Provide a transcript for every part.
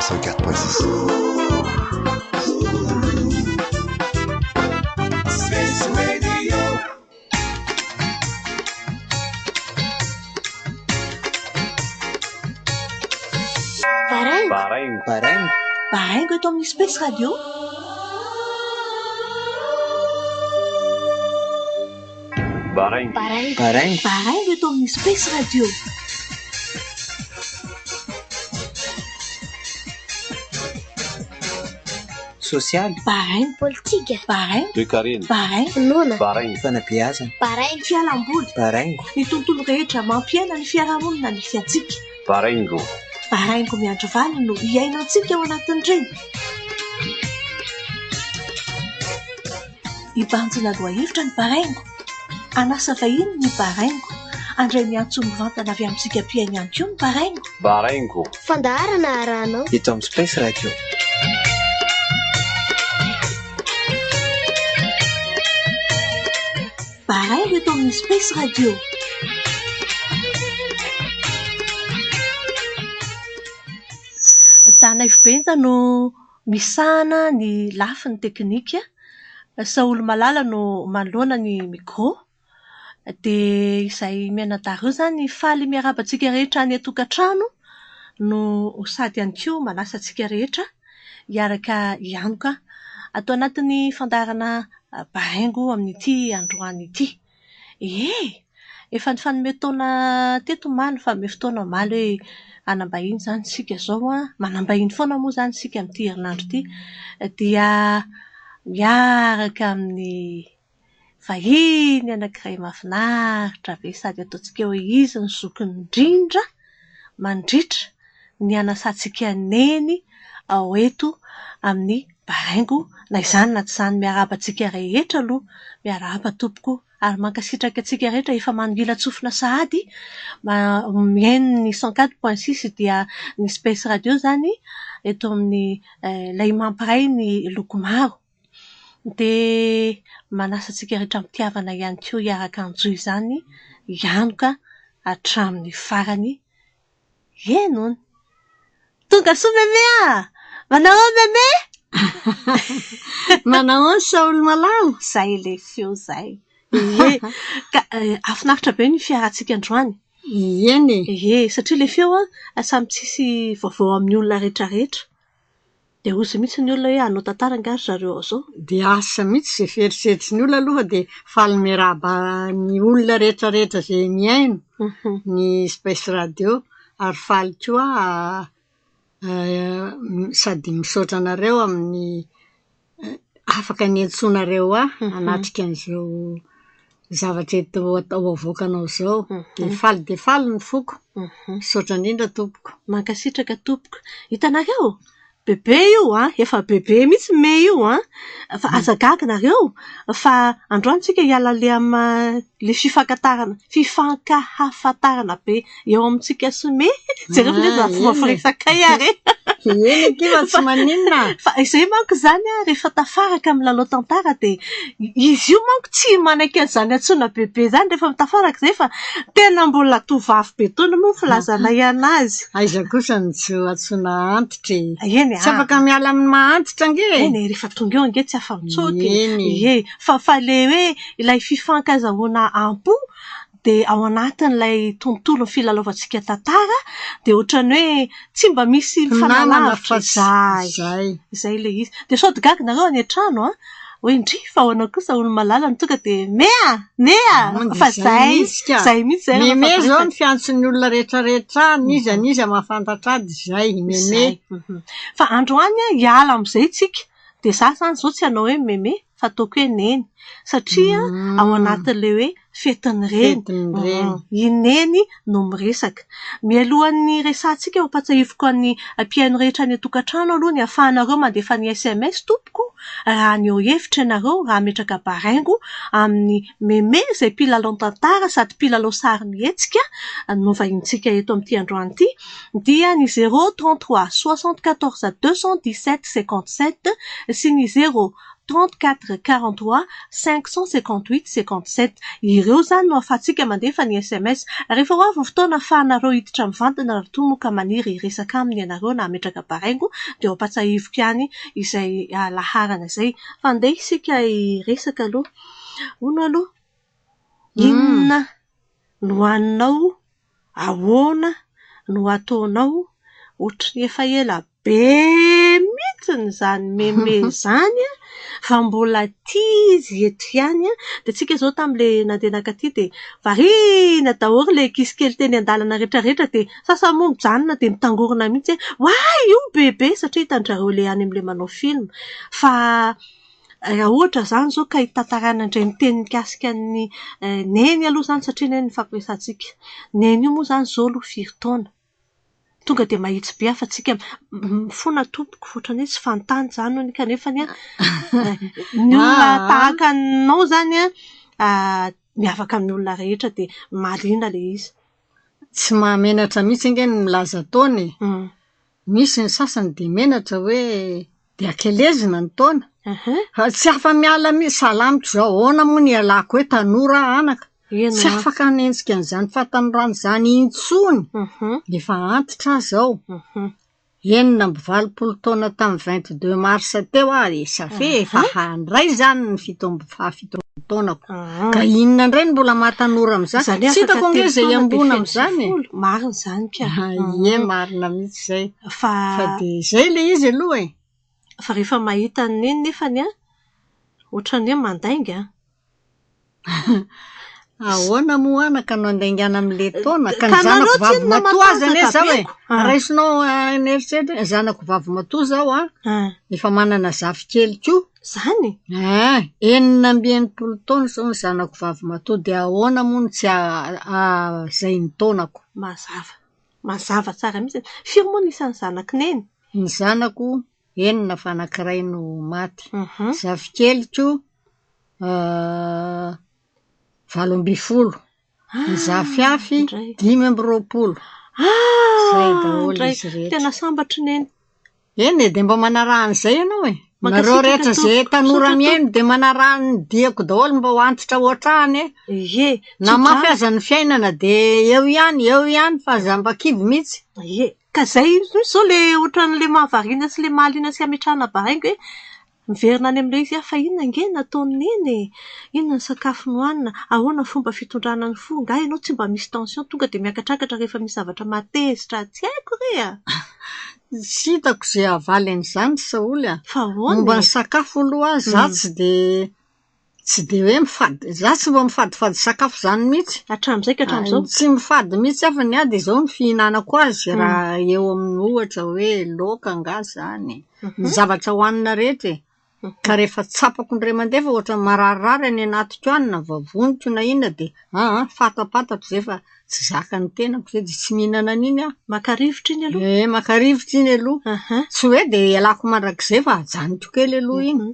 FM 104.6. Baraingo. Baraingo. Baraingo. Baraingo eto amin'ny Space Radio. Baraingo. Baraingo. Baraingo. Baraingo eto amin'ny Space Radio. Sosialy. Baraingo. Politika. Baraingo. Toekarena. Baraingo. Finoana. Baraingo. Fanabeazana. Baraingo. Fialamboly. Baraingo. Ny tontolo rehetra mampiaina ny fiarahamonina misy antsika. Baraingo. Baraingo miandry valiny no iainantsika ao anatin'ireny. Hibanjina lohahevitra ny baraingo. Hanasa vahiny ny baraingo. Handray ny antso mivantana avy amintsika mpihaino ihany koa ny baraingo. Baraingo. Fandaharana arahanao. Eto amin'ny Space Radio. Baraingo eto amin'ny Space Radio. Danaivo Benja no misahana ny lafiny teknika. Saholy Malala no manoloana ny micro. Dia izay mianadahy ireo izany faly miarahaba antsika rehetra any an-tokantrano no sady ihany koa manasa antsika rehetra hiaraka hianoka ato anatin'ny fandaharana baraingo amin'ity androany ity. Ie! Efa nifanome taona teto omaly, nifanome fotoana omaly hoe hanam-bahiny izany isika izao an. Manam-bahiny foana moa izany isika amin'ity herinandro ity. Dia miaraka amin'ny vahiny anankiray mahafinaritra be sady ataontsika hoe izy no zokiny indrindra mandritra ny hanasantsika neny ao eto amin'ny baraingo. Na izany na tsy izany, miarahaba antsika rehetra aloha. Miarahaba tompoko ary mankasitraka antsika rehetra efa manongilan-tsofina sahady mihaino ny 104.6 dia ny Space Radio izany eto amin'ny ilay mampiray ny loko maro. Dia manasa antsika rehetra am-pitiavana ihany koa hiaraka hanjohy izany hianoka hatramin'ny farany. Eny hono. Tonga soa Mémé a! Manao ahoana Mémé? Manao ahoana Saholy Malala? Izay ilay feo izay. Ie. Ka hahafinaritra be ny fiarahantsika androany. Eny e. Ie, satria ilay feo an, samy tsisy vaovao amin'ny olona rehetra rehetra. Dia hozy mihitsy ny olona hoe hanao tantara angaha ry zareo ao izao. Dia asa mihitsy izay fieritreritry ny olona aloha fa dia faly miarahaba ny olona rehetra rehetra izay mihaino ny Space Radio ary faly koa aho sady misaotra anareo amin'ny afaka niantsoanareo ahy hanatrika an'izao zavatra eto atao avoakanao izao. Dia faly dia faly ny foko. Misaotra indrindra tompoko. Mankasitraka tompoko. Hitanareo? Bebe io an, efa bebe mihitsy me io an. Fa aza gaga nareo fa androany tsika hiala le amin'ilay fifankatarana, fifankahafantarana be eo amintsika sy me. Jereo ve za fomba firesakay ary e. Eny akia fa tsy maninona. Fa izay manko izany an, rehefa tafaraka amin'ny lalao tantara dia izy io manko tsy manaiky an'izany antsoina bebe izany rehefa tafaraka izay fa tena mbola tovovavy be tony moa ny filazanay anazy. Aiza kosa no tsy ho antsoina antitra e. Eny Tsy afaka miala amin'ny maha antitra ange e. Eny e, rehefa tonga eo ange tsy afa-mitsoaka e. Eny e. Ie, fa fa ilay hoe ilay fifankazahoana am-po dia ao anatin'ilay tontolon'ny filalaovantsika tantara dia ohatran'ny hoe tsy mba misy Mpinamana mifanalavitra fa tsy izay. izay. Izay ilay izy. Dia sao dia gaga nareo any an-trano an, hoe ndry fa ahoana kosa olo-malala no tonga dia me a! Me a! Dia Fa izay izay, mihitsy ka. izay mihitsy izay rehefa Meme izao miresaka. ny fiantson'ny olona rehetrarehetra ahy, n'iza n'iza mahafantatra ahy dia izay, meme. Izay. Fa androany an, hiala amin'izay tsika. Dia izaho izany izao tsy hanao hoe meme fa ataoko hoe neny. Satria ao anatin'ilay hoe fetin'ny reny. Fetin'ny reny. I neny no miresaka. Mialohan'ny resahantsika hampatsiahiviko an'ny mpihaino rehetra any an-tokantrano aloha ny ahafahanareo mandefa ny SMS tompoko raha haneho hevitra ianareo, raha hametraka baraingo amin'ny Meme izay mpilalao tantara sady mpilalao sarimihetsika no vahinintsika eto amin'ity androany ity dia ny 0 33 74 217 57 sy ny 0. 34 43 558 57. Ireo izany no ahafahantsika mandefa ny SMS. Rehefa ho avy ny fotoana ahafahanareo hiditra mivantana raha toa moa ka maniry hiresaka aminy ianareo na hametraka baraingo dia ho ampatsahiviko ihany izay laharana izay. Fa andeha isika hiresaka aloha. Hono aloha, inona no haninao? Ahoana no ataonao? Ohatry ny efa ela be mihitsy izany meme izany an, fa mbola tia izy eto ihany an. Dia tsika izao tamin'ilay nandeha nankaty dia variana daholo ilay ankizy kely teny an-dalana rehetra rehetra dia sasany moa mijanona dia mitangorona mihitsy hoe oay io bebe satria hitan-dry zareo ilay any amin'ilay manao film. Fa raha ohatra izany izao ka hitantarana indray miteny mikasika ny Neny aloha izany satria Neny no ifampiresahantsika. Neny io moa izany izao aloha firy taona? Tonga dia mahitsy be afa tsika mifona tompoko fa ohatran'ny hoe tsy fanontany izany hono kanefa ny olona tahaka anao izany an, miavaka amin'ny olona rehetra dia mahaliana ilay izy. Tsy mahamenatra mihitsy ange ny milaza taona e. Misy ny sasany dia menatra hoe dia ankelezina ny taona. Fa tsy afa-miala mihitsy, sahala amiko izao, ahoana moa no ialako hoe tanora aho anaka? Tsy afaka hanenjika an'izany fahatanorana izany intsony. Efa antitra aho izao. 86 taona tamin'ny 22 mars teo aho, et ça fait efa handray izany ny fito amby fahafito amby taonako. Ka inona indray no mbola mahatanora amin'izany? Izany hoe Tsy hitako afaka ange telo izay taona dia hiamboana feno amin'izany e. sivifolo. Marina izany ka. Ie, marina mihitsy izay. Fa Fa dia izay ilay izy aloha e. Fa rehefa mahita an'i Neny nefany an, ohatran'ny hoe mandainga an. Ahoana moa anaka no andaingana amin'ilay taona? Ka ny Ka nareo zanako vavy tsinona matoa aza anie matanjaka izao be e. ko. Raisinao an'eritreritra, ny zanako vavy matoa izao an, efa manana zafikely koa. Izany? Ein, 66 taona izao ny zanako vavy matoa dia ahoana moa no tsy izay ny taonako? Mazava. Mazava tsara mihitsy. Firy moa ny isan'ny zanak'i Neny? Ny zanako enina fa anankiray no maty. Zafikeliko 18. Ny zafiafy 25. Izay daholo Indray. izy rehetra. Tena sambatra i Neny. Eny e, dia mba manaraha an'izay ianao e. Nareo Mankasitraka rehetra izay tompoko. tanora Misaotra mihaino tompoko. dia manaraha ny diako daholo mba ho antitra ohatr'ahy anie. Ie, Na mafy tso-drano. aza ny fiainana dia eo ihany, eo ihany fa aza mba kivy mihitsy. Ie, ka izay mihitsy izao ilay ohatran'ilay mahavariana sy ilay mahaliana sy ametrahana baraingo hoe miverina any amin'ilay izy aho fa inona ange no nataon'i Neny e? Inona ny sakafo nohanina? Ahoana ny fomba fitondrana ny fo? Angaha ianao tsy mba misy tension tonga dia miakatrakatra rehefa misy zavatra mahatezitra? Tsy haiko re a! Tsy hitako izay havaly an'izany ry Saholy a. Fa ahoana Momba e? ny sakafo aloha, izaho tsy dia tsy dia hoe mifady, izaho tsy mba mifadifady sakafo izany mihitsy. Hatramin'izay ka hatramin'izao? Tsy mifady mihitsy aho fa ny ahy dia izao no fihinanako azy raha eo amin'ny ohatra hoe laoka angaha izany. Ny zavatra hohanina rehetra e. Ka rehefa tsapako indray mandeha fa ohatran'ny mararirary any anatiko any na vavoniko na inona dia aa fantapantako izay fa tsy zakan'ny tenako izay dia tsy mihinana an'iny aho. Maka rivotra iny aloha? Ie, maka rivotra iny aloha. Tsy hoe dia ialako mandrakizay fa ajanoko kely aloha iny.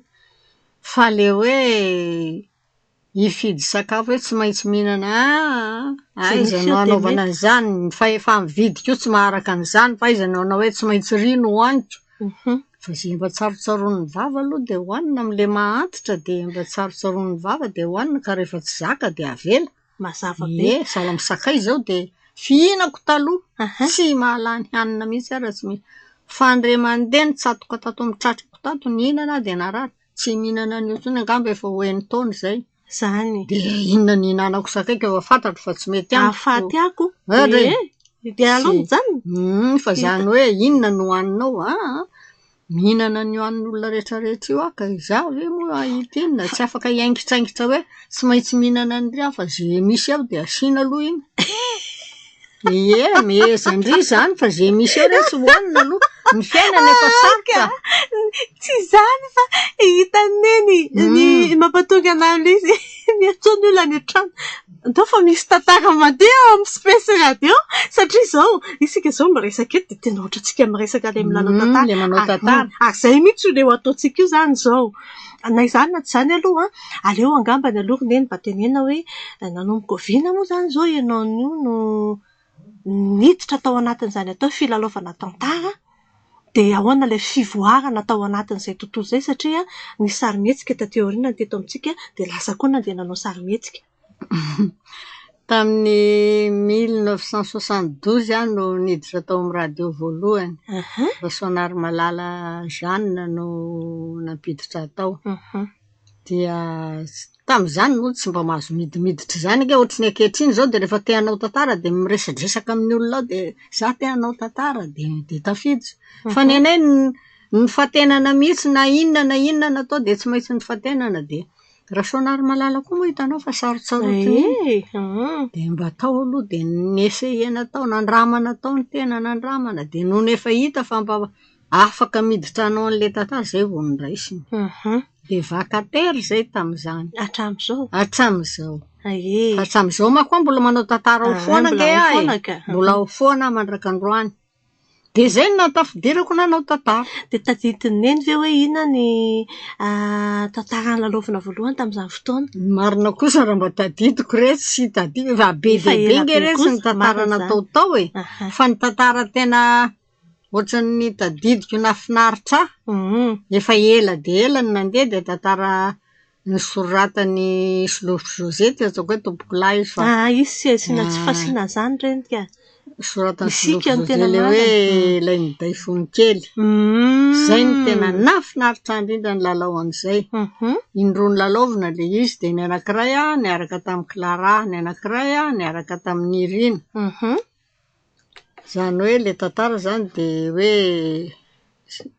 Fa ilay hoe hifidy sakafo hoe tsy maintsy mihinana aa Izay aiza misy no eo dia hanaovana mety. an'izany? Ny fahefa-mividy koa tsy maharaka an'izany fa aiza no hanao hoe tsy maintsy iry no hohaniko? Fa izay mba tsarotsaroan'ny vava aloha dia hohanina amin'ilay maha antitra dia mba tsarotsaroan'ny vava dia hohanina ka rehefa tsy zaka dia avela. Mazava be. Ie, sahala amin'ny sakay izao dia fihinako taloha. Tsy mahalany hanina mihitsy aho raha tsy mihinana. Fa indray mandeha nitsatoka tato amin'ny tratrako tato nihinana aho dia narary. Tsy mihinana an'io intsony angamba efa ho enin-taona izay. Izany. Dia inona no ihinanako sakay ka efa fantatro fa tsy mety amiko. Ahafaty ako. Ohatra e. Ie, dia aleo mijanona. Fa izany hoe inona no hohaninao? Aa, mihinana an'io hanin'ny olona rehetra rehetra io aho ka izaho ve moa hahita inona? Tsy afaka hiaingitraingitra hoe tsy maintsy mihinana an'iry aho fa izay misy ao dia asiana aloha iny. Ie, mehezan-dry izany fa izay misy eo re tsy hohanina aloha. Ny fiainana efa sarotra. Tsy izany fa hitan'i Neny ny mampatonga anahy amin'ilay izy miantso ny olona any an-trano. Ndao fa misy tantara mandeha ao amin'ny Space Radio satria izao isika izao miresaka eto dia tena ohatrantsika miresaka ilay milalao tantara. Ilay manao tantara. Ary izay mihitsy ilay ho ataontsika io izany izao. Na izany na tsy izany aloha an, aleo angambany aloha ry Neny mba tenenina hoe nanomboka oviana moa izany izao ianao io no niditra tao anatin'izany atao hoe filalaovana tantara? Dia ahoana ilay fivoarana tao anatin'izay tontolo izay satria ny sarimihetsika taty aoriana teto amintsika dia lasa koa nandeha nanao sarimihetsika. Tamin'ny 1972 aho no niditra tao amin'ny radio voalohany. Rasoanarimalala Jeanne no nampiditra ahy tao. Dia tamin'izany moa tsy mba mahazo midimiditra izany ange ohatran'ny ankehitriny izao dia rehefa te hanao tantara dia miresadresaka amin'ny olona ao dia izaho te hanao tantara dia dia tafiditra. Fa ny anay nifantenana mihitsy na inona na inona natao dia tsy maintsy nifantenana dia Rasoanarimalala koa moa hitanao fa sarotsarotiny iny. Ie! Dia mba tao aloha dia ni-essayer-na tao, nandramana tao ny tena, nandramana. Dia nony efa hita fa mba afaka miditra hanao an'ilay tantara, izay vao noraisina. Dia vacataire izahay tamin'izany. Hatramin'izao? Hatramin'izao. Ie. Fa hatramin'izao manko aho mbola manao tantara ao Ah, foana mbola ange ao aho e! foana ka. Mbola ao foana aho mandrak'androany. Dia izay no nahatafidirako nanao tantara. Dia tadidin'i Neny ve hoe inona ny tantara nilalaovina voalohany tamin'izany fotoana? Ny marina kosa raha mba tadidiko re tsy tadidiko fa be Efa dia be ela ange be re tsy ny kosa, tantara marina izany. natao tao e! Fa ny tantara tena ohatran'ny tadidiko nahafinaritra ahy, efa ela dia ela no nandeha dia tantara nosoratan'i Solofo José, tsy ataoko hoe tompokolahy izy fa... Ah, izy tsy asiana tsy fasiana an'izany ireny ka. Nosoratan'i Isika Solofo no José tena ilay hoe marina. ilay minday fony kely. Izay no tena nahafinaritra ahy indrindra nilalao an'izay. Indroa nilalaovina ilay izy dia ny anankiray an, niaraka tamin'i Clara, ny anankiray an, niaraka tamin'i Nirina. Izany hoe ilay tantara izany dia hoe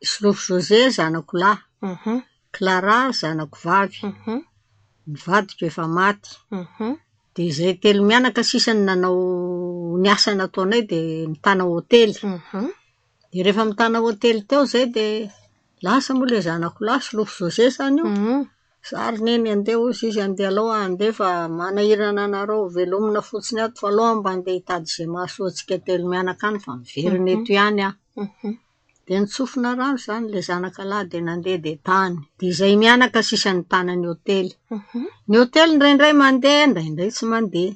Solofo José zanako lahy, Clara zanako vavy, ny vadiko efa maty. Dia izahay telo mianaka sisa no nanao ny asa nataonay dia nitàna hotely. Dia rehefa mitàna hotely teo izahay dia lasa moa ilay zanako lahy, Solofo José izany io. Izaho ry neny handeha hozy izy, handeha aleo aho handeha fa manahirana anareo velomina fotsiny ato fa aleo aho mba handeha hitady izay mahasoa antsika telo mianaka any fa miverina eto ihany aho. Dia notsofina rano izany ilay zanaka lahy dia nandeha dia tany. Dia izahay mianaka sisa nitàna ny hotely. Ny hotely indraindray mandeha, indraindray tsy mandeha.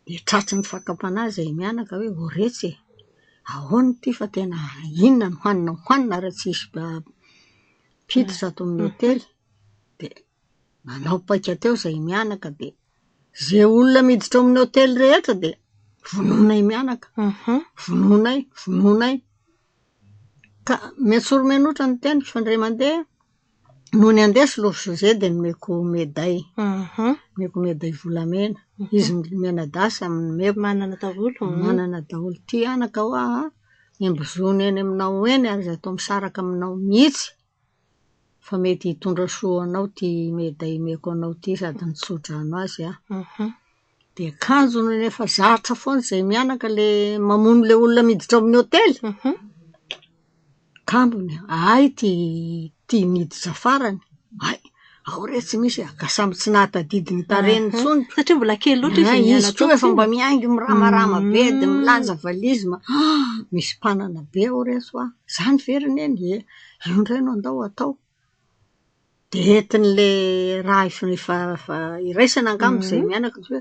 Dia tratry ny fakam-panahy izahay mianaka hoe ô retsy e! Ahoana ity fa tena inona no hanina hohanina raha tsy hisy mpiditra ato amin'ny hotely? Dia nanao paika teo izahay mianaka dia izay olona miditra ao amin'ny hotely rehetra dia vonoinay mianaka. Vonoinay, vonoinay. Ka miantsoro-menotra ny teniko fa indray mandeha, nony handeha Solofo José dia nomeko meday. Nomeko meday volamena. Izy mianadahy samy nomeko. Manana daholo. Manana daholo. Ty anaka hoa an, embozony eny aminao eny ary aza atao misaraka aminao mihitsy fa mety hitondra soa ho anao ity meday omeko anao ity sady nitso-drano azy aho. Dia kanjo nony efa zatra foana izahay mianaka ilay mamono ilay olona miditra ao amin'ny hotely, kambony, hay ity ity niditra farany. Hay! Ao re tsy misy e! Ka samy tsy nahatadidy ny tarehiny intsony. Satria mbola kely loatra izy Izy niala koa tao efa tsinona. mba mihaingo miramarama be dia milanja valizy. Misy mpanana be ao reto hoa. Izany ve ry neny? Ie. Io indray no andao hatao. Dia entin'ilay raha iraisana angamba izahay mianaka hoe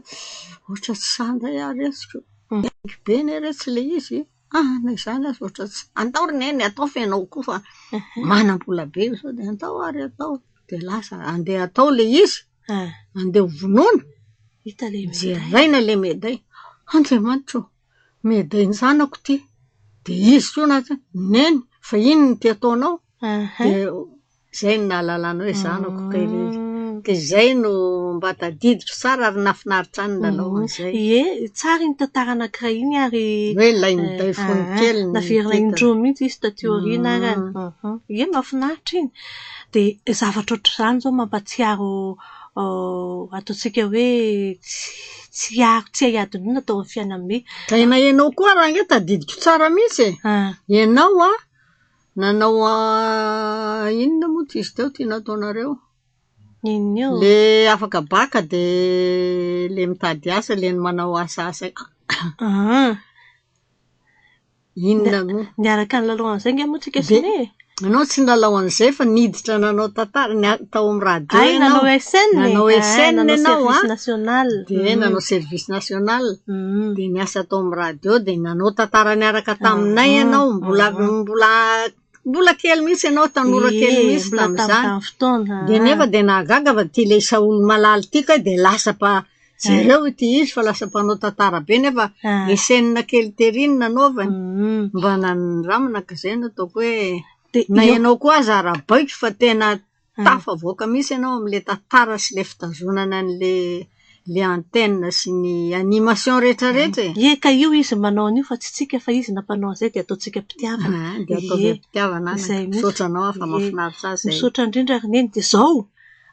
ohatra tsy sahy indray aho retsy ko. Mihaingo be anie retsy ilay izy. Ah, na izany aza ohatra tsy... Andao ry neny atao fa ianao koa fa manam-bola be io izao dia andao ary atao. Dia lasa andeha hatao ilay izy, andeha ho vonoina, Hita ilay meday. Jerena ilay meday. Andriamanitra ô! Medain-janako ity. Dia izy koa nahita, Neny, fa inona ity ataonao? Dia izay no nahalalana hoe zanako kay ilay izy. Dia izay no mba tadidiko tsara ary nahafinaritra ahy ny nilalao an'izay. Ie, tsara iny tantara anankiray iny ary Hoe ilay minday fony kely ny naverina titre. indroa mihitsy izy taty aoriana ary. Ie, mahafinaritra iny. Dia zavatra ohatr'izany izao mampahatsiaro ataontsika hoe tsiaro tsy hay adinoina tao amin'ny fiainan'i May. Tena ianao koa ary ange tadidiko tsara mihitsy e! Ianao an, nanao inona moa ity izy teo ity nataonareo? Inona io? Ilay afaka baka dia ilay mitady asa, ilay manao asaasa. Inona moa? Niaraka nilalao an'izay ange moa tsika sy May e! Ianao tsy nilalao an'izay fa niditra nanao tantara nia- tao amin'ny radio Ay, ianao. nanao SN e. Nanao Ah, SN nanao ianao, service ah. national. Dia Mm. nanao service national. Mm. Dia niasa tao amin'ny radio dia nanao tantara niaraka taminay Ah, ianao. Mbola ah. mbola mbola kely mihitsy ianao, tanora kely Ie, mihitsy mbola tamin'izany. tamin'ny fotoana. Dia nefa dia nahagaga fa ity ilay Saolomalala ity kay dia lasa pa jereo ity izy fa lasa mpanao tantara be nefa Ah. SN kely tery no nanaovany. Mm. Mba nandramana ka izay no ataoko hoe Dia na eo- ianao koa aza arahabaiko fa tena Ah. tafavoaka mihitsy ianao amin'ilay tantara sy ilay fitazonana an'ilay ilay antenne sy ny animation rehetrarehetra e. Ie, ka io izy manao an'io fa tsy tsika fa izy nampanao an'izay dia ataontsika am-pitiavana. Ah, Dia ataovy Ie, am-pitiavana anaka. izay mihitsy. Misaotra anao aho fa Ie. mahafinaritra ahy izay. Misaotra indrindra ry Neny. Dia izao,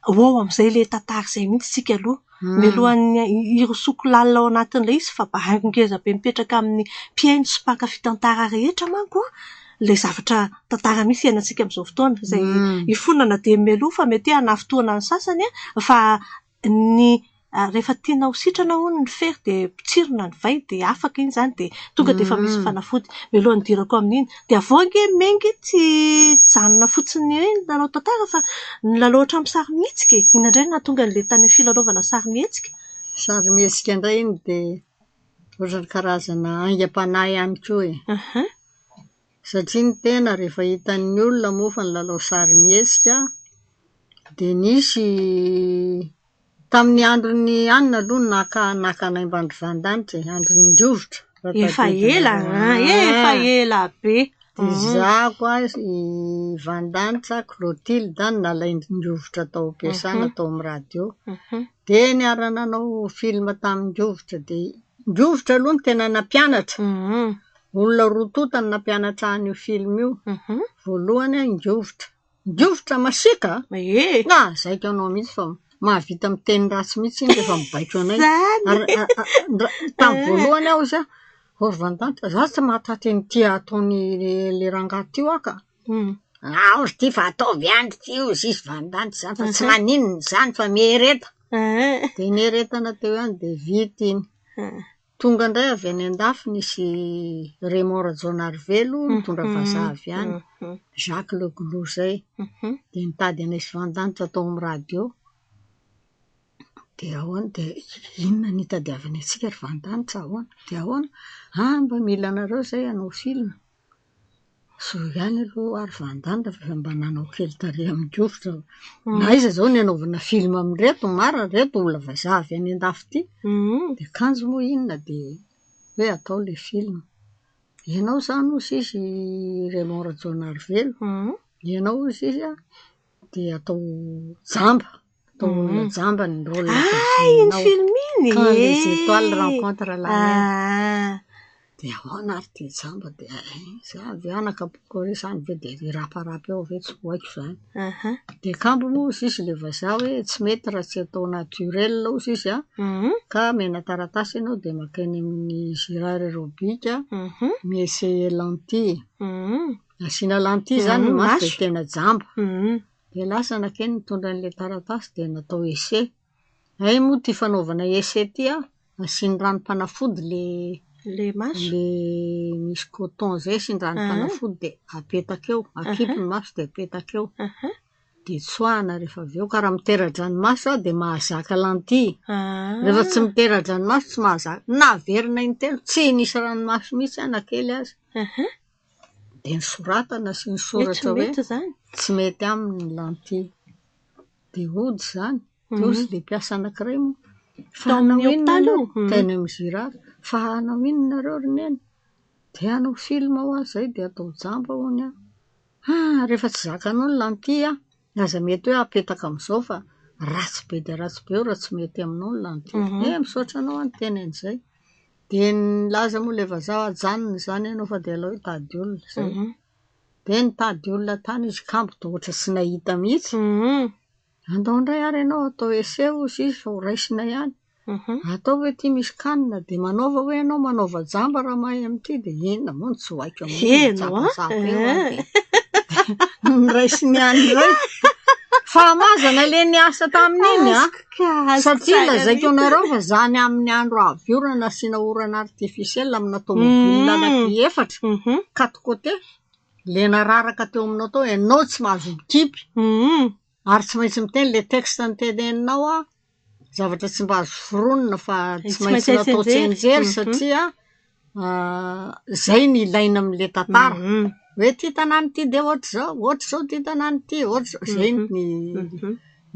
ho ao amin'izay ilay tantara izay mihitsy tsika aloha. Mm. Mialohan'ny hirosoko lalina ao anatin'ilay izy fa bahaingo ngeza be mipetraka amin'ny mpihaino sy mpankafy tantara rehetra manko an, ilay zavatra tantara misy iainantsika amin'izao fotoana. Izay Mm. hifonana dia mialoha fa mety hoe hanafintohina ny sasany an, fa ny ah, rehefa tiana ho sitrana hono ny fery dia potsirina ny vay dia afaka iny izany dia tonga dia efa misy Mm. fanafody. Mialohan'ny hidirako amin'iny. Dia avy eo ange Mengy tsy nijanona fotsiny hoe nilalao tantara fa nilalao hatramin'ny sarimihetsika e. Inona indray no nahatonga an'ilay tany amin'ny filalaovana sarimihetsika? Sarimihetsika indray iny dia ohatran'ny karazana aingam-panahy ihany koa e. Aha. Satria ny tena rehefa hitan'ny olona moa fa nilalao sarimihetsika dia nisy tamin'ny andron'ny anona aloha no naka naka anay mbandry Vandanitra e, andron'ny Ngovitra. raha Efa ela, tadidinareo. ah, efa Ah. ela be. Dia izaho a, i Vandanitra, Clotilde no nalain-dRovitra tao am-piasana tao amin'ny radio. Mhm. Dia niara-nanao film tamin'ny Ngovitra dia Ngovitra aloha no tena nampianatra. Mhm. Olona roa tonta no nampianatra ahy an'io film io. Mhm. Voalohany a, Ngovitra. Ngovitra masiaka! Ie. Na, zaiko anao mihitsy fa mahavita miteny ratsy mihitsy iny rehefa mibaiko anay. Zany. Ary a- tamin'ny voalohany aho izy a, "Oh, ry Vandanitra, izaho tsy mahataty an'ity ataon'ny rangahy ity aho ka. Mm. Ao ry ty fa ataovy ihany ity hozy izy Vandanitra izany fa tsy Mhm. maninona izany fa miereta. Ah. Dia nieretana teo ihany dia vita iny. Ah. Tonga indray avy any an-dafy nisy Raymond Rajaonarivelo nitondra vazaha avy any, Mhm. Jacques Legros izay. Mhm. Dia nitady anay sy Vandanitra tao amin'ny radio. Dia ahoana? Dia inona no itadiavany antsika ry Vandanitra ahoana? Dia ahoana? Ah, mba mila anareo izay hanao film. Soa ihany aloha ary Vandanitra fa efa mba nanao kely tarehy amin'ny Ngovitra. Na aiza izao ny hanaovana film amin'ireto marina ireto olona vazaha avy any an-dafy ity. Mm. Dia kanjo moa inona dia hoe atao ilay film. Ianao izany hozy izy Raymond Rajaonarivelo. Mm. Ianao hozy izy a, dia atao jamba. Atao olona Mm. jamba ny rôle Ah, iny ataonao. film iny. Quand les Ie. étoiles rencontrent la mer. Ah. Dia ahoana ary ty jamba dia eh, za avy anakapoka hoe izany ve dia hiraparapa eo ve tsy ho haiko izany. Aha. Dia kambo moa hozy izy ilay vazaha hoe tsy mety raha tsy atao naturel hozy izy a. Mm. Ka omena taratasy ianao dia mankany amin'ny Girard aérobic Mhm. mi-essayer lentille. Mm. Asiana lentille izany ny Mm, maso dia maso. tena jamba. Mm. Dia lasa nankeny nitondra an'ilay taratasy dia natao essai. Hay moa ity fanaovana essai ity a, asiany ranom-panafody ilay Le maso. ilay misy coton izay asiany ranom-panafody dia apetaka eo. Akipy ny maso dia apetaka eo. Aha. Dia tsoahana rehefa avy eo. Ka raha mitera-dranomaso aho dia mahazaka lentille. Ah. Rehefa tsy mitera-dranomaso tsy mahazaka. Naverina intelo tsy nisy ranomaso mihitsy aho na kely aza. Aha. Dia nosoratana sy Hoe tsy nisoratra hoe mety izany. tsy mety aminy ny lentille. Dia hody izany. Dia hozy ilay mpiasa anankiray moa. Fa Tao amin'ny hanao inona hôpitaly ianao? io? Mm. Teny amin'ny Girard. Fa hanao inona nareo ry neny? Dia hanao film ho aho izay dia atao jamba hono aho. Ah, rehefa tsy zakanao ny lentille a, aza mety hoe apetaka amin'izao fa ratsy be dia ratsy be io raha tsy mety aminao ny lentille. Mhm. Eh, misaotra anao aho niteny an'izay. Dia nilaza moa ilay vazaha ajanona izany ianao fa dia aleo hitady olona izay. Mhm. Dia nitady olona tany izy kambo dia ohatra tsy nahita mihitsy. Mm. Andao indray ary ianao atao essai hozy izy fa ho raisina ihany. Mhm. Atao hoe ity misy kanina dia manaova hoe ianao manaova jamba raha mahay amin'ity dia inona moa no tsy ho haiko amin'io Heno a. mijabajaba eo aho Eh. dia noraisiny ihany indray. Fahamazana ilay niasa tamin'iny a. Azoko ka, azoko Satria tsara lazaiko mihitsy. anareo fa izany amin'ny andro avy orana asiana orana artificielle amina tomobile Mm. anankiefatra Mhm. quatre côtés. Ilay nararaka teo aminao tao, ianao tsy mahazo mikipy. Ary tsy maintsy miteny ilay texte noteneninao an, zavatra tsy mba azo foronina fa tsy Tsy maintsy maintsy natao tsianjery. tsianjery satria izay no ilaina amin'ilay tantara. Hoe ity tanàna ity dia ohatr'izao, ohatr'izao ity tanàna ity, ohatr'izao. Izay ny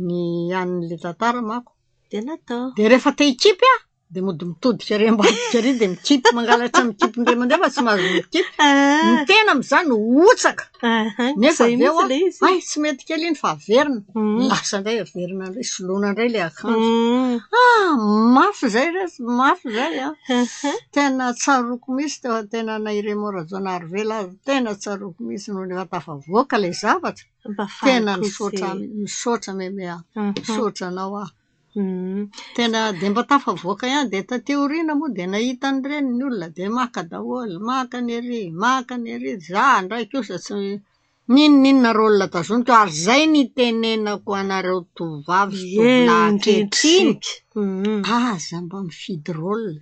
ny hanin'ilay tantara manko. Dia natao. Dia rehefa te-hikipy aho, dia mody mitodika ery ambadika ery dia mikipy mangalatra mikipy indray mandeha fa tsy mahazo mikipy. Ny tena amin'izany hotsaka. Nefa Izay avy eo mihitsy an, ilay izy. hay tsy mety kely iny fa averina. Lasa indray averina indray, soloina indray ilay akanjo. Ah, mafy izay re, mafy izay an! Tena tsaroako mihitsy teo tena na i Raymond Rajaonarivelo aza tena tsaroako mihitsy nony efa tafavoaka ilay zavatra. Mba faly Tena koa misaotra izy. misaotra Mémé a! Misaotra anao aho. Tena dia mba tafavoaka ihany. Dia taty aoriana moa dia nahita an'ireny ny olona dia maka daholo, maka ny ery, maka ny ery. Izaho indray kosa tsy n'inon'inona rôle tazoniko ary izay no itenenako anareo tovovavy sy Ie, tovolahy indrindra ankehitriny. isika. Aza mba mifidy rôle.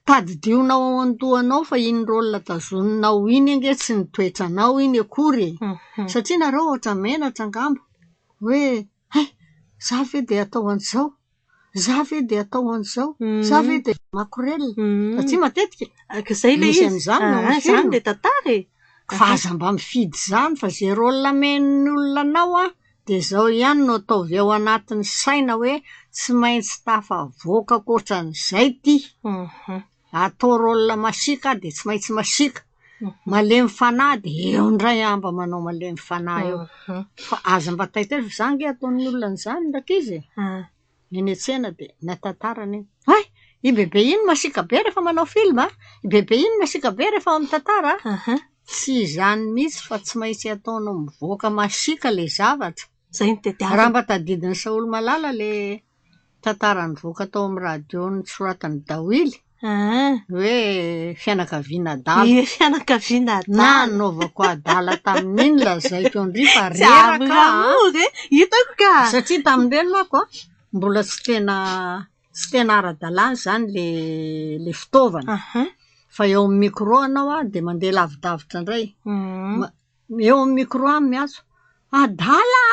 Tadidionao ao an-dohanao fa iny rôle tazoninao iny ange tsy ny toetranao iny akory e. Satria nareo ohatra menatra angamba hoe hay, izaho ve dia atao an'izao? Izaho ve dia atao an'izao? Izaho ve dia makorelina? Satria matetika Ka izay ilay misy izy. an'izany ao amin'ny Ah, izany film. ilay tantara e. Fa aza mba mifidy izany fa izay rôle amen'ny olona anao an, dia izao ihany no ataovy ao anatin'ny saina hoe tsy maintsy tafavoaka ankoatran'izay ity. Atao rôle masiaka aho dia tsy maintsy masiaka. Malemy fanahy dia eo indray aho mba manao malemy fanahy eo. Fa aza mba taitaitra fa izaho ange ataon'ny olona an'izany rankizy e. Eny an-tsena dia natantarana iny. Hay! I bebe iny masiaka be rehefa manao film a! I bebe iny masiaka be rehefa mitantara a! Tsy izany mihitsy fa tsy maintsy ataonao mivoaka masiaka ilay zavatra. Izay no tadiavina. Raha mba tadidin'i Saholy Malala ilay tantara nivoaka tao amin'ny radio nosoratan'i Dawily, hoe fianakaviana adala. Ie, fianakaviana adala. Nanaovako adala tamin'iny lazaiko an-dry fa Tsy reraka aho. amoramora e! Hitako ka! Satria tamin'ireny manko an, mbola tsy tena tsy tena ara-dalàna izany ilay ilay fitaovana. Fa eo amin'ny micro ianao an, dia mandeha lavidavitra indray. Ma- Eo amin'ny micro aho miantso, adala!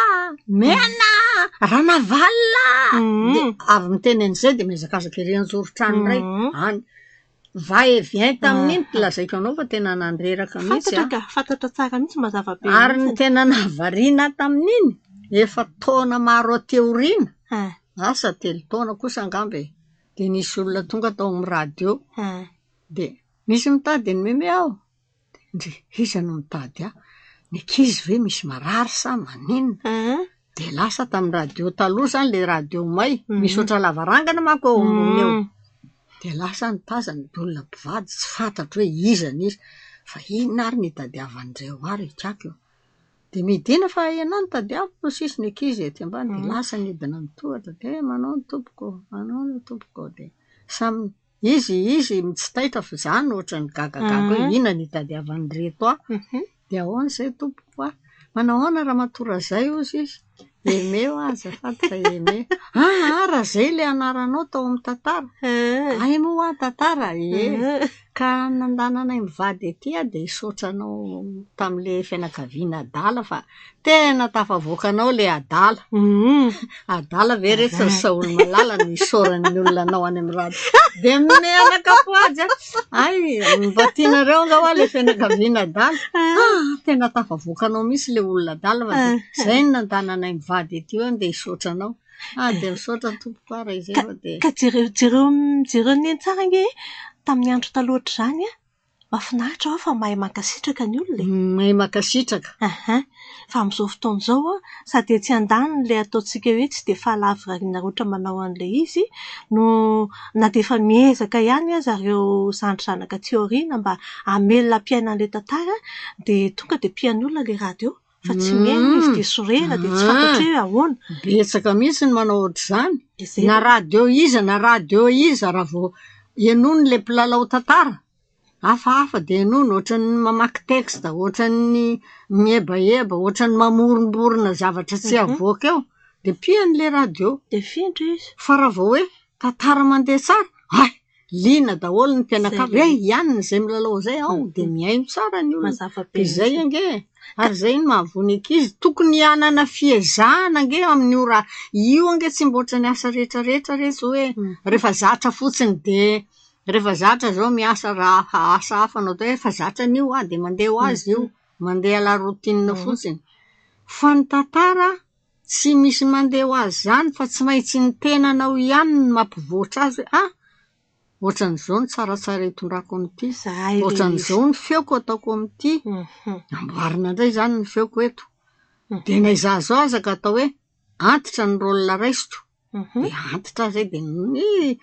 Mena! Ranavalona! Dia avy miteny an'izay dia mihazakazaka ery an-joron-trano indray. Any. Va et vient tamin'iny lazaiko anao fa tena nandreraka mihitsy Fantatra an. ka, fantatra tsara mihitsy mazava be Ary ny mihitsy. tena nahavariana ahy tamin'iny, efa taona maro aty aoriana, asa telo taona kosa angamba e, dia nisy olona tonga tao amin'ny radio. Dia misy mitady an'i Mémé aho. Ndry, iza no mitady ahy? Ny ankizy ve misy marary sa maninona? Dia lasa tamin'ny radio taloha izany, ilay radio may. Misy ohatra lavarangana manko eo ambony eo. Dia lasa nitazana dia olona mpivady tsy fantatro hoe iza na iza. Fa inona ary no itadiavan'ireo ahy ry ikaky ô? Dia midina fa ianao no tadiaviko hoy sisa ny ankizy ety ambany. Dia lasa nidina ny tohatra dia manao ny tompoko, manao ny tompoko. Dia samy izy izy tsy taitra fa izaho no ohatran'ny gagagaga hoe inona no itadiavan'ireto ahy. Dia ahoana izay tompoko a? Manao ahoana ramatoa Razay hozy izy? Aimé hoa azafady fa Aimé. Ah ah, Razay ilay anaranao tao amin'ny tantara. Hay moa hoa tantara? Ie. Ka nandananay mivady ety aho dia hisaotra anao tamin'ilay fianakaviana adala fa tena tafavoakanao ilay adala. Adala ve re tsy ry Saholy Malala no isaoran'ny olona anao any amin'ny radio. Dia menaka foaja. Hay, mba tianareo angaha hoa ilay fianakaviana adala. Ah, tena tafavoakanao mihitsy ilay olona adala fa dia izay no nandananay mivady ety hoe andeha hisaotra anao. Ah, dia misaotra tompoko aho raha izay fa dia... Ka jereo jereo jereo neny tsara ange e, tamin'ny andro taloha ohatr'izany an, mahafinaritra aho fa mahay mankasitraka ny olona e. Mahay mankasitraka. Aha. Fa amin'izao fotoana izao an, sady etsy andaniny ilay ataontsika hoe tsy dia fahalavorariana loatra manao an'ilay izy no na dia efa miezaka ihany aza ireo zandry zanaka aty aoriana mba hamelona hampiaina an'ilay tantara dia tonga dia pihan'ny olona ilay radio fa tsy mihaino izy dia sorena dia tsy fantatra hoe ahoana. Betsaka mihitsy ny manao ohatr'izany. Dia izay Na radio iza na radio iza raha vao henoina ilay mpilalao tantara, hafahafa dia henoina ohatran'ny mamaky texte, ohatran'ny mihebaheba, ohatran'ny mamoromborona zavatra tsy avoaka eo. Dia pihan'ilay radio. Dia findra izy. Fa raha vao hoe tantara mandeha tsara, hay! Liana daholo ny mpianakavy Izay hoe ilay i Anina izay milalao izay ao dia mihaino tsara ny olona. Mazava be Dia izay mihitsy. ange e! Ary izay no mahavoa ny ankizy. Tokony hanana fiezahana ange amin'io raha io ange tsy mba ohatran'ny asa rehetrarehetra re tsy hoe rehefa zatra fotsiny dia rehefa zatra izao miasa raha asa hafa no atao hoe efa zatra an'io aho dia mandeha ho azy io. Mandeha à la routine fotsiny. Fa ny tantara tsy misy mandeha ho azy izany fa tsy maintsy ny tenanao ihany no mampivoatra azy hoe ah! Ohatran'izao no tsaratsara hitondrako an'ity. Izay ilay izy. Ohatran'izao ny feoko ataoko amin'ity. Amboarina indray izany ny feoko eto. Dia na izaho izao aza ka atao hoe antitra ny rôle raisiko. Dia antitra aho izay dia ny ny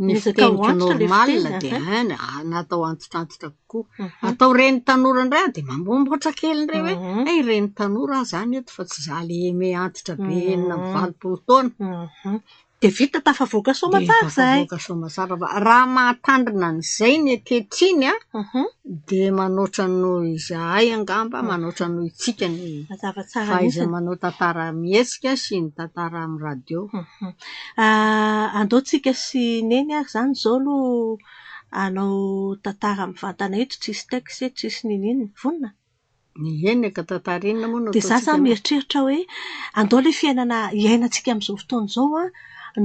Miezaka ho fiteniko antitra ilay normal fiteny, dia aha. hein, na atao antitrantitra kokoa. Atao reny tanora indray aho dia mamboamboatra kely indray hoe hay reny tanora aho izany eto fa tsy izaho ilay aimé antitra be 86 taona. Dia vita tafavoaka Dia soamantsara izahay. tafavoaka soamantsara fa raha mahatandrina an'izay ny ankehitriny an, dia manoatra noho izahay angamba, manoatra noho isika ny Mazava tsara mihitsy. fahaiza-manao tantara mihetsika sy ny tantara amin'ny radio. Andao tsika sy Neny ary izany izao aloha hanao tantara mivantana eto, tsisy texte eto, tsisy n'inon'inona. Vonona? Eny ka tantara inona moa no Dia izaho ataontsika izany anao? mieritreritra hoe andao ilay fiainana iainantsika amin'izao fotoana izao an,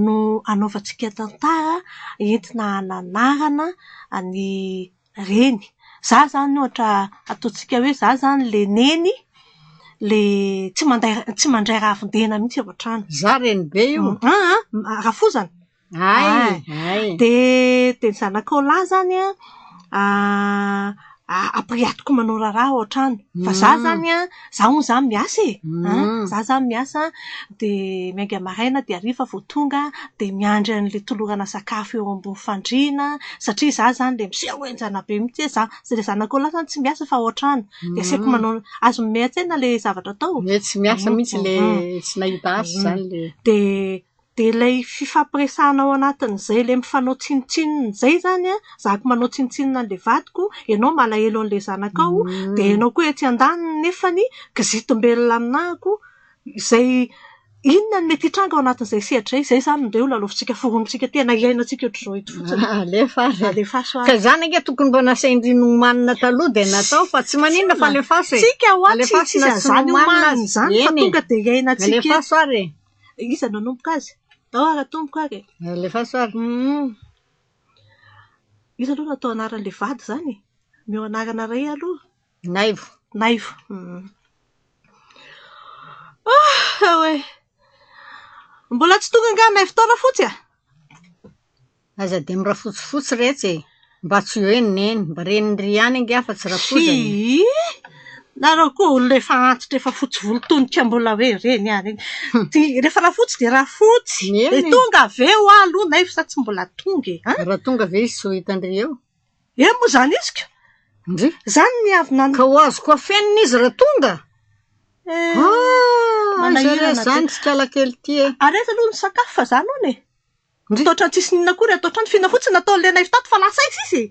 no hanaovantsika tantara entina hananarana ny reny. Izaho izany ohatra ataontsika hoe izaho izany ilay neny, ilay tsy manday tsy mandray ravin-dena mihitsy ao an-trano. Izaho renibe io. Aa! Rafozana. Hay! Hay! Dia dia ny zanakao lahy izany an, ampiriatiko manao raharaha ao an-trano. Fa izaho izany an, izaho hono izany miasa e! An, izaho izany miasa dia miainga maraina dia hariva vao tonga dia miandry an'ilay tolorana sakafo eo ambony fandriana satria izaho izany ilay miseho henjana be mihitsy hoe izaho ilay zanakao lahy izany tsy miasa fa ao an-trano. Dia asaiko manao azo omena an-tsaina ilay zavatra atao. Hoe tsy miasa mihitsy ilay tsy nahita asa izany ilay... Dia dia ilay fifampiresahana ao anatin'izay ilay mifanao tsinontsinona izay izany an, izaho manao tsinontsinona an'ilay vadiko, ianao malahelo an'ilay zanakao, dia ianao koa etsy andaniny nefany kizitim-belona aminahako, izay inona no mety hitranga ao anatin'izay sehatra izay? Izay izany no ndeha ho lalaovintsika foronintsika tena iainantsika ohatr'izao eto fotsiny. Alefa ary e. Alefaso Ka ary. izany ange tokony mba nasain-dry nomanina taloha dia natao fa tsy maninona fa alefaso e. Tsika hoa tsy Alefaso tsisy na tsy an'izany nomanina omanina aza. izany fa Eny e. tonga dia iainantsika eto. Alefaso ary e. Iza no hanomboka azy? Ao ary atomboka ary e. Alefaso ary. Iza aloha no atao anaran'ilay vady izany e? Omeo anarana iray aloha. Naivo. Naivo. Ah hoe! Mbola tsy tonga angaha Naivo tao Rafotsy a? Aza dia mirafotsifotsy retsy e! Mba tsy hoe neny. Mba renin-dry ihany ange aho fa tsy rafozana e. Hii! Nareo koa olona efa antitra efa fotsy volo tonika mbola hoe reny ary iny. Ty rehefa rafotsy dia rafotsy. Eny Dia e. tonga ve hoa aloha Naivo sa tsy mbola tonga e? An? Raha tonga ve izy tsy ho hitan-dry eo? Eo moa izany izy ka! Ndry! Izany ny avy nan... Ka ho azoko afenina izy raha tonga? Eh, Ah! Aiza re manahirana be. izany tsikalakely ity e! Ary aiza aloha ny sakafo fa izany hono e? Ndry! Atao ohatran'ny tsisy n'inona akory ato an-trano, f'inona fotsiny nataon'ilay Naivo tato fa lasa aiza izy e?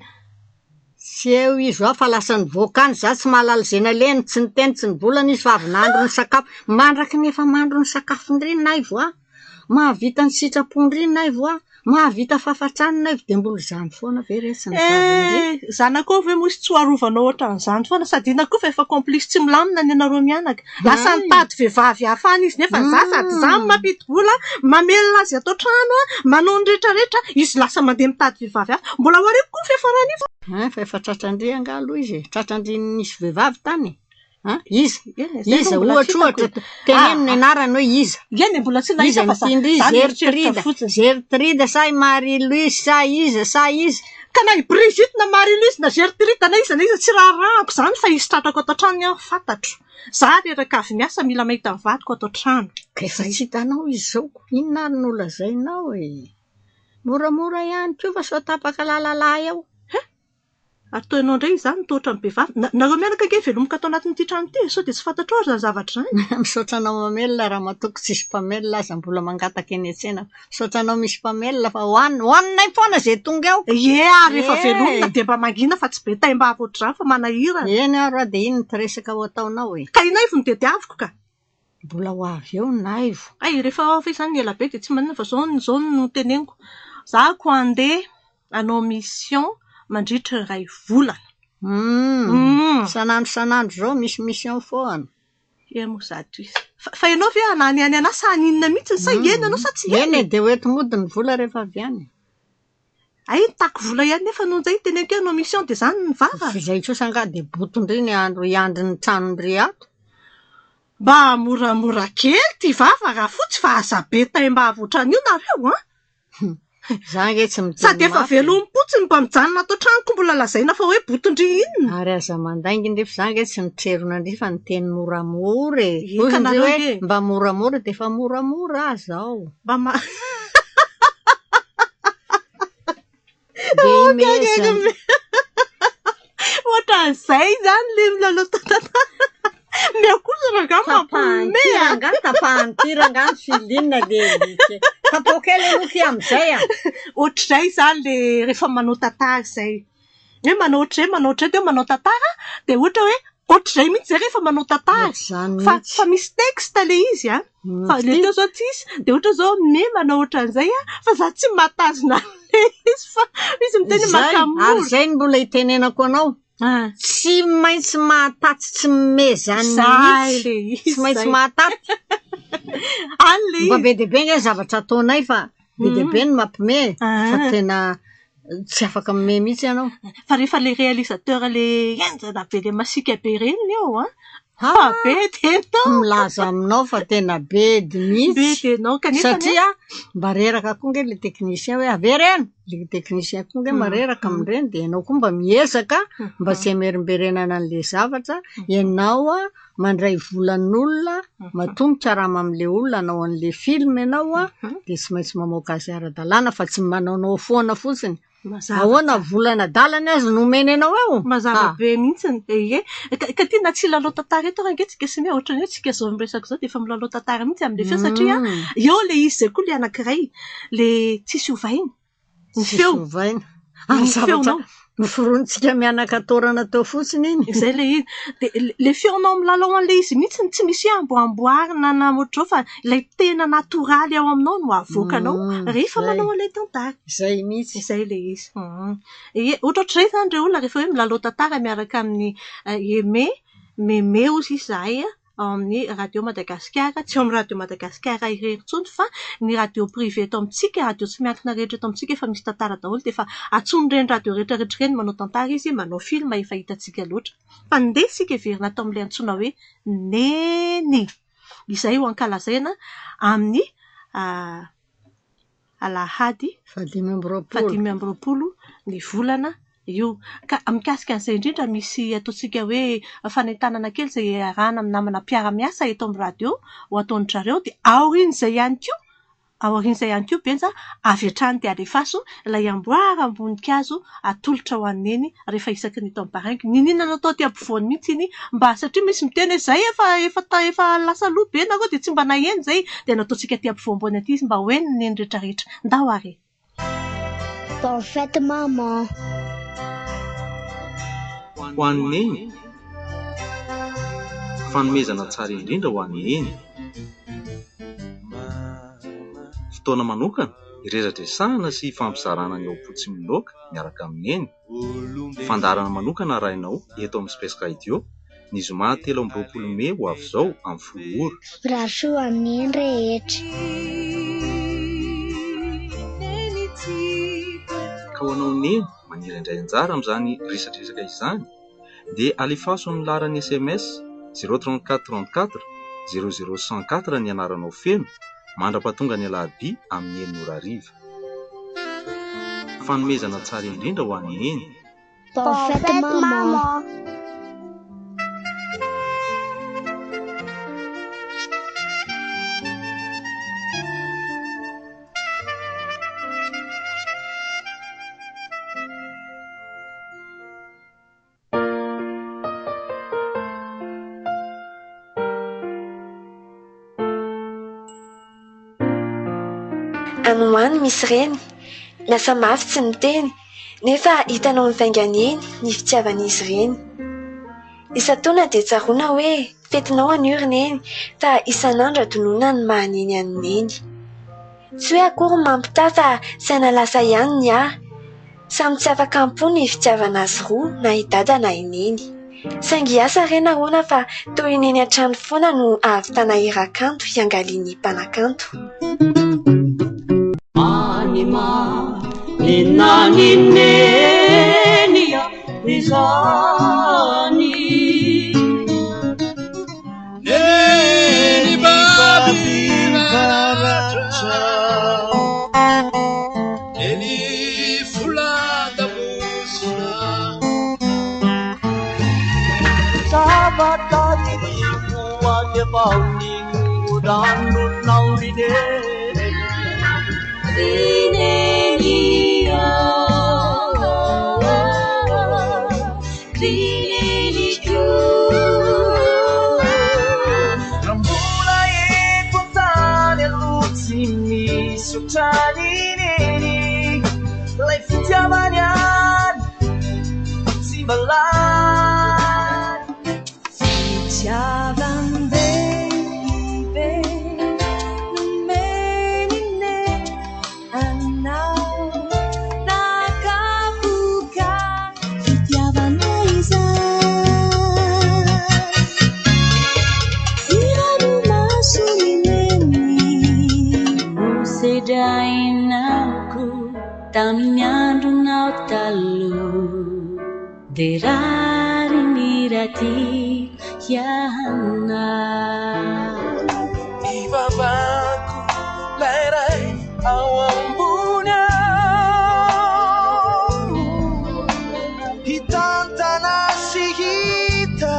Tsy eo izy hoa fa lasa nivoaka any, izaho tsy mahalala izay nalehany, tsy niteny, tsy nivolana izy fa avy nahandro ny sakafo. Mandraky ny efa mahandro ny sakafon-dry Naivo a! Mahavita ny sitrapon-dry Naivo a! Mahavita fafa-trano Naivo dia mbola izany foana ve re tsy ny vavin-dry? Eh, zanakao ve moa izy tsy ho arovanao ohatran'izany foana? Sady inona koa fa efa complice tsy milamina ny anareo mianaka. Lasa Hay! nitady vehivavy hafa any izy nefa za sady za no mampidi-bola, mamelona azy ato an-trano, manao ny rehetrarehetra, izy lasa mandeha mitady vehivavy hafa. Mbola ho ariako koa ny fiafarany io. Hein, fa efa tratran-dry angaha aloha izy e? Tratran-dry nisy vehivavy tany e? Hein, iza? Eny e, zay Iza? aloha mbola Ohatra tsy hitako ohatra, e. teneno ny Ah, anarany hoe iza? eny e, mbola tsy Iza nahita no fa za tian-dry? za mieritreritra Gertrida? fotsiny. Gertrida sa i Marie-Louise sa iza sa iza? Ka na i Brigitte na Marie-Louise na Gertrude na iza na iza tsy raharahako izany fa izy tratrako ato an-trano ihany fantatro. Za reraka avy miasa mila mahita ny vadiko ato an-trano. Ka efa tsy hitanao izy izao ko. Inona ary no lazainao e? Moramora ihany koa fa sao tapaka lalalahy eo. He! Ary toa ianao indray izany no toa ohatran'ny behivavy. Nareo mianaka ange velomiko ato anatin'ity trano ity e! Sao dia tsy fantatrao ary izany zavatra izany? Misaotra anao mamelona ramatoa ko tsisy mpamelona aza mbola mangataka eny an-tsena. Misaotra anao misy mpamelona fa hohanina, hohaninay foana izay tonga eo. Ie ary rehefa Ee. velomina dia mba mangina fa tsy be taim-bava ohatr'izany fa manahirana. Eny ary hoa dia iny ny resaka ho ataonao e. Ka i Naivo no tediaviko ka. Mbola ho avy eo Naivo. Hay rehefa ao ve izany ela be dia tsy maninona fa izao izao no teneniko. Za ko handeha. Hanao mission mandritra ny iray volana. Isan'andro isan'andro izao misy mission foana. Eny moa izato izy. Fa ianao ve hanany any anahy sa haninona mihitsy sa hiaina ianao sa tsy hiaina? Eny e, dia hoenti mody ny vola rehefa avy any. Hay nitaky vola ihany nefa noho izay teneniko hoe hanao mission dia izany ny vava. Fa izay kosa angaha dia boton-dry ny andro hiandry ny tranon-dry ato. Mba moramora kely ity vava Rafotsy fa aza be taim-bava ohatran'io nareo an! Za ange tsy miteny Sady efa mafy e. velomim-potsiny mba mijanona ato an-tranoko mbola lazaina fa hoe boton-dry inona? Ary aza mandainga ndry fa za ange tsy nitrerona ndry fa niteny moramora e. Eka Hoy ndry nareo hoe ange. mba moramora dia efa moramora aho izao. Mba ma Dia imezana. Ohatran'izay izany ilay milalao tantara. Meo kosa rangahy Tapahan'ity mampiomehy a. rangahy, tapahan'ity rangahy ny filinina dia alika. Tapao kely aloha ity amin'izay a. Ohatr'izay izany ilay rehefa manao tantara izay. Hoe manao ohatr'izay, manao ohatr'izay dia hoe manao tantara dia ohatra hoe ohatr'izay mihitsy izay rehefa manao tantara. Ohatr'izany Fa mihitsy. fa misy texte ilay izy a. Fa ilay teo izao tsisy dia ohatra izao me manao ohatran'izay a, fa za tsy mahatazona an'ilay izy fa izy miteny hoe Izay, ary makamora. izay no mbola itenenako anao. Ah. Tsy maintsy mahataty tsy mime izany Zay mihitsy. ilay izy, Tsy maintsy zay. mahataty. Any ilay Mba izy. be dia be ange ny zavatra ataonay fa be dia be ny mampime fa Ah. tena tsy afaka mime mihitsy ianao. Fa rehefa ilay réalisateur ilay henjana be ilay masiaka be ireny ny eo an. Fa be dia enao. Milaza aminao fa tena bedy mihitsy. Be dia enao kanefa Satria mba reraka koa ange ilay technicien hoe avereno. Ilay technicien koa ange mba reraka amin'ireny dia ianao koa mba miezaka mba tsy hamerimberenana an'ilay zavatra. Ianao an, mandray volan'olona, matoa mikarama amin'ilay olona hanao an'ilay film ianao an, dia tsy maintsy mamoaka azy ara-dalàna fa tsy manaonao foana fotsiny. Mazava Ahoana tsara. volana adalany aza no omeny anao eo? Mazava Ah. be mihitsy. Ie. Ka ty na tsy hilalao tantara eto ary ange tsika sy ny hoe ohatran'ny hoe tsika izao miresaka izao dia efa milalao tantara mihitsy amin'ilay feo satria eo ilay izy izay koa ilay anankiray ilay tsisy ovaina. Ny Tsisy feo. ovaina. Ny Ary zavatra feonao. noforonitsika mianaka torana teo fotsiny iny. Izay ilay izy. Dia ilay feonao milalao an'ilay izy mihitsy tsy misy hoe amboamboarina na ohatr'izao fa ilay tena natoraly ao aminao no avoakanao rehefa Izay. manao an'ilay tantara. Izay mihitsy. Izay ilay izy. Ie, ohatrohatr'izay izany ireo olona rehefa hoe milalao tantara miaraka amin'ny Aimé, Mémé hozy izy izahay ao amin'ny Radio Madagasikara, tsy ao amin'ny Radio Madagasikara irery intsony fa ny radio privé eto amintsika, radio tsy miankina rehetra eto amintsika efa misy tantara daholo dia efa antsoin'ireny radio rehetrarehetra ireny manao tantara izy, manao film efa hitantsika loatra. Fa ndeha isika hiverina ato amin'ilay antsoina hoe Neny, izay ho ankalazaina amin'ny alahady Fahadimy amby roapolo. fahadimy amby roapolo ny volana io. Ka mikasika an'izay indrindra misy ataontsika hoe fanentanana kely izay iarahana amin'ny namana mpiara-miasa eto amin'ny radio ho ataon-dry zareo dia aorian'izay ihany koa, aorian'izay ihany koa Benja avy hatrany dia alefaso ilay amboaram-boninkazo atolotra ho an'i Neny rehefa isaky ny eto amin'ny Baraingo. Niniana natao aty ampovoany mihitsy iny mba satria misy miteny hoe izay efa lasa aloha be nareo dia tsy mba naheno izay dia nataontsika aty ampovoampovoany aty izy mba ho henon'ny Neny rehetrarehetra. Ndao ary. Bonne fête maman. Ho an'i Neny, fanomezana tsara indrindra ho an'i Neny. Fotoana manokana iresadresahana sy ifampizarana ny ao am-po tsy miloaka miaraka amin'i Neny. Fandaharana manokana arahinao eto amin'ny Space Radio ny zoma 23 mey ho avy izao amin'ny 10 ora. Mirary soa amin'ny Neny rehetra. Ka ho anao Neny maniry handray anjara amin'izany resadresaka izany dia alefaso amin'ny laharan'ny SMS 034 34 00 104 ny anaranao feno mandra-pahatonga ny alarobia amin'ny 6 ora hariva. Fanomezana tsara indrindra ho an'i Neny. Bonne fête maman. Any ho any misy reny, miasa mafy tsy miteny, nefa hitanao mivaingana eny ny fitiavan'izy ireny. Isan-taona dia tsaroana hoe fetinao anio ry Neny, fa isan'andro adinoina ny maha Neny an'i Neny. Tsy hoe akory mampitaha fa saina lasa ihany ny ahy. Samy tsy afaka am-po ny fitiavana azy roa na i Dada na i Neny. Saingy asa re nahoana fa toa i Neny hatrany foana no ahavitana hira kanto hiangalian'ny mpanakanto. Tamin'ny andronao taloha dia rariny raha tiako hianao. Ivavako ilay Ray ao ambony ao, hitantana sy hita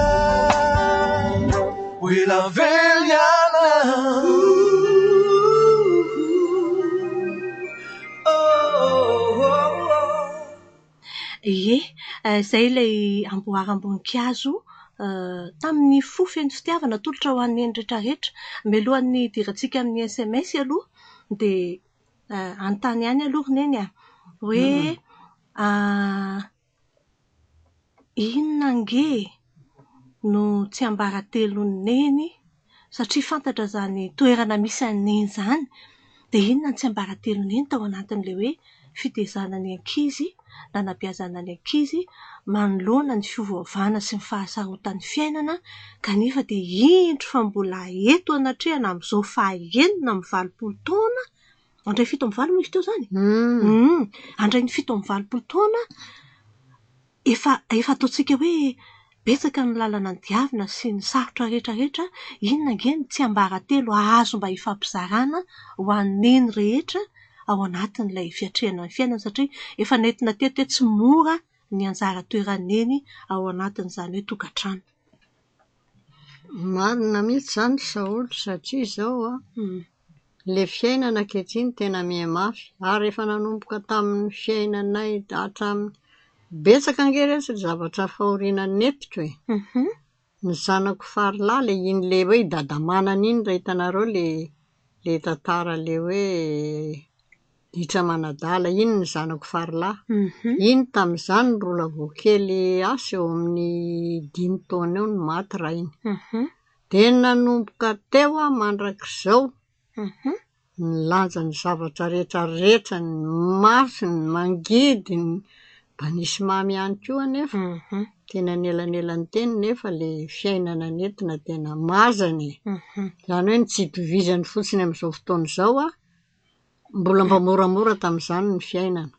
ho ela velona ianao. Ie, izay ilay amboaram-boninkazo tamin'ny fo feno fitiavana atolotra ho an'ny eny rehetrarehetra. Mialohan'ny hidirantsika amin'ny SMS aloha dia anontany ihany aloha ry Neny a, hoe inona ange no tsiambaratelon'i Neny satria fantatra izany toerana misy an'i Neny izany, dia inona no tsiambaratelon'i Neny tao anatin'ilay hoe fitaizana ny ankizy, nanabeazana ny ankizy manoloana ny fiovaovana sy ny fahasarotan'ny fiainana kanefa dia indro fa mbola eto anatrehana amin'izao faha-86 taona, handray 87 moa izy teo izany? Handray ny 87 taona, efa efa ataontsika hoe betsaka ny lalana nodiavina sy ny sarotra rehetrarehetra, inona ange no tsiambaratelo azo mba hifampizarana ho an'ny neny rehetra ao anatin'ilay fiatrehana ny fiainana satria efa nentina teto hoe tsy mora ny anjara toeran'ny neny ao anatin'izany hoe tokantrano. Marina mihitsy izany ry Saholy satria izao an, ilay fiainana ankehitriny tena mihamafy ary efa nanomboka tamin'ny fiainanay hatramin'ny... Betsaka ange re ny zavatra fahoriana nentiko e! Ny zanako faralahy ilay iny ilay hoe i Dadamanana iny raha hitanareo ilay ilay tantara ilay hoe ditra manadala. Iny ny zanako faralahy. Iny tamin'izany mbola vao kely asa eo amin'ny dimy taona eo no maty rainy. Dia nanomboka teo aho mandrak'izao, nilanja ny zavatra rehetra rehetra, ny mafy, ny mangidy, ny- mba nisy mamy ihany koa anefa. Teny anelanelany teny nefa ilay fiainana nentina tena mazana e. Izany hoe ny tsy itovizany fotsiny amin'izao fotoana izao an, mbola mba moramora tamin'izany ny fiainana.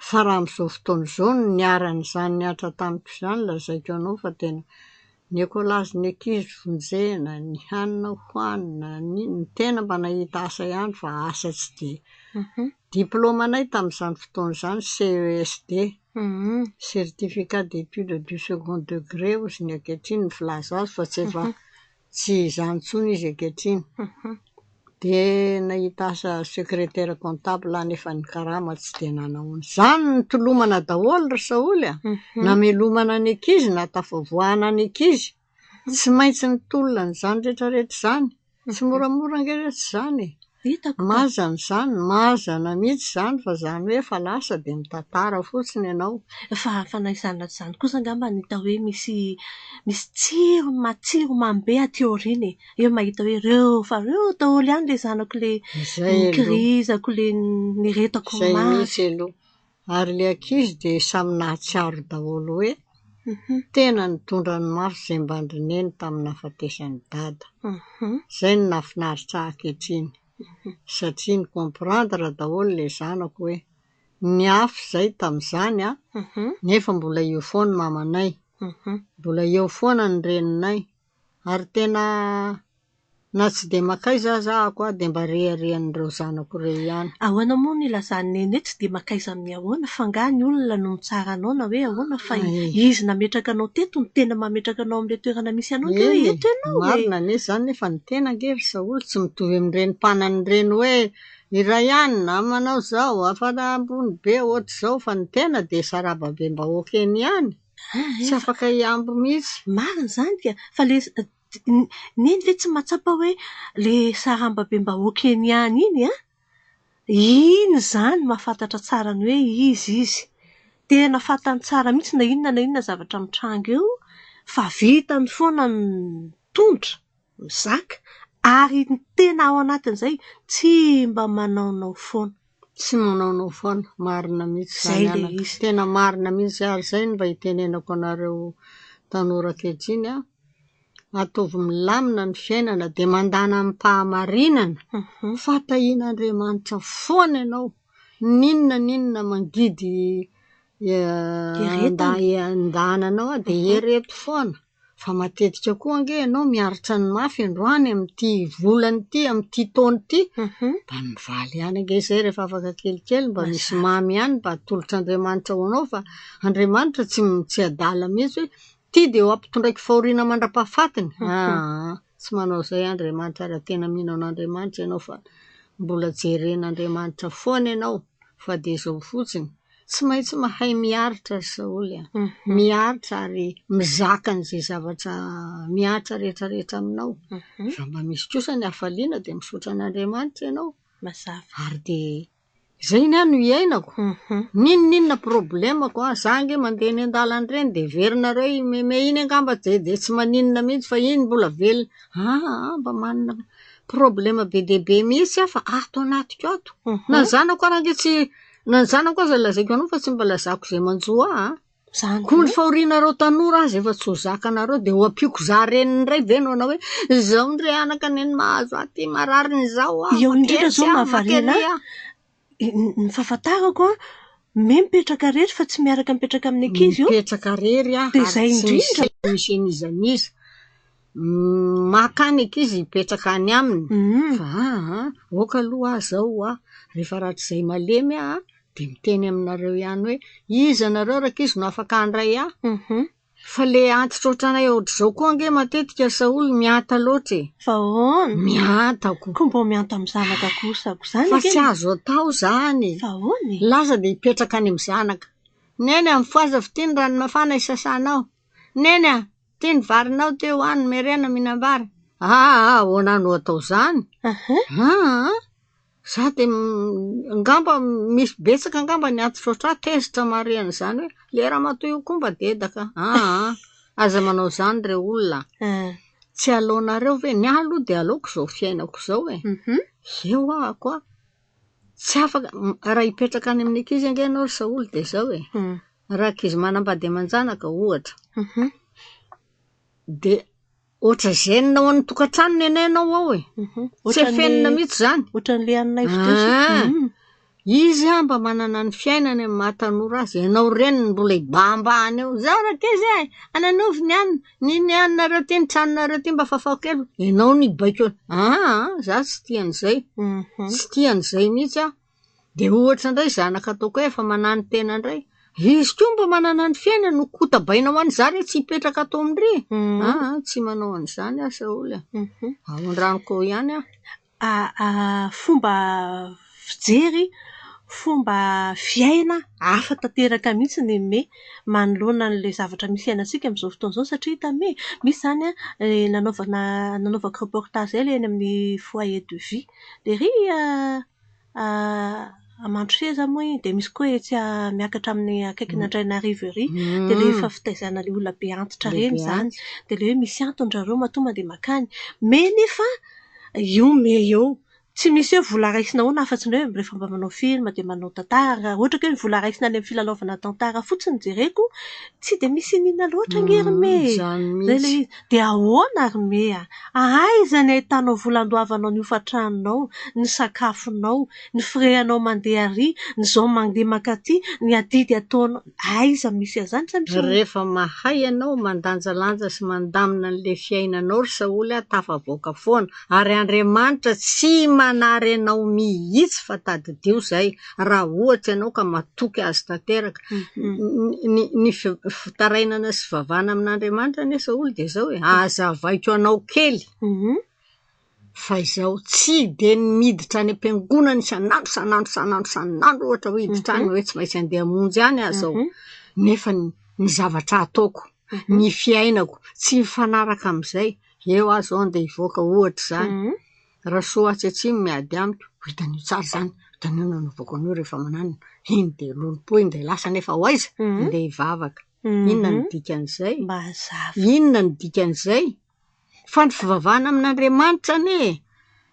Fa raha amin'izao fotoana izao no niharan'izany nihatra tamiko izany lazaiko anao fa tena ny ekolazin'ny ankizy vonjena, ny hanina hohanina, ny inona. Ny tena mba nahita asa ihany fa asa tsy dia... Diplaomanay tamin'izany fotoana izany CESD, Certificat d'études du second degré hozy ny ankehitriny ny filaza azy fa tsy efa tsy izany intsony izy ankehitriny. Dia nahita asa secrétaire comptable aho nefa ny karama tsy dia nanahoana. Izany nitolomana daholo ry Saholy a! Namelomana ny ankizy, nahatafavoahana ny ankizy. Tsy maintsy nitolona an'izany rehetrarehetra izany. Tsy moramora ange re tsy izany e! Mazana izany, mazana mihitsy izany fa izany hoe efa lasa dia mitantara fotsiny ianao. Fa fa na izany na tsy izany kosa angamba no hita hoe misy misy tsirony matsiro mamy be aty aoriana e. Eo mahita hoe ireo fa ireo daholo ihany ilay zanako ilay Izay aloha. nikirizako, ilay niretako Izay mafy. mihitsy aloha. Ary ilay ankizy dia samy nahatsiaro daholo hoe tena nitondra ny mafy izay mba an-dry Neny tamin'ny nahafatesan'i Dada. Izay no nahafinaritra ahy ankehitriny. Satria ni-comprendre daholo ilay zanako hoe niafy izahay tamin'izany an, nefa mbola eo foana ny mamanay. Mbola eo foana ny reninay. Ary tena na tsy dia mankaiza aza ahako an, dia mba reharehan'ireo zanako ireo ihany. Ahoana moa no ilazan'i Neny hoe tsy dia mankaiza amin'ny ahoana fa angaha ny olona no mitsara anao na hoe ahoana fa izy nametraka anao teto no tena mametraka anao amin'ilay toerana misy anao ange hoe Eny e, eto ianao e! marina anie izany nefa ny tena ange ry Saholy tsy mitovy amin'ireny mpanana ireny hoe iray ihany na manao izao, afara ambony be ohatr'izao fa ny tena dia sarababem-bahoaka eny ihany. Tsy afaka hihambo mihitsy. Marina izany ka! Fa ilay Neny ve tsy mahatsapa hoe ilay sarambabem-bahoaka eny ihany iny an, iny izany mahafantatra tsara ny hoe iza izy. Tena fantany tsara mihitsy na inona na inona zavatra mitranga eo fa vitany foana ny mitondra, mizaka ary ny tena ao anatin'izay tsy mba manaonao foana. Tsy manaonao foana. Marina mihitsy Izay izany ilay anaka. izy. Tena marina mihitsy ary izay no mba itenenako anareo tanora ankehitriny an. Ataovy milamina ny fiainana dia mandàna amim-pahamarinana fa tahian'Andriamanitra foana ianao. N'inona n'inona mangidy andananao an, dia ereto foana. Fa matetika koa ange ianao miaritra ny mafy androany amin'ity volana ity, amin'ity taona ity. Mba mivaly ihany ange izay rehefa afaka kelikely, mba misy mamy ihany mba atolotr'Andriamanitra ho anao fa Andriamanitra tsy tsy adala mihitsy hoe ity dia ho ampitondraiko fahoriana mandra-pahafatiny. Aa, tsy manao izay Andriamanitra raha tena mino an'Andriamanitra ianao fa mbola jeren'Andriamanitra foana ianao fa dia izao fotsiny. Tsy maintsy mahay miaritra ry Saholy a. Miaritra ary mizaka an'izay zavatra mihatra rehetrarehetra aminao. Raha mba misy kosa ny hafaliana dia misaotra an'Andriamanitra ianao. Mazava. Ary dia izay ny ahy no iainako. N'inon'inona problemako an, za ange mandeha eny an-dalana ireny dia heverinareo i Mémé iny angamba dia tsy maninona mihitsy fa iny mbola velona. Aa, mba manana problema be dia be mihitsy aho fa ato anatiko ato. Na ny zanako ary ange tsy na ny zanako aza lazaiko anao fa tsy mba lazako izay manjo ahy an. Izany Koa ny fahorianareo tanora aza efa tsy ho zakanareo dia ho ampiako za reniny indray ve no hanao hoe izao ndry anaka neny mahazo ahy ity marary ny izao aho, Eo indrindra manketsy izao aho, mahavariana mankery ahy. aho. Ny fahafantarako an, me mipetraka irery fa tsy miaraka mipetraka amin'ny ankizy io. Mipetraka irery aho Dia ary izay tsy misy indrindra. misy an'iza n'iza. Maka any ankizy hipetraka any aminy. Fa aa, aoka aloha aho izao aho, rehefa rahatrizay malemy aho an, dia miteny aminareo ihany hoe iza nareo rankizy no afaka handray ahy? Fa ilay antitra ohatranay ohatr'izao koa ange matetika ry Saholy mihanta loatra e. Fa ahoana? Mihanta ko. Koa mbô mihanta amin'ny zanaka kosa ko izany Fa ange. tsy azo atao izany. Fa ahoana e? Lasa dia hipetraka any amin'ny zanaka. Neny a, mifohaza fa ity ny rano mafana isasanao. Neny a, ity ny varinao teo any, merena mihinam-bary. Aa, ahoana no atao izany? Aa, za dia angamba misy betsaka angamba ny antitra ohatr'ahy tezitra mahare an'izany hoe ilay ramatoa io koa mba dedaka. Aa, aza manao izany re olona a. Tsy aleonareo ve? Ny ahy aloha dia aleoko izao fiainako izao e. Eo ahako a. Tsy afaka, raha hipetraka any amin'ny ankizy ange ianao ry Saholy dia izao e. Raha ankizy manambady aman-janaka ohatra, dia ohatra gêne ao amin'ny tokantrano ny anay ianao ao e. Tsy afenina mihitsy izany. Ohatran'ilay anay fotoana. Ah, Izy an mba manana ny fiainany amin'ny maha tanora azy. Ianao reniny mbola hibahambahana eo. Izao rankizy e, ananovy ny anona, ny ny anonareo ity, ny tranonareo ity mba fafao kely. Ianao no hibaiko. Ah, za tsy tia an'izay. Tsy tia an'izay mihitsy aho. Dia ohatra indray zanaka ataoko hoe efa manano-tena indray. Izy koa mba manana ny fiainany no kotabaina ho any. Za re tsy hipetraka ato amin-dry. Ah, tsy manao an'izany aho Saholy a. Aondranoko ao ihany aho. Fomba fijery, fomba fiaina hafa tanteraka mihitsy ny Mémé manoloana an'ilay zavatra misy iainantsika amin'izao fotoana izao satria hita Mémé, misy izany an, nanaovana nanaovako reportage izay ilay eny amin'ny foyer de vie. Dia ery Mandroseza moa iny, dia misy koa etsy miakatra amin'ny akaikin'Andrainarivo ery. Dia ilay efa fitaizana ilay olona be antitra ireny izany. Dia ilay hoe misy antony ry zareo matoa mandeha mankany. Mémé nefa io Mémé io. Tsy misy hoe vola raisina ahoana afa-tsy ny hoe rehefa mba manao film dia manao tantara. Raha ohatra ka hoe ny vola raisina any amin'ny filalaovana tantara fotsiny jereko, tsy dia misy iniana loatra ange ry Me e. Izany Izay mihitsy. ilay izy. Dia ahoana ry Me a? Aiza ny ahitanao vola andoavanao ny hofan-tranonao, ny sakafonao, ny frais-nao mandeha ary, ny zao mandeha mankaty, ny adidy ataonao. Aiza misy an'izany sa misy olona? Rehefa mahay ianao mandanjalanja sy mandamina an'ilay fiainanao ry Saholy a, tafavoaka foana. Ary Andriamanitra tsy manary anao mihitsy fa tadidio izay, raha ohatra ianao ka matoky azy tanteraka. Ny ny fitarainana sy fivavahana amin'Andriamanitra anie Saholy dia izao e, hazavaiko anao kely fa izao tsy dia ny miditra any am-piangonana isan'andro isan'andro isan'andro isan'andro ohatra hoe hiditra any hoe tsy maintsy handeha hamonjy any aho izao. Nefa ny zavatra ataoko, ny fiainako tsy mifanaraka amin'izay. Eo aho izao andeha hivoaka ohatra izany. Rasoa atsy atsimo miady amiko. Ho hitan'io tsara izany, ho hitan'io no nanaovako an'io rehefa mananona. Iny dia lolompo iny dia lasa nefa ho aiza? Andeha hivavaka. Inona no dikan'izay? Inona no dikan'izay? Fa ny fivavahana amin'Andriamanitra anie e!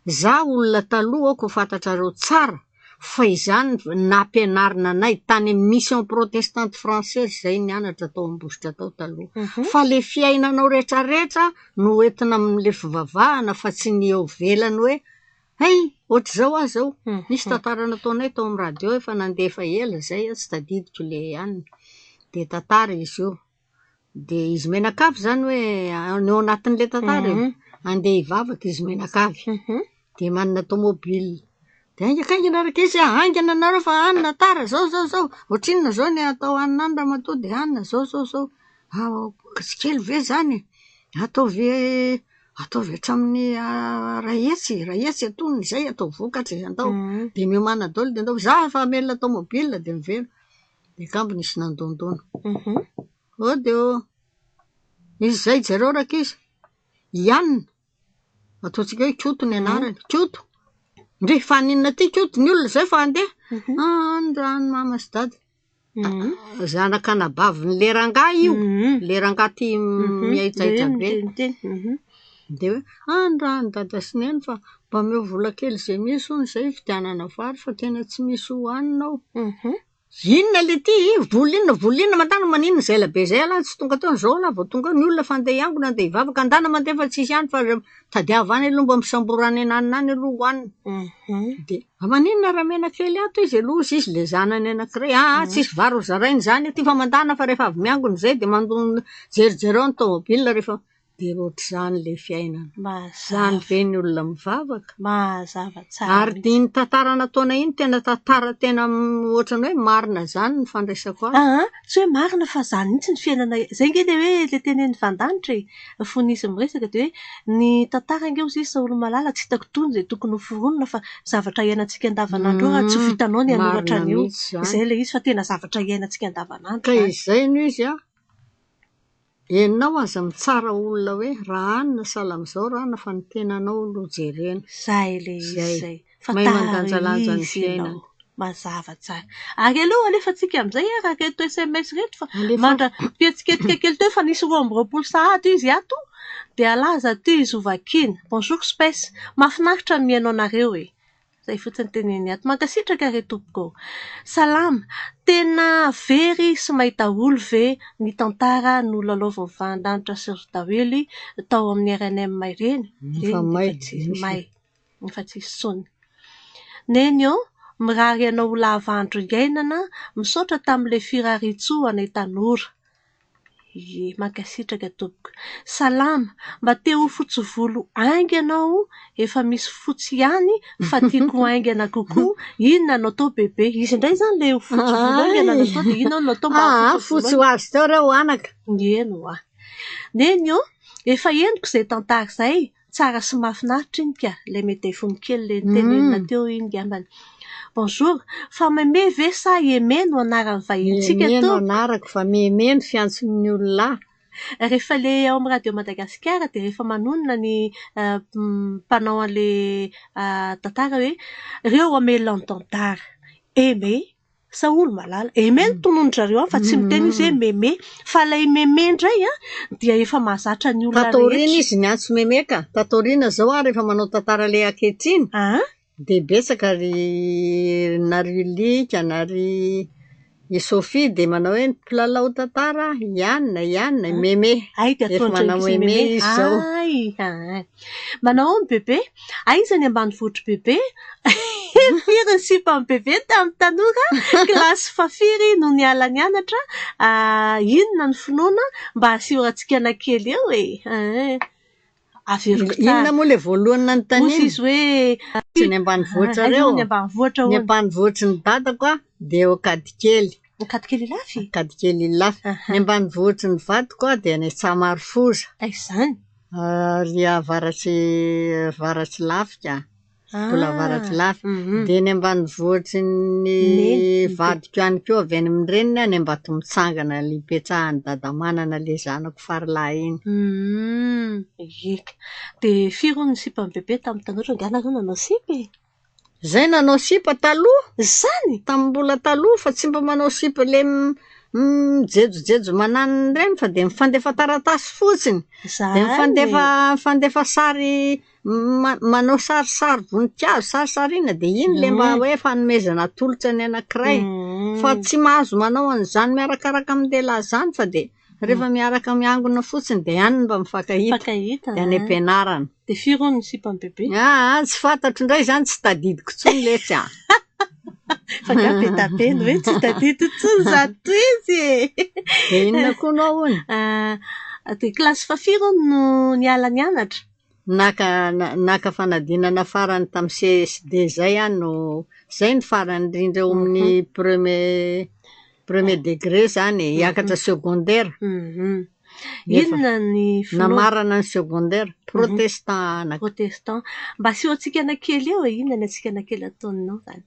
Izaho olona taloha aoka ho fantatrareo tsara fa izany nampianarina anay tany amin'ny mission protestante française izay nianatra tao Ambositra tao taloha. Fa ilay fiainanao rehetrarehetra no entina amin'ilay fivavahana fa tsy ny eo ivelany hoe hay ohatr'izao aho izao. Nisy tantara nataonay tao amin'ny radio efa nandefa ela izay tsy tadidiko ilay anona. Dia tantara izy io. Dia izy mianakavy izany hoe ny ao anatin'ilay tantara e, handeha hivavaka izy mianakavy. Dia manana tomobile. Dia haingankaingana rankizy a, haingana nareo fa anona tara, izao izao izao. Ohatrinona izao ny atao anona any ramatoa dia anona izao izao izao. Tsy kely ve izany e? Ataovy ataovy hatramin'ny iray hetsy, iray hetsy antonony izay atao vokatra e, andao. Dia miomàna daholo dia andao. Izaho efa hamelona tomobile dia miverina. Dia angamba nisy nandondona. Ody ô! Izy izay, jereo rankizy. I Anna, ataontsika hoe Koto ny anarany. Koto! Ndry, fa haninona aty Koto? Ny olona izay fa handeha. Any raha ny mama sy dada. Zanak'anabavin'ilay rangahy io. Ilay rangahy ity miaitraitra be. Dia hoe, any raha ny dada sy neny fa mba omeo vola kely izay misy hono izay hividianana vary fa tena tsy misy hohanina ao. Inona ilay ity? Vola inona? Vola inona? Mandana maninona izay ela be izay alah tsy tonga teo, izao alah vao tonga eo, ny olona fa handeha hiangona, handeha hivavaka, andana mandeha fa tsisy ihany fa tadiavo any aloha mba misamborana any ananona any aloha hohanina. Dia maninona ramena kely ato izy aloha hozy izy ilay zanany anankiray, aa tsisy vary ho zaraina izany aty fa mandana fa rehefa avy miangona izay dia mandona jerijereo ny tomobile rehefa Dia ohatr'izany ilay fiainana. Mazava. Izany ve ny olona mivavaka? Mazava tsara Ary mihitsy. iny tantara nataonay iny tena tantara tena ohatran'ny hoe marina izany ny fandraisako azy. Aa, tsy hoe marina fa izany mihitsy ny fiainana, izay ange ilay hoe ilay tenenin'i Vandanitra e, fony izy miresaka dia hoe ny tantara ange hozy izy Saolomalala tsy hitako itony izay tokony ho foronina fa zavatra iainantsika andavanandro io raha tsy ho vitanao ny hanoratra Marina an'io. mihitsy izany. Izay ilay izy fa tena zavatra iainantsika andavanandro Ka izany. izay no izy an. Ianao aza mitsara olona hoe raha anona sahala amin'izao raha anona fa ny tenanao aloha jerena. Izay ilay izy Izay. izay. Mahay Fantaro mandanjalanja ny izy ianao. fiainana. Mazava tsara. Ary aleo alefantsika amin'izay araka ireto SMS ireto fa Alefa. mandra-pihetsiketsika kely teo fa nisy 22 sahady izy ato dia alaza aty izy ho vakiana. Bonjour Space. Mahafinaritra ny mihaino anareo e. Izay fotsiny teneniny ato. Mankasitraka re tompoko. Salama. Tena very sy may daholo ve ny tantara nolalaovin'i Vahandanitra sy ry Dawely tao amin'ny RNM ireny? Efa Ireny may. efa tsy may. Efa tsy intsony. Neny ô, mirary anao ho lava andro iainana, misaotra tamin'ilay firariantsoa anay tanora. Ie, mankasitraka tompoko. Salama, mba te ho fotsy volo haingana aho, efa misy fotsy ihany fa tiako haingana kokoa. Inona no atao bebe? Izy indray izany ilay ho fotsy volo haingana no atao dia inona no atao mba Aa, hahafotsy volo fotsy ho azy teo ireo anaka. Eny hoa. Neny ô, efa henoko izay tantara izay, tsara sy mahafinaritra iny ka, ilay mety fony kely ilay nitenenina teo iny ngambany. Bonjour, fa Meme ve sa Aimé no anaran'ny vahintsika Aimé no tompoko? anarako fa Meme no fiantson'ny olona ahy. Rehefa ilay ao amin'ny Radio Madagasikara dia rehefa manonona ny mpanao an'ilay tantara hoe ireo hamelona ny tantara. Aimé, Saolomalala. Aimé no tononin-dry zareo any fa tsy miteny izy hoe Meme. Fa ilay Meme indray an, dia efa mahazatra ny olona Tato aoriana rehetra. izy niantso Meme ka. Tato aoriana izao aho rehefa manao tantara ilay ankehitriny. Dia betsaka ry na ry Lika na ry i Sophie dia manao hoe ny mpilalao tantara i anona, i anona, i Mémé. Hay dia Efa ataon-dry manao ankizy Mémé Mémé. izy izao. Hay, hay. Manao ahoana bebe? Aiza ny ambanivohitr'i bebe? Firy ny sipan'i bebe tamin'ny tanora? Kilasy fahafiry no niala nianatra? Ah, inona ny finoana? Mba asio hatsikana kely eo e. Ah, Averiko tsara. Inona moa ilay voalohany nanontaniana? Hoy izy hoe Tsy ny ambanivohitrareo. Aiza ny ambanivohitra Ny hono? ambanivohitry ny dadako a, dia eo Ankadikely. Ankadikely Ilafy? Ankadikely Ilafy. Ny ambanivohitry ny vadiko a, dia any Antsahamarofoza. Aiza izany? Ary avaratr'i avaratr'i Lafika. Mbola avaratr'i Lafika. Mhm. Dia ny ambanivohitry ny Neny. vadiko ihany koa avy any amin'ny reniny any Ambatomitsangana ilay ipetrahan'i Dadamanana ilay zanako faralahy iny. Eka. Dia firy hono ny sipan'i bebe tamin'ny tanora? Angaha nareo nanao sipa e? Izay nanao sipa taloha. Izany? Tamin'ny mbola taloha fa tsy mba manao sipa ilay mijejojejo mananona ireny fa dia mifandefa taratasy fotsiny. Dia Izany e. mifandefa mifandefa sary manao sarisary voninkazo, sarisary inona dia iny ilay mba hoe fanomezana atolotra ny anankiray. Fa tsy mahazo manao an'izany miarakaraka amin'ny lehilahy izany fa dia rehefa miaraka miangona fotsiny dia any no mba mifankahita. Mifankahita. Dia any am-pianarana. Dia firy hono ny sipan'i bebe? Aa, tsy fantatro indray izany, tsy tadidiko intsony letsy a. Fa angaha be dia be ny hoe tsy tadidy intsony izato izy e! Dia inona koa no ao hono? Ah, dia kilasy fahafiry hono no niala nianatra? Naka naka fanadinana farany tamin'ny CSD izay aho no... Izay no farany indrindra eo amin'ny premier premier degré izany e, hiakatra secondaire. Nefa Inona ny finoana? Namarana ny secondaire. Protestant anaka. Protestant. Mba asio hatsikana kely eo e, inona ny hatsikana kely ataonao izany?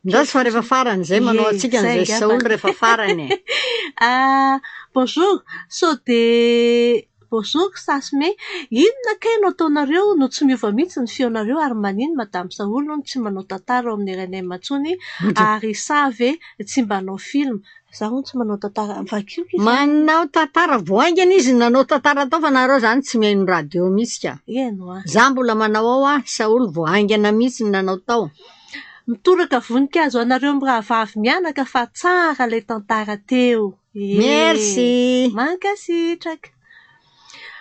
Ndraso fa rehefa farany izay manao Ie, hatsikana izay izay angamba. Saoly rehefa farany e. Ah, bonjour, sao dia bonjour Sasme. Inona kay no ataonareo no tsy miova mihitsy ny feonareo ary manino Madame Saoly no tsy manao tantara ao amin'ny RNM intsony ary sa ve tsy mba hanao film? Izaho hono tsy manao tantara. Vakio kisa. Manao tantara vao haingana izy nanao tantara tao fa nareo izany tsy mihaino radio mihitsy ka. Eny hoa. Izaho mbola manao ao aho, Saoly vao haingana mihitsy no nanao tao. Mitoraka voninkazo anareo mirahavavy mianaka fa tsara ilay tantara teo. Ie. Merci. Mankasitraka.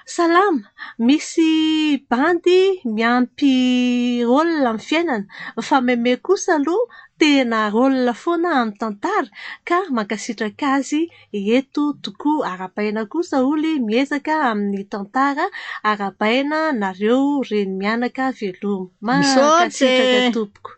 Salama, misy bandy miampy rôle amin'ny fiainana fa Mémé kosa aloha tena rôle foana amin'ny tantara ka mankasitraka azy eto tokoa. Arahabaina koa Saoly miezaka amin'ny tantara. Arahabaina nareo reny mianaka veloma. Mankasitraka Misaotra e. tompoko.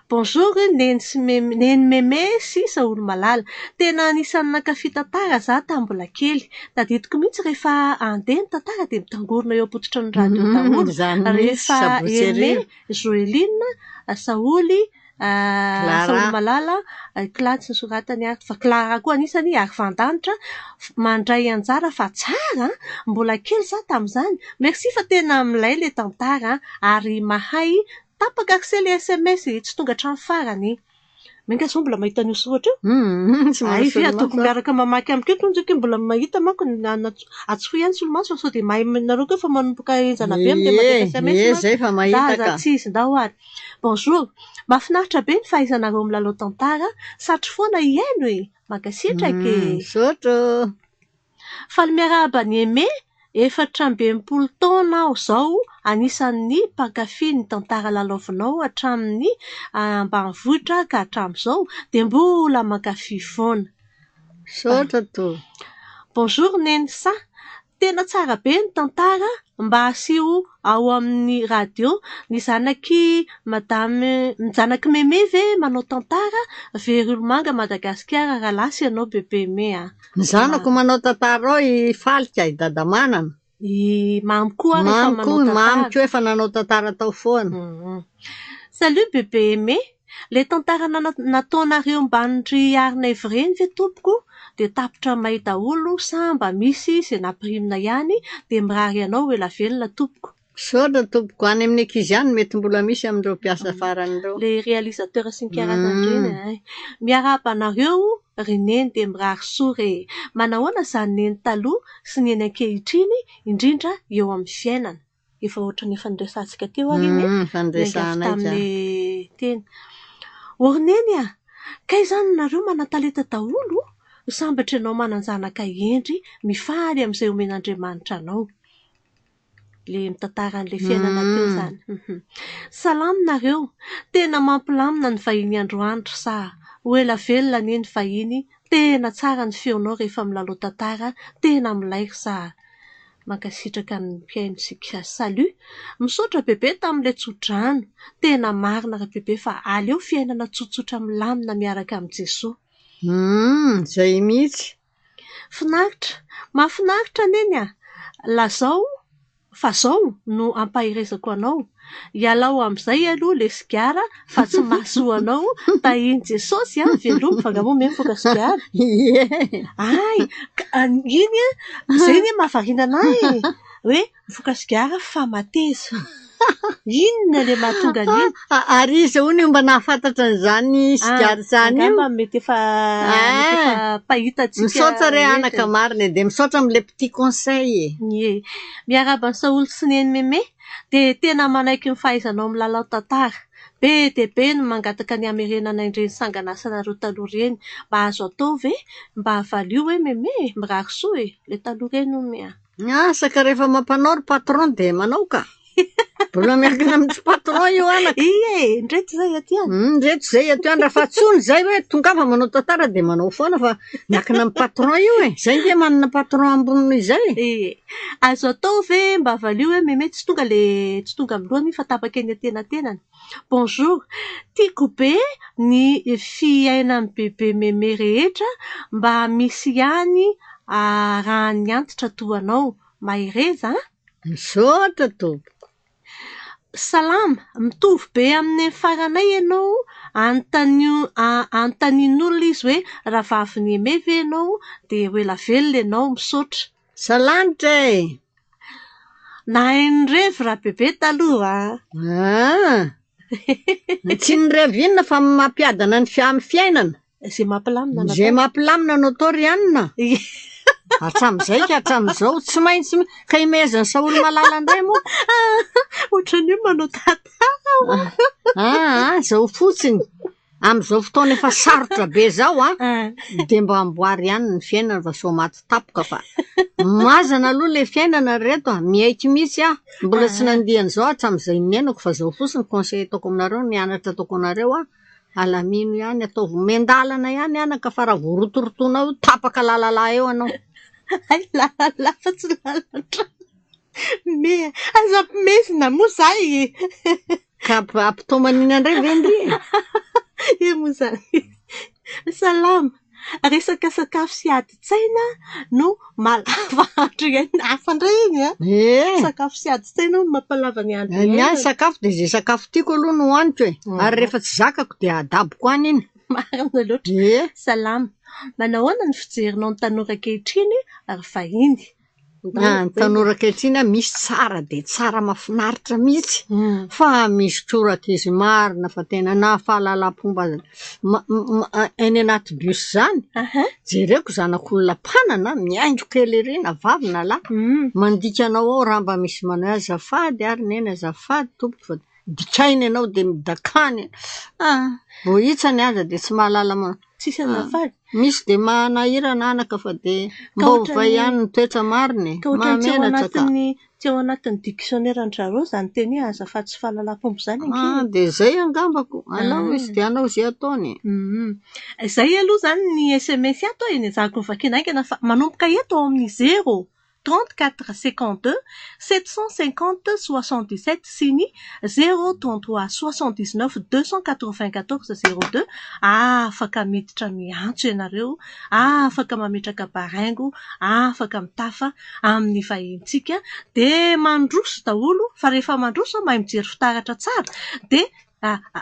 Bonjour Neny sy Mémé, Neny Mémé sy Saoly Malala. Tena anisan'ny nankafy tantara izaho tamin'ny mbola kely. Tadidiko mihitsy rehefa handeha ny tantara dia mitangorona eo am-pototry ny radio daholo. Izany mihitsy, Rehefa sabotsy Aimé, hariva. Joéline, Saoly, Clara. Saoly Malala, Clara tsy nosoratany ary fa Clara koa anisany ary Vandanitra mandray anjara fa tsara, mbola kely izaho tamin'izany. Merci fa tena milay ilay tantara ary mahay tapaka sy ilay SMS tsy tonga hatramin'ny farany. Minga izao mbola mahita an'io soratra io? Tsy manao Ay ve solomaso ataoko aho. miaraka mamaky amiko eto tonga dia mbola mahita manko ny antsoy ihany solomaso fa sao dia mahay nareo koa efa manomboka henjana be amin'ilay mandefa Ie, SMS ie, manko. izay fa mahita Zaza ka. tsy izy ndao ary. Bonjour, mahafinaritra be ny fahaizanareo milalao tantara, satry foana hihaino e. Mankasitraka e. Misaotra. Faly miarahaba an'i Aimé, 64 taona aho izao, anisan'ny mpankafy ny tantara lalaovinao hatramin'ny ambanivohitra ka hatramin'izao, dia mbola mankafy foana. Misaotra to. Bonjour Neny Sa, tena tsara be ny tantara mba asio ao amin'ny radio. Ny zanaky Madame, ny zanaky Mémé ve manao tantara? Very Olomanga Madagasikara raha lasa ianao bebe Aimé a. Ny zanako manao tantara ao i Falika, i Dadamanana. I Mamy koa ary efa Mamy manao koa, Mamy tantara. koa efa nanao tantara tao foana. Salut bébé Aimé, ilay tantara nataonareo mbanindry Arnaivo ireny ve tompoko? Dia tapitra may daholo sa mba misy izay nampirimina ihany dia mirary anao ho ela velona tompoko. Misaotra tompoko, any amin'ny ankizy ihany mety mbola misy amin'ireo mpiasa farany ireo. Ilay réalisateur sy ny karazany ireny, ay. Miarahaba anareo ry Neny dia mirary soa re. Manahoana izany Neny taloha sy Neny ankehitriny, indrindra eo amin'ny fiainana. Efa ohatran'ny efa niresahantsika teo ary iny e. Efa niresahanay Niainga avy tamin'ilay teny. Ô ry Neny a! Kay izany nareo manan-talenta daholo? Sambatra ianao manan-janaka hendry, mifaly amin'izay omen'Andriamanitra anao. Ilay mitantara an'ilay fiainana teo izany. Salama nareo! Tena mampilamina ny vahiny androany ry sa! Ho ela velona anie ny vahiny, tena tsara ny feonao rehefa milalao tantara, tena milay ry sa! Mankasitraka ny mpihaino isika. Salut! Misaotra bebe tamin'ilay tso-drano. Tena marina ra bebe fa aleo fiainana tsotsotra milamina miaraka amin'i Jesoa. Humm, zay mihitsy. Finaritra! Mahafinaritra neny a! Lazao fa zao no ampaherezako anao, ialao amin'izay aloha le sigara fa tsy mahasoa anao, tahin'i Jesosy a! Veloma fa angaha moa me mifoka sigara? Ie! Ay! Ka iny an, zay anie mahavariana anahy e! Hoe mifoka sigara fa mateza. Inona ilay mahatonga an'iny? Ary iza hono io mba nahafantatra an'izany sigara izany io? Angamba mety efa mety efa mpahita antsika Misaotra re rehetra anaka e. marina e, dia misaotra amin'ilay petit conseil e. Ie. Miarahaba an'i Saholy sy Neny Mémé. Dia tena manaiky ny fahaizanao milalao tantara. Be dia be ny mangataka ny hamerenana ireny sangan'asanareo taloha ireny. Mba azo atao ve? Mba valio hoe Mémé e! Mirary soa e! Ilay taloha ireny hono a! Asa ka rehefa mampanao ry patron dia manao ka. Mbola miankina amin'ny patron io anaka. Ie, ndreto izay aty any. Ndreto izay aty any. Raha fa tsony izay hoe tongava manao tantara dia manao foana fa miankina amin'ny patron io e. Izay nge manana patron amboniny izay e. Ie. Azo atao ve mba valio hoe Mémé tsy tonga le tsy tonga amin'ny lohany iny fa tapaka eny antenatenany. Bonjour, tiako be ny fiainan'i bebe Mémé rehetra mba misy ihany arahan'ny antitra toa anao. Mahereza an! Misaotra tompoko. Salama, mitovy be amin'ny faranay ianao, anontanio anontanian'olona izy hoe rahavavin'i Aimé ve ianao dia ho ela velona ianao, misaotra. Salanitra e! Nahay nirevy Rabebe taloha a! Ah! Tsy nirevy inona fa mampiadana ny amin'ny fiainana. Izay mampilamina no Izay atao. mampilamina no atao ry anona. Hatramin'izay ka hatramin'izao tsy maintsy ka imehezan'i Saholy malala indray moa. Ohatran'ny hoe manao tantara aho. Ah, izao fotsiny. Amin'izao fotoana efa sarotra be izao an, dia mba amboary ihany ny fiainana fa sao maty tampoka fa mazana aloha ilay fiainana ry reto a, miaiky mihitsy aho. Mbola tsy nandia an'izao hatramin'izay niainako fa izao fotsiny conseil ataoko aminareo, ny anatra ataoko anareo an, alamino ihany, ataovy miandalana ihany anaka fa raha vao rotorotoinao io tapaka lalala eo ianao. Hay lalala fa tsy lalan-drano. Me, aza ampimezina moa izaho e! Ka ampitaomanina indray ve ndry e? Io moa izany. Salama. Resaka sakafo sy adin-tsaina no mahalava andro iainana. Hafa indray iny an! Ee. Sakafo sy adin-tsaina no mampalava ny andro Ny ahy iainana. sakafo dia izay sakafo tiako aloha no hohaniko e. Ary rehefa tsy zakako dia adaboko any iny. Marina loatra. Ee. Salama. Manahoana ny fijerinao ny tanora ankehitriny ary fahiny? Ah, ny tanora ankehitriny ah, misy tsara dia tsara mahafinaritra mihitsy fa misy koa rankizy marina fa tena na fahalalam-pomba aza ma- ma- any anaty bus izany jereko zanak'olona mpanana mihaingo kely ery na vavy na lahy mandika anao ao raha mba misy manao hoe azafady ary neny azafady tompoko fa dikaina ianao dia midakana ah, vao hitsany aza dia tsy mahalala ma- Tsisy azafady. Misy dia manahirana anaka fa dia Ka mba ovay ohatran'ny- ihany ny toetra marina e. Ka ohatran'ny tsy ao Mahamenatra ka. anatin'ny tsy ao anatin'ny dictionnaire-ndry zareo izany teny hoe azafady sy fahalalam-pomba izany Ah, ankehitriny. dia izay angambako. Alao Ah. izy dia hanao izay ataony. Izay aloha izany ny SMS ato e, nezahako novakiana haingana fa manomboka eto ao amin'ny zéro 34 52 750 77 sy ny 0 33 79 294 02. Afaka miditra miantso ianareo, afaka mametraka baraingo, afaka mitafa amin'ny vahintsika. Dia mandroso daholo, fa rehefa mandroso mahay mijery fitaratra tsara dia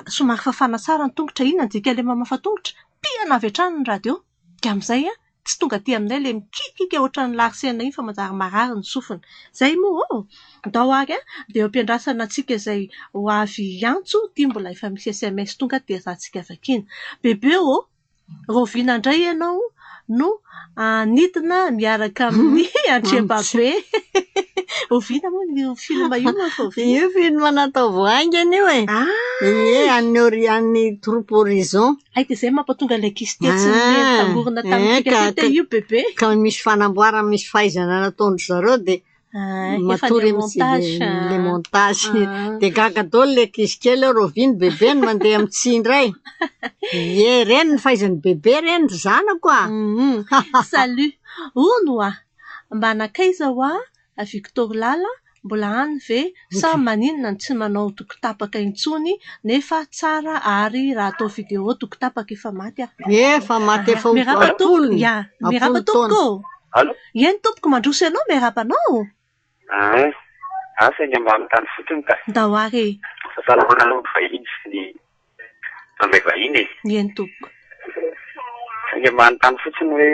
somary fafana tsara ny tongotra. Inona ny dikan'ilay mamafa tongotra? Pihana avy hatrany ny radio. Dia amin'izay tsy tonga aty aminay ilay mikiakiaka ohatran'ny larsena iny fa manjary marary ny sofina. Izay moa ô! Ndao ary an! Dia eo am-piandrasana antsika izay ho avy hiantso, ity mbola efa misy SMS tonga dia azahantsika vakiana. Bebe ô! Rahoviana indray ianao no hanidina miaraka amin'ny Andriambabe? Oviana moa io film io moa fa oviana? Io film natao vao haingana io e. Ie, an'ny ori- an'ny troupe Horizon. Hay dia izay mampatonga ilay ankizy tetsy sy ny nitangorona tamintsika tety io bebe. Ka misy fanamboarana, misy fahaizana nataon-dry zareo dia Ah, efa matory le mihitsy montage. le montage. Ah. Dia gaga daholo ilay ankizy kely hoe rahoviana bebe no mandeha amin'ny tsihy indray. Ie, ireny ny fahaizan'ny bebe ireny ry zanako a. Salut. Hono ah, mba nankaiza hoa Victor Lala, mbola any ve sa maninona no tsy manao toko tapaka intsony nefa tsara ary raha atao vidéo toko tapaka efa maty aho. Efa maty efa ho Miarahaba tompoko. ampolony. Ya, miarahaba Ampolo taona. tompoko. Allô? Eny tompoko, mandroso ianao miarahaba anao. Ah, asa eny ambany tany fotsiny ka. Ndao ary e. Fahasalamana aloha ny vahiny sy ny mpandray vahiny e. Eny tompoko. Saingy ambany tany fotsiny hoe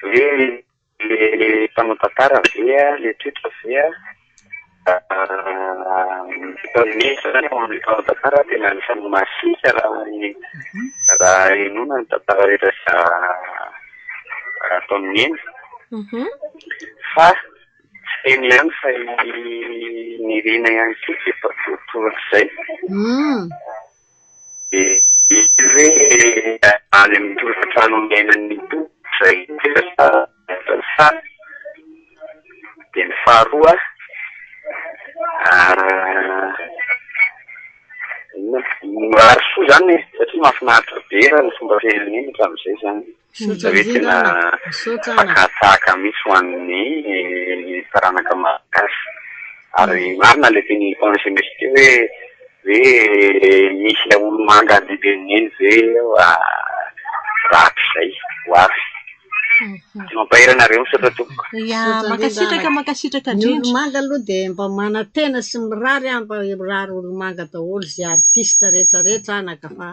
hoe le mpanao tantara ve a, le toetra ve a, ny zany ao amin'ny mpanao tantara tena anisan'ny masiaka raha ny raha henoina ny tantara rehetra izay ataon'ny eny. Fa tsy eny ihany fa i Nirina ihany koa dia efa torak'izay. Dia io ve any amin'ny tokantrano iainan'ny tompo izay mipetraka sa dia ny faharoa inona mirary soa izany e satria mahafinaritra be raha ny fomba fiainana eny hatramin'izay izany. Misaotra Hoe indrindra tena anaka. Misaotra anaka. fakan-tahaka mihitsy ho an'ny taranaka malagasy. Ary marina ilay tenin'ny mpanao SMS teo hoe hoe misy olo-manga lehibe eny ve rahatrizay ho avy. Dia mampahery anareo, misaotra tompoko. Ya, Misaotra indrindra mankasitraka, anaka. mankasitraka Ny indrindra. olo-manga aloha dia mba manantena sy mirary aho mba mirary olo-manga daholo izay artiste rehetrarehetra anaka fa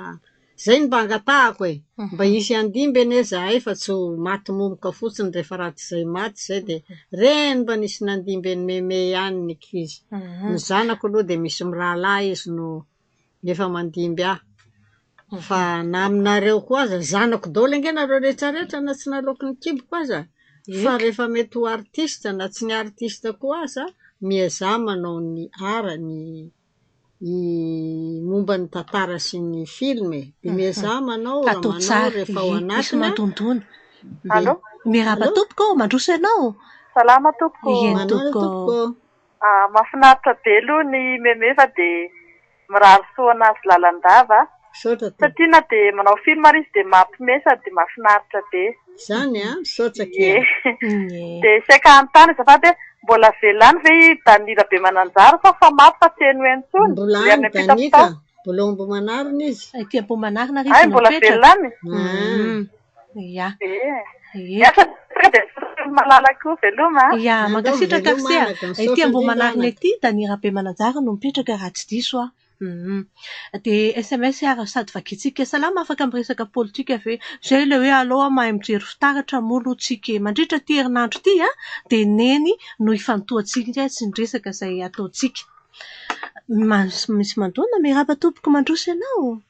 izay no mba angatahako e. Mba hisy handimby anie izahay fa tsy ho maty momoka fotsiny rehefa rahatrizay maty izay dia ireny mba nisy nandimby an'i Mémé ihany ny ankizy. Ny zanako aloha dia misy mirahalahy izy no efa mandimby ahy. Fa na aminareo koa aza, zanako daholo ange nareo rehetrarehetra na tsy naloaky ny kiboko aza. Fa rehefa mety ho artiste na tsy ny artiste koa aza, miezaha manao ny art, ny ny momba ny tantara sy ny film e. Dia miezaha manao raha Atao manao tsara, rehefa ao ie, misy anatiny. mandondona. Dia Miarahaba Allô? tompoko, mandroso ianao. Salama tompoko. Eny Manao tompoko. tompoko. Ah, mahafinaritra be aloha ny Mémé fa dia mirary soa anazy lalandava. Misaotra tompoko. Satria na dia manao film ary izy dia mampime sady mahafinaritra be. Izany a, misaotra Ie. kia. Dia saika hanontany azafady hoe mbola velona any ve i Dany Rabemananjara sa fa maty fa tsy heno intsony? Mbola Ilay any any Danika, ampitapitao. mbola ao Ambohimanarina izy. Aty Ambohimanarina ary Ay, izy no mbola mipetraka. velona any? Ya. Ie. Ie. Miasa betsaka dia misaotra malala koa veloma. a. Ya, Andao mankasitraka veloma Arsea. anaka, Ity misaotra indrindra Ambohimanarina anaka. ity Dany Rabemananjara no mipetraka raha tsy diso aho. Dia SMS ary sady vakintsika. Salama afaka miresaka politika ve? Izay ilay hoe aleo mahay mijery fitaratra moa aloha tsika e. Mandritra ity herinandro ity a, dia neny no ifantohantsika sy ny resaka izay ataontsika. Misy mandona, miarahaba tompoko mandroso ianao.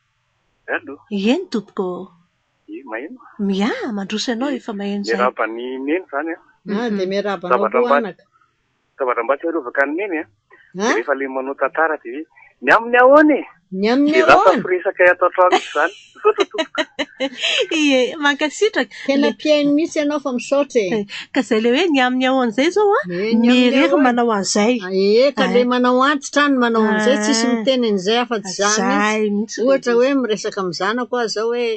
Allô? Eny tompoko. Ie, maheno? Mia, mandroso ianao efa maheno izay. Miarahaba ny neny izany a. Ah, dia miarahaba anao Zavatra koa mba anaka. zavatra mba tsy arovaka ny neny a. Ha? Dia rehefa ilay manao tantara dia hoe ny amin'ny ahoana e? Ny amin'ny Dia lasa ahoana? firesaka ato an-trano mihitsy izany. Misaotra tompoko. Ie, mankasitraka. Tena mpihaino mihitsy ianao fa misaotra e. Ka izay ilay hoe ny amin'ny ahoana izay izao a, Ie, ny amin'ny mirery ahoana. manao an'izay. Ie, ka ilay manao antitra any manao an'izay, tsisy Ah. miteny an'izay afa-tsy izaho Zay mihitsy. mihitsy ilay Ohatra izy. hoe miresaka amin'ny zanako aho izao hoe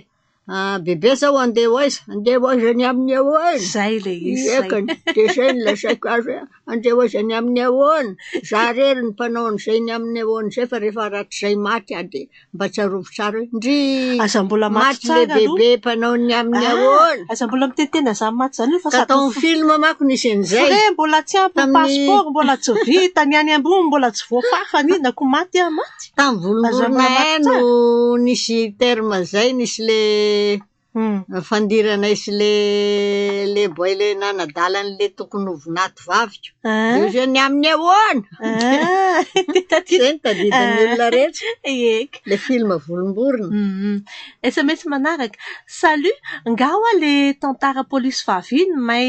ah, bebe zao andeha ho aiza? Andeha ho aiza ny amin'ny ahoana? Zay ilay izy, Ie, zay. ka dia izay no lazaiko azy hoe andeha ho aiza ny amin'ny ahoana? Izaho irery no mpanao an'izay ny amin'ny ahoana izay fa rehefa rahatrizay maty aho dia mba tsarovy tsara hoe ndry Aza mbola maty maty ilay tsara aloha. bebe mpanao ny amin'ny Ah, ahoana. aza mbola miteniteny an'izany maty izany aloha fa Ka sady tao amin'ny film manko nisy an'izay. Frais mbola tsy ampy, Tamin'ny passeport mbola tsy vita, ny any ambony mbola tsy voafafa, n'inona ko maty aho maty. Tamin'ny Aza volomborona mbola maty ahy tsara. no nisy terme izay, nisy le fandiranay sy le le boay le nanadala an'le tokony ho vinato vaviko. Dia Ah. hoy izy hoe ny amin'ny ahoana? Ah. Izay no tadidin'ny olona rehetra. Eka. Ilay film volomborona. SMS manaraka. Salut, nga hoa le tantara polisy vavy iny may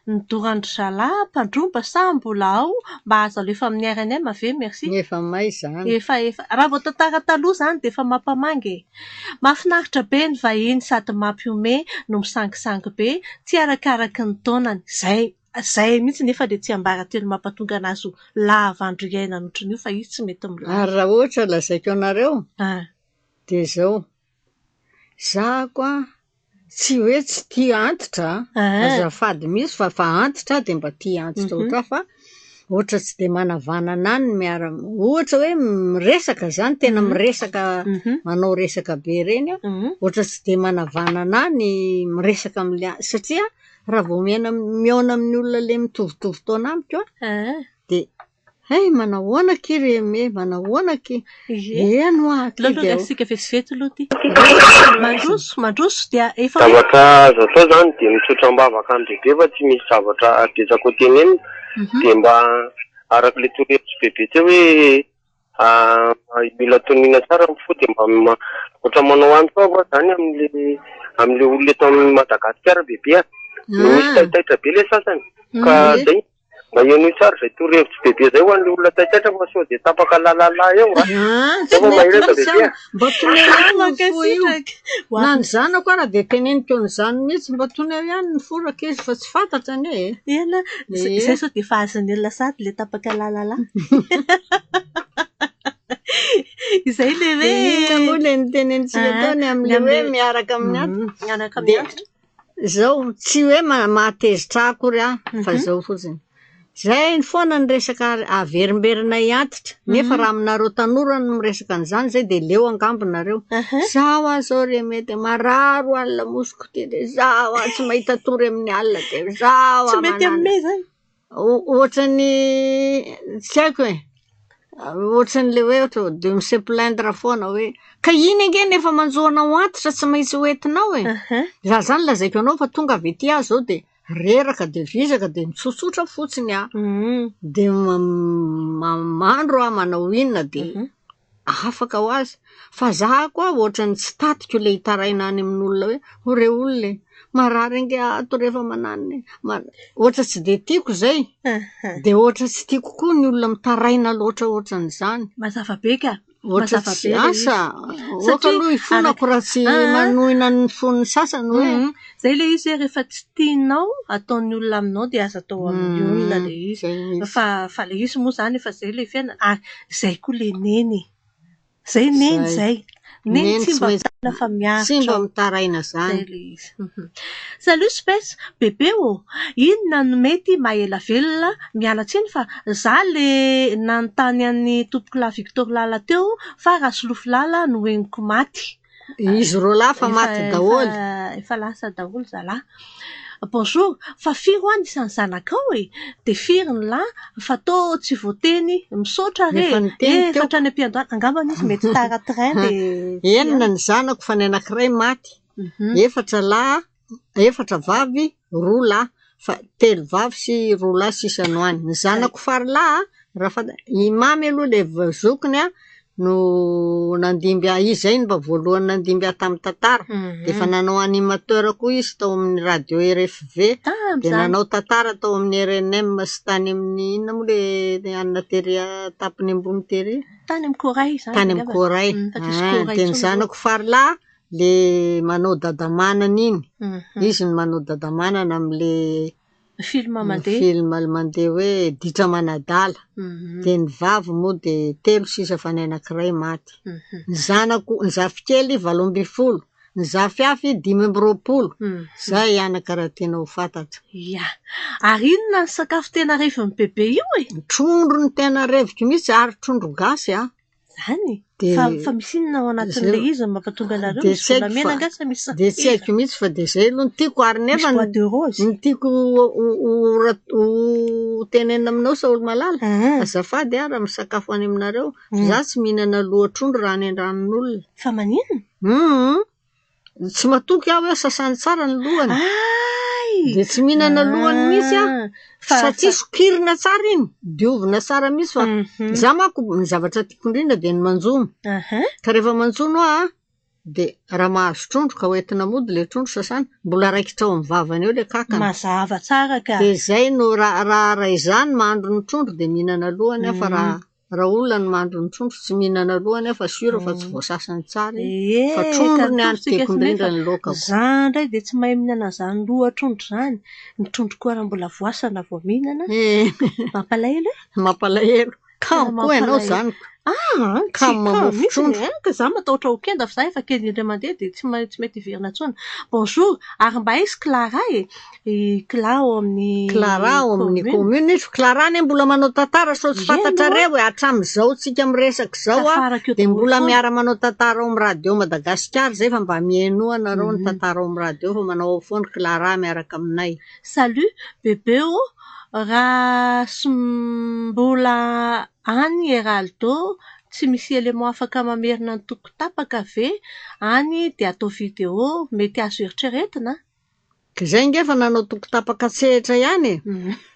nidoran-dry zalahy mpandromba sa mbola ao mba azo alefa amin'ny RNM ve? Merci. Efa may izany. Efa efa. Raha vao tantara taloha izany dia efa mampamangy e. Mahafinaritra be ny vahiny sady mampihomehy no misangisangy be, tsy arakaraky ny taonany. Izay izay mihitsy nefa dia tsiambaratelo mampatonga anazy ho lava andro iainana ohatran'io fa izy tsy mety milaza. Ary raha ohatra lazaiko anareo dia izao, zahako an, tsy hoe tsy tia antitra an, azafady mihitsy fa fa antitra aho dia mba tia antitra ohatr'ahy fa ohatra tsy dia manavanana ahy ny miara, ohatra hoe miresaka izany, tena miresaka, manao resaka be ireny an, ohatra tsy dia manavanana ahy ny miresaka amin'ilay satria raha vao miaina mihaona amin'ny olona ilay mitovitovy taona amiko an, dia hay manao ahoana akia ry Aimé, manao ahoana akia? Eny hoa akia Aleo aloha dia raisika vetivety aloha ity. Mandroso, mandroso dia efa hoe Zavatra azo atao izany dia mitsotra am-bavaka an-dry Bebe fa tsy misy zavatra betsaka ho tenenina. Dia mba araka ilay torohevitr'i Bebe teo hoe mila toniana tsara ny fo dia mba ohatra manao antso avo aho izany amin'ilay amin'ilay olona eto amin'i Madagasikara Bebe a. Misy taitaitra be ilay sasany ka izay. Mba henoy tsara izay torohevitry bebe izay ho an'ilay olona taitaitra fa sao dia tapaka lalala eo a. Ah, Zay tsy vao mety mahereza mihitsy bebe aho. a. Mba toneo ihany ny fo io. Mankasitraka. Na ny zanako ara dia teneniko an'izany mihitsy. Mba toneo ihany ny fo rankizy fa tsy fantatra anie e. Ela, izay sao dia efa azon'ny olona sahady ilay tapaka lalala. Izay ilay hoe... Dia inona moa ilay notenenintsika teo ny amin'ilay hoe miaraka amin'ny antitra? Miaraka amin'ny antitra. Izao, tsy hoe mahatezitra ahy akory aho, fa izao fotsiny. Izay foana ny resaka averimberinay antitra. Nefa raha aminareo tanora no miresaka an'izany izay dia leo angamba nareo. Izaho aho izao ry Aimé dia marary ho an'ny lamosiko ity dia izaho aho tsy mahita tory amin'ny alina dia izaho aho Tsy mety manana. aminay izany. Ohatran'ny tsy haiko e. Ohatran'ilay hoe ohatra dia mi-se plaindre foana hoe ka iny ange no efa manjo anao antitra tsy maintsy ho entinao e. Raha izany lazaiko anao fa tonga avy ety aho izao dia reraka dia vizaka dia mitsotsotra fotsiny aho. Dia mandro aho manao inona dia afaka ho azy. Fa za koa ohatran'ny tsy tatiko ilay hitaraina any amin'olona hoe o re olona e, marary ange ato rehefa mananona e. Ohatra tsy dia tiako izay. Dia ohatra tsy tiako koa ny olona mitaraina loatra ohatran'izany. Mazava be ka. Ohatra Mazava tsy be ilay izy. asa, ohatra aloha ifonako raha tsy manohina ny fon'ny sasany hoe. Izay ilay izy hoe rehefa tsy tianao ataon'ny olona aminao dia aza atao amin'ny olona ilay izy. Fa fa ilay izy moa izany efa izay ilay fiainana ary izay koa ilay neny e. Izay neny izay. Neny Neny tsy tsy mba maintsy mitaraina fa miaritra. tsy mba mitaraina izany. Izay ilay izy. Salut Space, bebe ô! Inona no mety maha ela velona? Miala tsiny fa za le nanontany an'i Tompokolahy Victor Lala teo fa Rasolofo Lala no henoko maty. Izy roa lahy fa maty daholo. Efa lasa daholo zalahy. Bonjour, fa firy hoa ny isan'ny zanakao e? Dia firy ny lahy? Fa toa tsy voateny. Misaotra re Efa e! niteny Efa teo. hatrany am-piandohana. Angambany izy mety tara train dia... Enina ny zanako fa ny anankiray maty. Efatra lahy, efatra vavy, roa lahy. Fa telo vavy sy roa lahy sisa no any. Ny zanako faralahy, raha fanta- i Mamy aloha ilay zokiny an, no nandimby ahy. Izy izay no mba voalohany nandimby ahy tamin'ny tantara. Dia efa nanao animateur koa izy tao amin'ny radio RFV. Dia nanao tantara tao amin'ny RNM sy tany amin'ny inona moa ilay anona tery tampony ambony tery? Tany amin'ny Corail izany. Tany amin'ny Corail. Fa tsisy Ah, Corail dia ny intsony izao. zanako faralahy ilay manao dadamanana iny. Izy no manao dadamanana amin'ilay Film mandeha. film mandeha hoe Ditra Manadala. Dia ny vavy moa dia telo sisa fa ny anankiray maty. Ny zanako, ny zafikely 18, ny zafiafy 25. Izay anaka raha tianao ho fantatra. Ia. Ary inona ny sakafo tena revin'i bebe io e? Trondro no tena reviko mihitsy ary trondro gasy an. Izany? Dia- Fa, fa misy inona ao anatin'ilay izy no mampatonga anareo? Dia Misy tsy haiko volamena fa- angaha sa misy dia tsy haiko mihitsy fa dia izay aloha no tiako ary nefa Misy bois de rose. ny tiako ho tenenina aminao Saolo-malala, azafady aho raha misakafo any aminareo, za tsy mihinana loha-trondro raha any an-tranon'olona. Fa maninona? Tsy matoky aho hoe sasany tsara ny lohany. Ay! Dia tsy mihinana lohany mihitsy aho. Satria sokirina tsara iny, diovina tsara mihitsy fa izaho manko ny zavatra tiako indrindra dia ny manjono. Ka rehefa manjono aho an, dia raha mahazo trondro ka hoentina mody ilay trondro sasana, mbola raikitra ao amin'ny vavany eo ilay kankana. Mazava tsara ka. Dia izay no raha raha raha izaho no mahandro ny trondro dia mihinana lohany aho fa raha raha olona no mahandro ny trondro tsy mihinana lohany aho fa sûr fa tsy voasasany tsara iny. Ie, Fa trondro ny ka ahy no mitovy tiako tsika sy indrindra nefa ny laokako. Izaho indray dia tsy mahay mihinana an'izany lohan-trondro izany. Ny trondro koa raha mbola voasana vao mihinana. Mampalahelo e? Mampalahelo. Kamo Tena koa ianao mampalahelo. izany. Ah, tsy Kamo kamo mamofo mihitsy trondro. e. Ka izaho matahotra ho kenda fa izaho efa kely indray mandeha dia tsy ma- tsy mety hiverina intsony. Bonjour, ary mba aiza Clara e? I Clara ao amin'ny Clara ao amin'ny commune. commune izy. Clara anie mbola manao tantara sao tsy Eny fantatrareo e. Hatramin'izao tsika miresaka izao a, Tafaraka eo dia daholo mbola foana. miara-manao tantara ao amin'ny radio Madagasikara izay fa mba mihainoa nareo ny tantara ao amin'ny radio fa manao ao foana Clara miaraka aminay. Salut bebe ô! Raha sy mbola any Heraldo tsy misy élément afaka mamerina ny toko tapaka ve any dia atao vidéo mety azo eritreretina? Ka izay ange efa nanao toko tapaka an-tsehatra ihany e.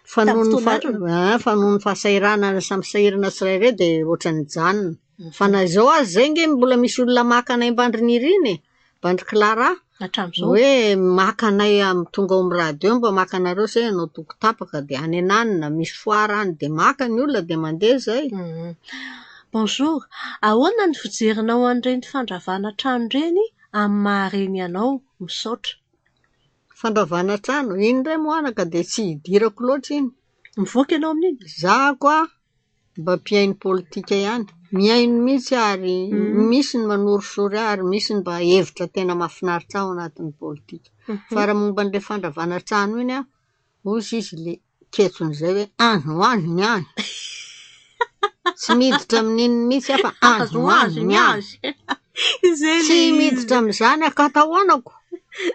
Fa noho ny fa- ah, fa noho ny fahasahiranana samy sahirana tsirairay dia ohatran'ny nijanona. Fa na izao aza izay ange mbola misy olona maka anay Mbandry Nirina e. Mbandry Clara. Hatramin'izao. Hoe maka anay am- tonga ao amin'ny radio mba maka anareo izay hanao toko tapaka dia any ananona misy foara any dia maka ny olona dia mandeha izay. Bonjour, ahoana ny fijerinao an'ireny fandravana trano ireny amin'ny maha reny anao? Misaotra. Fandravana trano, iny indray moa anaka dia tsy idirako loatra iny. Mivoaka ianao amin'iny? Zahako a, mba mpihaino politika ihany. Mihaino mihitsy aho ary misy ny manorisory ahy ary misy ny mba hevitra tena mahafinaritra ahy ao anatin'ny politika. Fa raha momba an'ilay fandravana trano iny an, hoy izy ilay ketson'izay hoe any ho any ny any. Tsy miditra amin'iny mihitsy aho fa any ho any ny any. Izay Tsy ilay izy. miditra amin'izany aho ka atahoanako.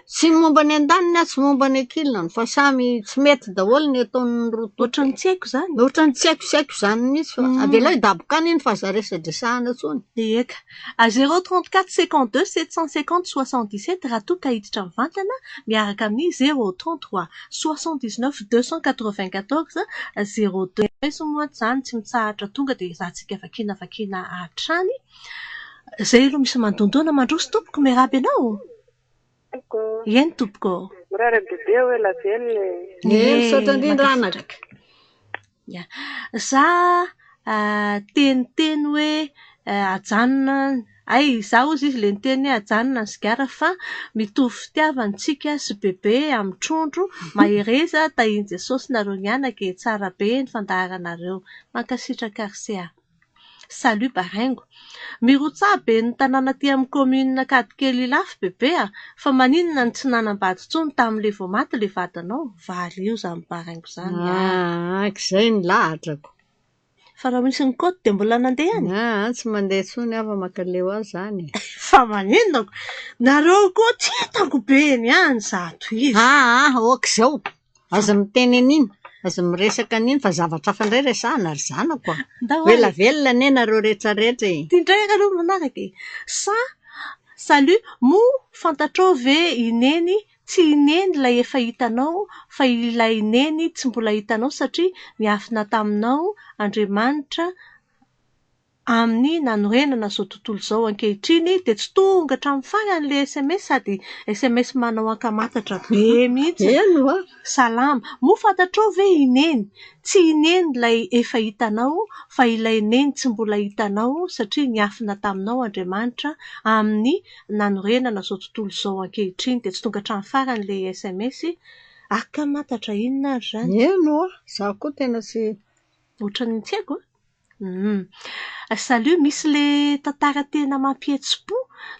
Tsy momba ny andaniny aho, tsy momba ny ankilany fa samy tsy mety daholo ny ataon'ny roa tonta. Ohatran'ny tsy haiko izany. Ohatran'ny tsy haiko tsy haiko izany mihitsy fa avelao hidaboka any iny fa aza resadresahana intsony. Eka. À 0 34 52 750 77 raha toa ka hiditra mivantana miaraka amin'ny 0 33 79 294 02. Misy moa izany tsy mitsahatra tonga dia ezahantsika vakiana vakiana hatrany. Izay aloha misy mandondona mandroso tompoko miarahaba ianao. Eny tompoko. Mirary bebe hoe ela velona e. Eh, misaotra indrindra anaka. Ya. Za teniteny hoe ajanona ay za hozy izy ilay niteny hoe ajanona ny sigara fa mitovy fitiavana tsika sy bebe amin'ny trondro mahereza tahian'i Jesosy nareo mianaka e tsara be ny fandaharanareo. Mankasitraka RCA. Salut Baraingo. Mirotsaha be ny tanàna aty amin'ny commune Ankadikely Ilafy bebe a! Fa maninona no tsy nanambady intsony tamin'ilay vao maty ilay vadinao? Valy io izany Baraingo izany a! Ah, izay ny lahatrako. Fa raha misy ny côte dia mbola nandeha any? Ah, tsy mandeha intsony aho fa mankaleo ahy izany. Fa maninona ko? Nareo koa tsy hitako be eny ihany izato izy. Ah, ah, aok'izao. Aza miteny an'iny, aza miresaka an'iny fa zavatra hafa indray resahana ry zanako a. Ndao Hoe ary. ela velona anie nareo rehetrarehetra e. Ity indray aloha manaraka e. Sa, salut, moa fantatrao ve i Neny tsy i Neny ilay efa hitanao fa ilay Neny tsy mbola hitanao satria niafina taminao Andriamanitra amin'ny nanorenana izao tontolo izao ankehitriny dia tsy tonga hatramin'ny farany ilay SMS sady SMS manao ankamatatra be mihitsy. Eny oa. Salama. Moa fantatrao ve i Neny? Tsy i Neny ilay efa hitanao fa ilay Neny tsy mbola hitanao satria niafina taminao Andriamanitra amin'ny nanorenana izao tontolo izao ankehitriny dia tsy tonga hatramin'ny farany ilay SMS. Ankamatatra inona ary izany? Eny oa, izaho koa tena tsy... Ohatran'ny tsy haiko a. Salut, misy ilay tantara tena mampihetsi-po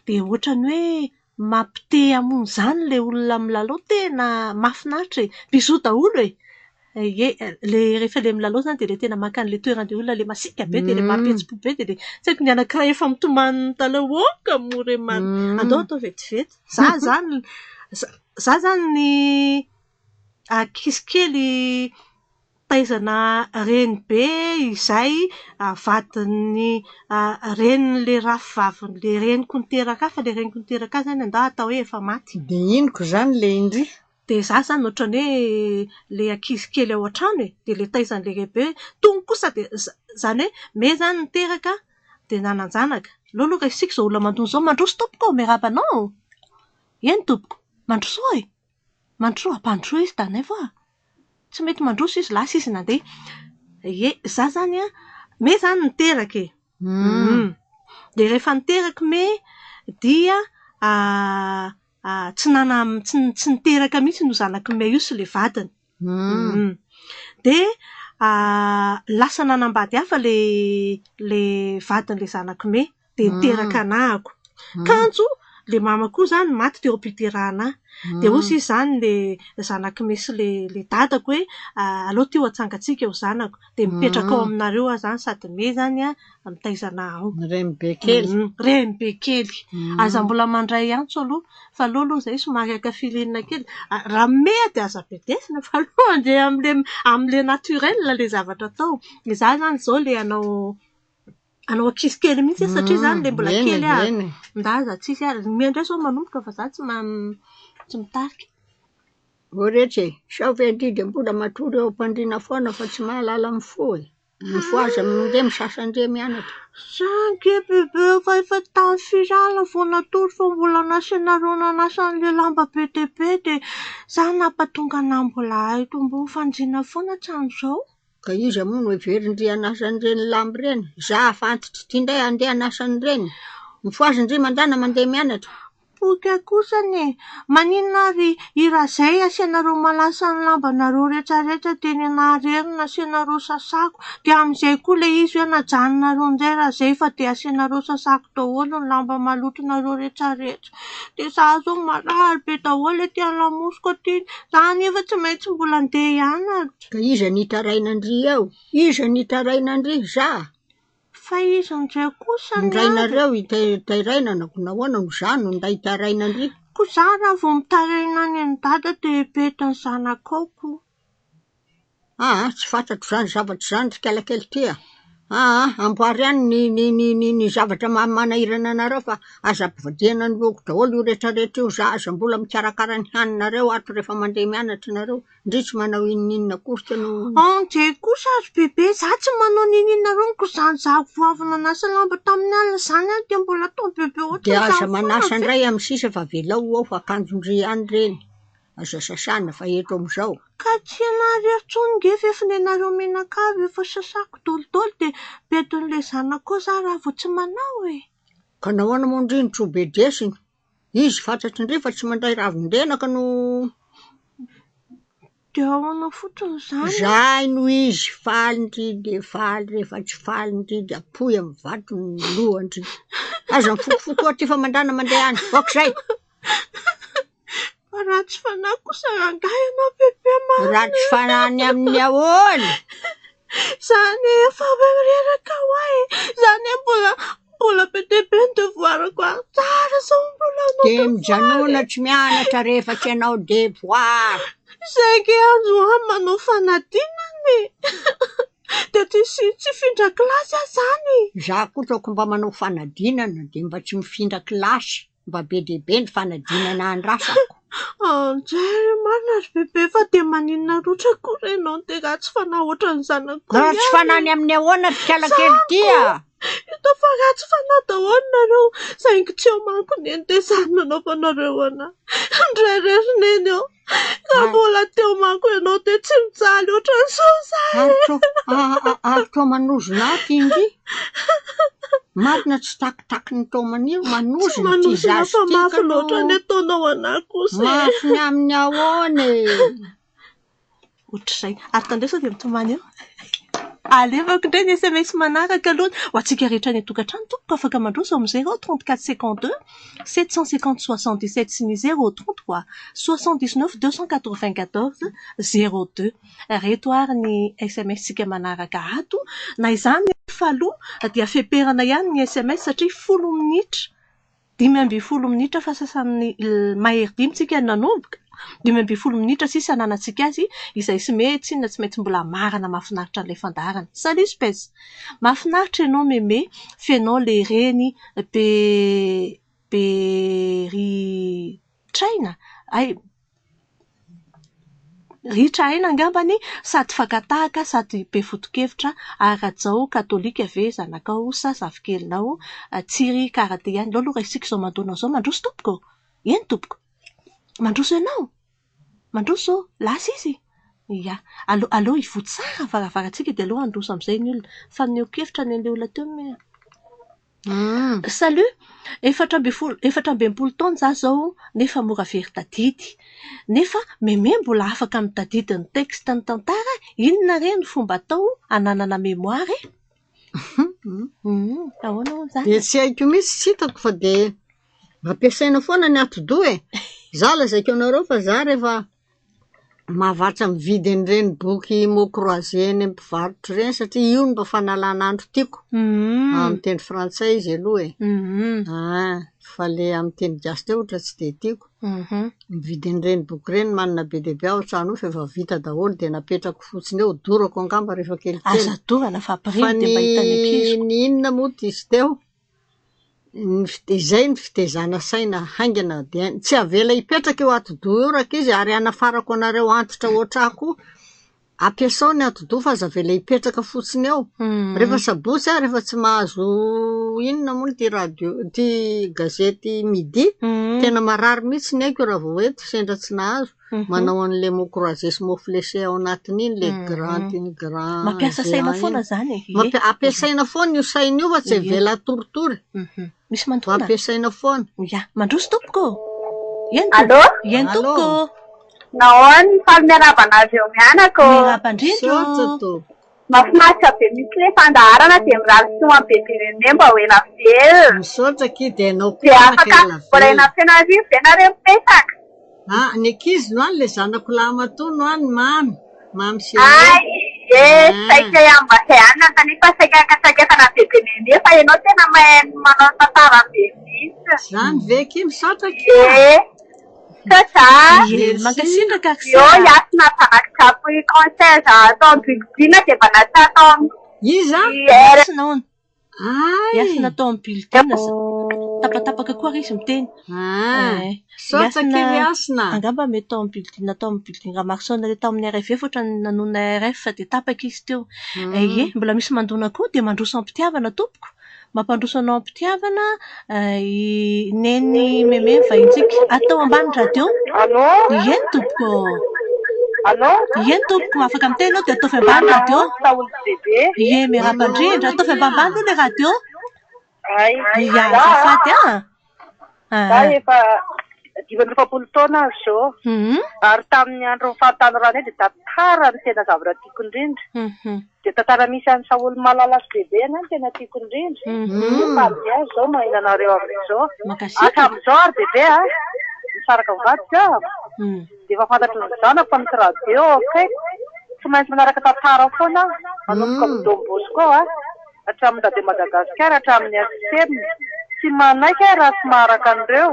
dia ohatran'ny hoe mampite hamono izany ilay olona milalao tena mahafinaritra e. Bisous daholo e. Ie, ilay rehefa ilay milalao izany dia ilay tena maka an'ilay toeran'ilay olona ilay masiaka be dia ilay mampihetsi-po be dia ilay tsy haiko ny anankiray efa mitomany mitalaho aoka moa re marina. Andao atao vetivety. Za izany za izany ny ankizy kely taizana renibe izay vadin'ny renin'ilay rafivavin'ilay reniko niteraka ahy fa ilay reniko niteraka ahy izany angaha atao hoe efa maty. Dia inoko izany ilay indry? Dia izaho izany ohatran'ny hoe ilay ankizy kely ao an-trano e. Dia ilay taizan'ilay renibe hoe tony kosa dia izany hoe me izany niteraka dia nanan-janaka. Aleo aloha raisiko izao olona mandroso izao. Mandroso tompoko ô, miarahaba anao. Eny tompoko. Mandrosoa e. Mandrosoa, ampandrosoa izy Danaivo a. Tsy mety mandroso izy, lasa izy nandeha. Ie, izaho izany an, me izany niteraka e. Dia rehefa niteraka me dia tsy nana- tsy tsy niteraka mihitsy io zanak'i me io sy ilay vadiny. Dia lasa nanambady hafa ilay ilay vadin'ilay zanak'i me. Dia niteraka anahako. Kanjo ilay mama koa izany maty teo am-piterahana ahy. Dia hoy izy izany ilay zanak'i me sy ilay ilay dadako hoe aleo ity ho atsangantsika ho zanako. Dia mipetraka ao aminareo aho izany sady me izany an mitaiza anahy ao. Renibe kely. Renibe kely. Aza mbola mandray antso aloha fa aleo aloha izay somary haka feeling kely. Raha me aho dia aza bedesina fa aleo handeha amin'ilay amin'ilay naturel ilay zavatra atao. Izaho izany izao ilay hanao hanao ankizy kely mihitsy aho satria izany ilay mbola kely aho. Ndaza tsisy ary. Me indray izao manomboka fa izaho tsy tsy mitarika. Ô retsy e, sao ve ndry dia mbola matory eo am-pandriana foana fa tsy mahalala mifoha e? Mifohaza mandeha misasa andeha mianatra. Za ange bebe fa efa tamin'ny firy alina vao natory fa mbola nasianareo nanasa an'ilay lamba be dia be dia za nampatonga anah mbola aito mbo fandriana foana hatramin'izao. Ka iza moa no heverin-dry hanasa an'ireny lamba ireny? Za efa antitra ity indray handeha hanasa an'ireny? Mifohaza ndry mandana mandeha mianatra. Poika kosany e! Maninona ary i Razay asianareo malasa ny lambanareo retraretra dia ny anah irery no asianareo sasako dia amin'izay koa ilay izy hoe najanonareo indray Razay fa dia asianareo sasako daholo ny lamba malotonareo retraretra dia za zao marary be daholo ety amin'ny lamosiko aty za anefa tsy maintsy mbola andeha hianatra. Ka iza no hitaraina an-dry eo? Iza no hitaraina an-dry? Za? Fa iza indray kosa ny Ny rainareo hitairainana ko nahoana no za no nday hitaraina an-dry? Ko za raha vao mitaraina any amin'i dada dia bedin'ny zanakao ko. Aa, tsy fantatro izany zavatra izany ry kalakely ty a. Aa, amboary ihany ny ny ny ny ny zavatra maha manahirana anareo fa aza ampivadiana ny lohako daholo io rehetrarehetra io. Za aza mbola mikarakara ny haninareo ato rehefa mandeha mianatra nareo. Ndry tsy manao inoninona akory tena o. Anjay kosa ry bebe, za tsy manao ninoninona rony ko zany za vao avy nanasa lamba tamin'ny alina zany aho dia mbola atao bebe Dia ohatran'izany aza foana manasa ve? indray amin'ny sisa fa avelao ao fa akanjon-dry ihany ireny. Aza sasana fa eto amin'izao. Ka tsy ianareo intsony nge fa efa nenareo mianakavy efa sasako dolidoly dia bedin'ilay zanakao za raha vao tsy manao e. Ka nahoana moa ndry no tsy ho bedesina? Izy fantatry ndry fa tsy mandray ravin-denaka no... Dia ahoana fotsiny izany? Izay no izy, faly ndry dia faly, rehefa tsy faly ndry dia apoy amin'ny vato ny lohan-dry. Aza mifokofoko aty fa mandana mandeha any. Aok'izay! Fa ratsy fanahy kosa rangahy ianao bebe marina. Ratsy fanahy ny amin'ny ahoana? Izany efa reraka ho ahy e. Izany hoe mbola mbola be dia be ny devoirako ary tsara izao mbola hanao Dia devoir mijanona e. tsy mianatra rehefa tsy hanao devoir. Saingy andro aho manao fanadinana e. Dia tsy tsy hifindra kilasy aho izany. Izaho koa ataoko mba manao fanadinana dia mba tsy mifindra kilasy. Mba be dia be ny fanadinana andrasako. Anjara marina ry bebe fa dia maninona loatra akory ianao no dia ratsy fanahy ohatran'ny zanako Ratsy ihany fanahy e. ny amin'ny ahoana ry kalakely ity a? Hita fa ratsy fanahy daholo nareo saingy tsy eo manko neny dia izany nanaovanareo anahy. Ndray re ry neny ô. Raha mbola teo manko ianao dia tsy mijaly ohatran'izao izahay. Ary toa ary toa manozona ahy ity ndry. Marina tsy takitaky ny toa manio Tsy manozona ity manozona zaza fa ity mafy ka loatra no ny ataonao anahy kosa e. Mafy ny amin'ny ahoana e. Ohatr'izay. Ary tandreo sao dia mitomany eo. Alefako indray ny SMS manaraka aloha. Ho antsika rehetra any an-tokantrano tompoko afaka mandroso amin'ny 0 34 52 750 77 sy ny 0 33 79 294 02. Ireto ary ny SMS-tsika manaraka ato. Na izany anefa aloha dia feperana ihany ny SMS satria folo minitra 15 minitra fa sasany mahery dimy tsika no nanomboka, 15 minitra sisa ananantsika azy, izay sy mety tsinona tsy maintsy mbola marina mahafinaritra an'ilay fandaharana. Salut Spes! Mahafinaritra ianao Mémé f'ianao le reny be be ritraina hay. Ritra aina angambany sady fakan-tahaka sady be foto-kevitra ary Rajao katolika ve zanakao sa zafikelinao Tsiry karate ihany. Aleo aloha raisiko izao mandona izao. Mandroso tompoko ô! Eny tompoko. Mandroso ianao? Mandroso ô! Lasa izy? Ia. Aleo aleo hivoha tsara ny varavarantsika dia aleo handroso amin'izay ny olona. Fa nihoa-kevitra ny an'ilay olona teo anie. Salut! 64 taona za zao nefa mora very tadidy. Nefa Mémé mbola afaka mitadidy ny texte ny tantara, inona re ny fomba atao hananana mémoire e? Ahoana hono izany? Dia tsy haiko mihitsy, tsy hitako fa dia ampiasaina foana ny atidoha e! Za lazaiko anareo fa za rehefa mahavatra mividy an'ireny boky mots croisés eny amin'ny mpivarotra ireny satria io no mba fanalana andro tiako. Amin'ny teny frantsay izy aloha e. Ah, fa ilay amin'ny teny gasy indray ohatra tsy dia tiako. Mividy an'ireny boky ireny manana be dia be aho an-trano ao fa efa vita daholo dia napetrako fotsiny eo. Dorako angamba rehefa kelikely. Aza dorana fa Fa ampirimo dia mba hitan'ny ankizy. ny inona moa ty izy teo? Ny izay ny fitezana saina haingana dia tsy avela hipetraka io atidoha io rankizy ary hanafarako anareo antitra ohatr'ahy koa. Ampiasao ny atidoha fa aza avela hipetraka fotsiny eo. Rehefa sabotsy aho rehefa tsy mahazo inona moa ity radio ity gazety midi, tena marary mihitsy ny aiko raha vao eto sendra tsy nahazo. Manao an'ilay mots croisés sy mots fléchés ao anatiny iny, ilay grand iny grand Mampiasa saina géant foana iny. izany e. Ie. Ampiasaina foana io saina io fa tsy Ie. avela hatoritory. Misy mandona? Ampiasaina foana. Ia. Mandroso tompoko ô. Eny Allô? tompoko. Eny tompoko ô. Nahoana? Faly miarahaba anareo mianaka ô. Miarahaba indrindra ô. Misaotra tompoko. Mahafinaritra be mihitsy ilay fandaharana dia mirary soa an'i bebe René mba ho ela velona. Misaotra akia dia ianao koa Dia anaka afaka ela mbola eny velona. Fenoarivo ve nareo mipetraka? Ah, ny ankizy no any, ilay zanako lahimatoa no any, Mamy. Mamy chérie. Ay, ie, Ah. saika mba te hanana kanefa saika hakatsakatsana bebe Mémé fa ianao tena mahay manao tantara be mihitsy. Izany ve akia? Misaotra akia. Ie. Misaotra. Ie, Merci. mankasitraka Eo Axel a. Yasina zanak'i Japy concert atao amin'ny building dia mba natao tao amin'ny Iza? R. Yasina hono. Ay! Yasina tao amin'ny building za. Tapatapaka koa ary izy miteny. Ah, Eh, misaotra Yasina akia ry Yasina. angamba mety tao amin'ny building tao amin'ny building Ramarosaona ilay tao amin'ny RFV fa ohatran'ny nanonona RF dia tapaka izy teo. Eh, ie, mbola misy mandona koa dia mandroso am-pitiavana tompoko. Mampandroso anao am-pitiavana i Neny Mémé vahintsika. Atao ambany radio. Allô? Eny tompoko. Allô? Eny tompoko, afaka miteny ianao dia ataovy ambany radio. Saholy bebe. Ie, miarahaba indrindra. Ataovy ambanimbany aloha ilay radio. Ay. Ia, azafady ah. Za efa 45 taona aho izao. Ary tamin'ny andron'ny fahatanoranay dia tantara no tena zavatra tiako indrindra. Dia tantara misy an'i Saholy Malala sy Bebe anie no tena tiako indrindra. Dia faly be aho izao maheno anareo amin'izao. Mankasitraka. Hatramin'izao ary Bebe a, misaraka mivadika aho. Dia efa fantatry ny zanako fa misy radio ao akaiko. Tsy maintsy manaraka tantara foana aho. Manomboka amin'ny Don Bosco a, hatramin'ny Radio Madagasikara, hatramin'ny STM. Tsy manaiky aho raha tsy maharaka an'ireo.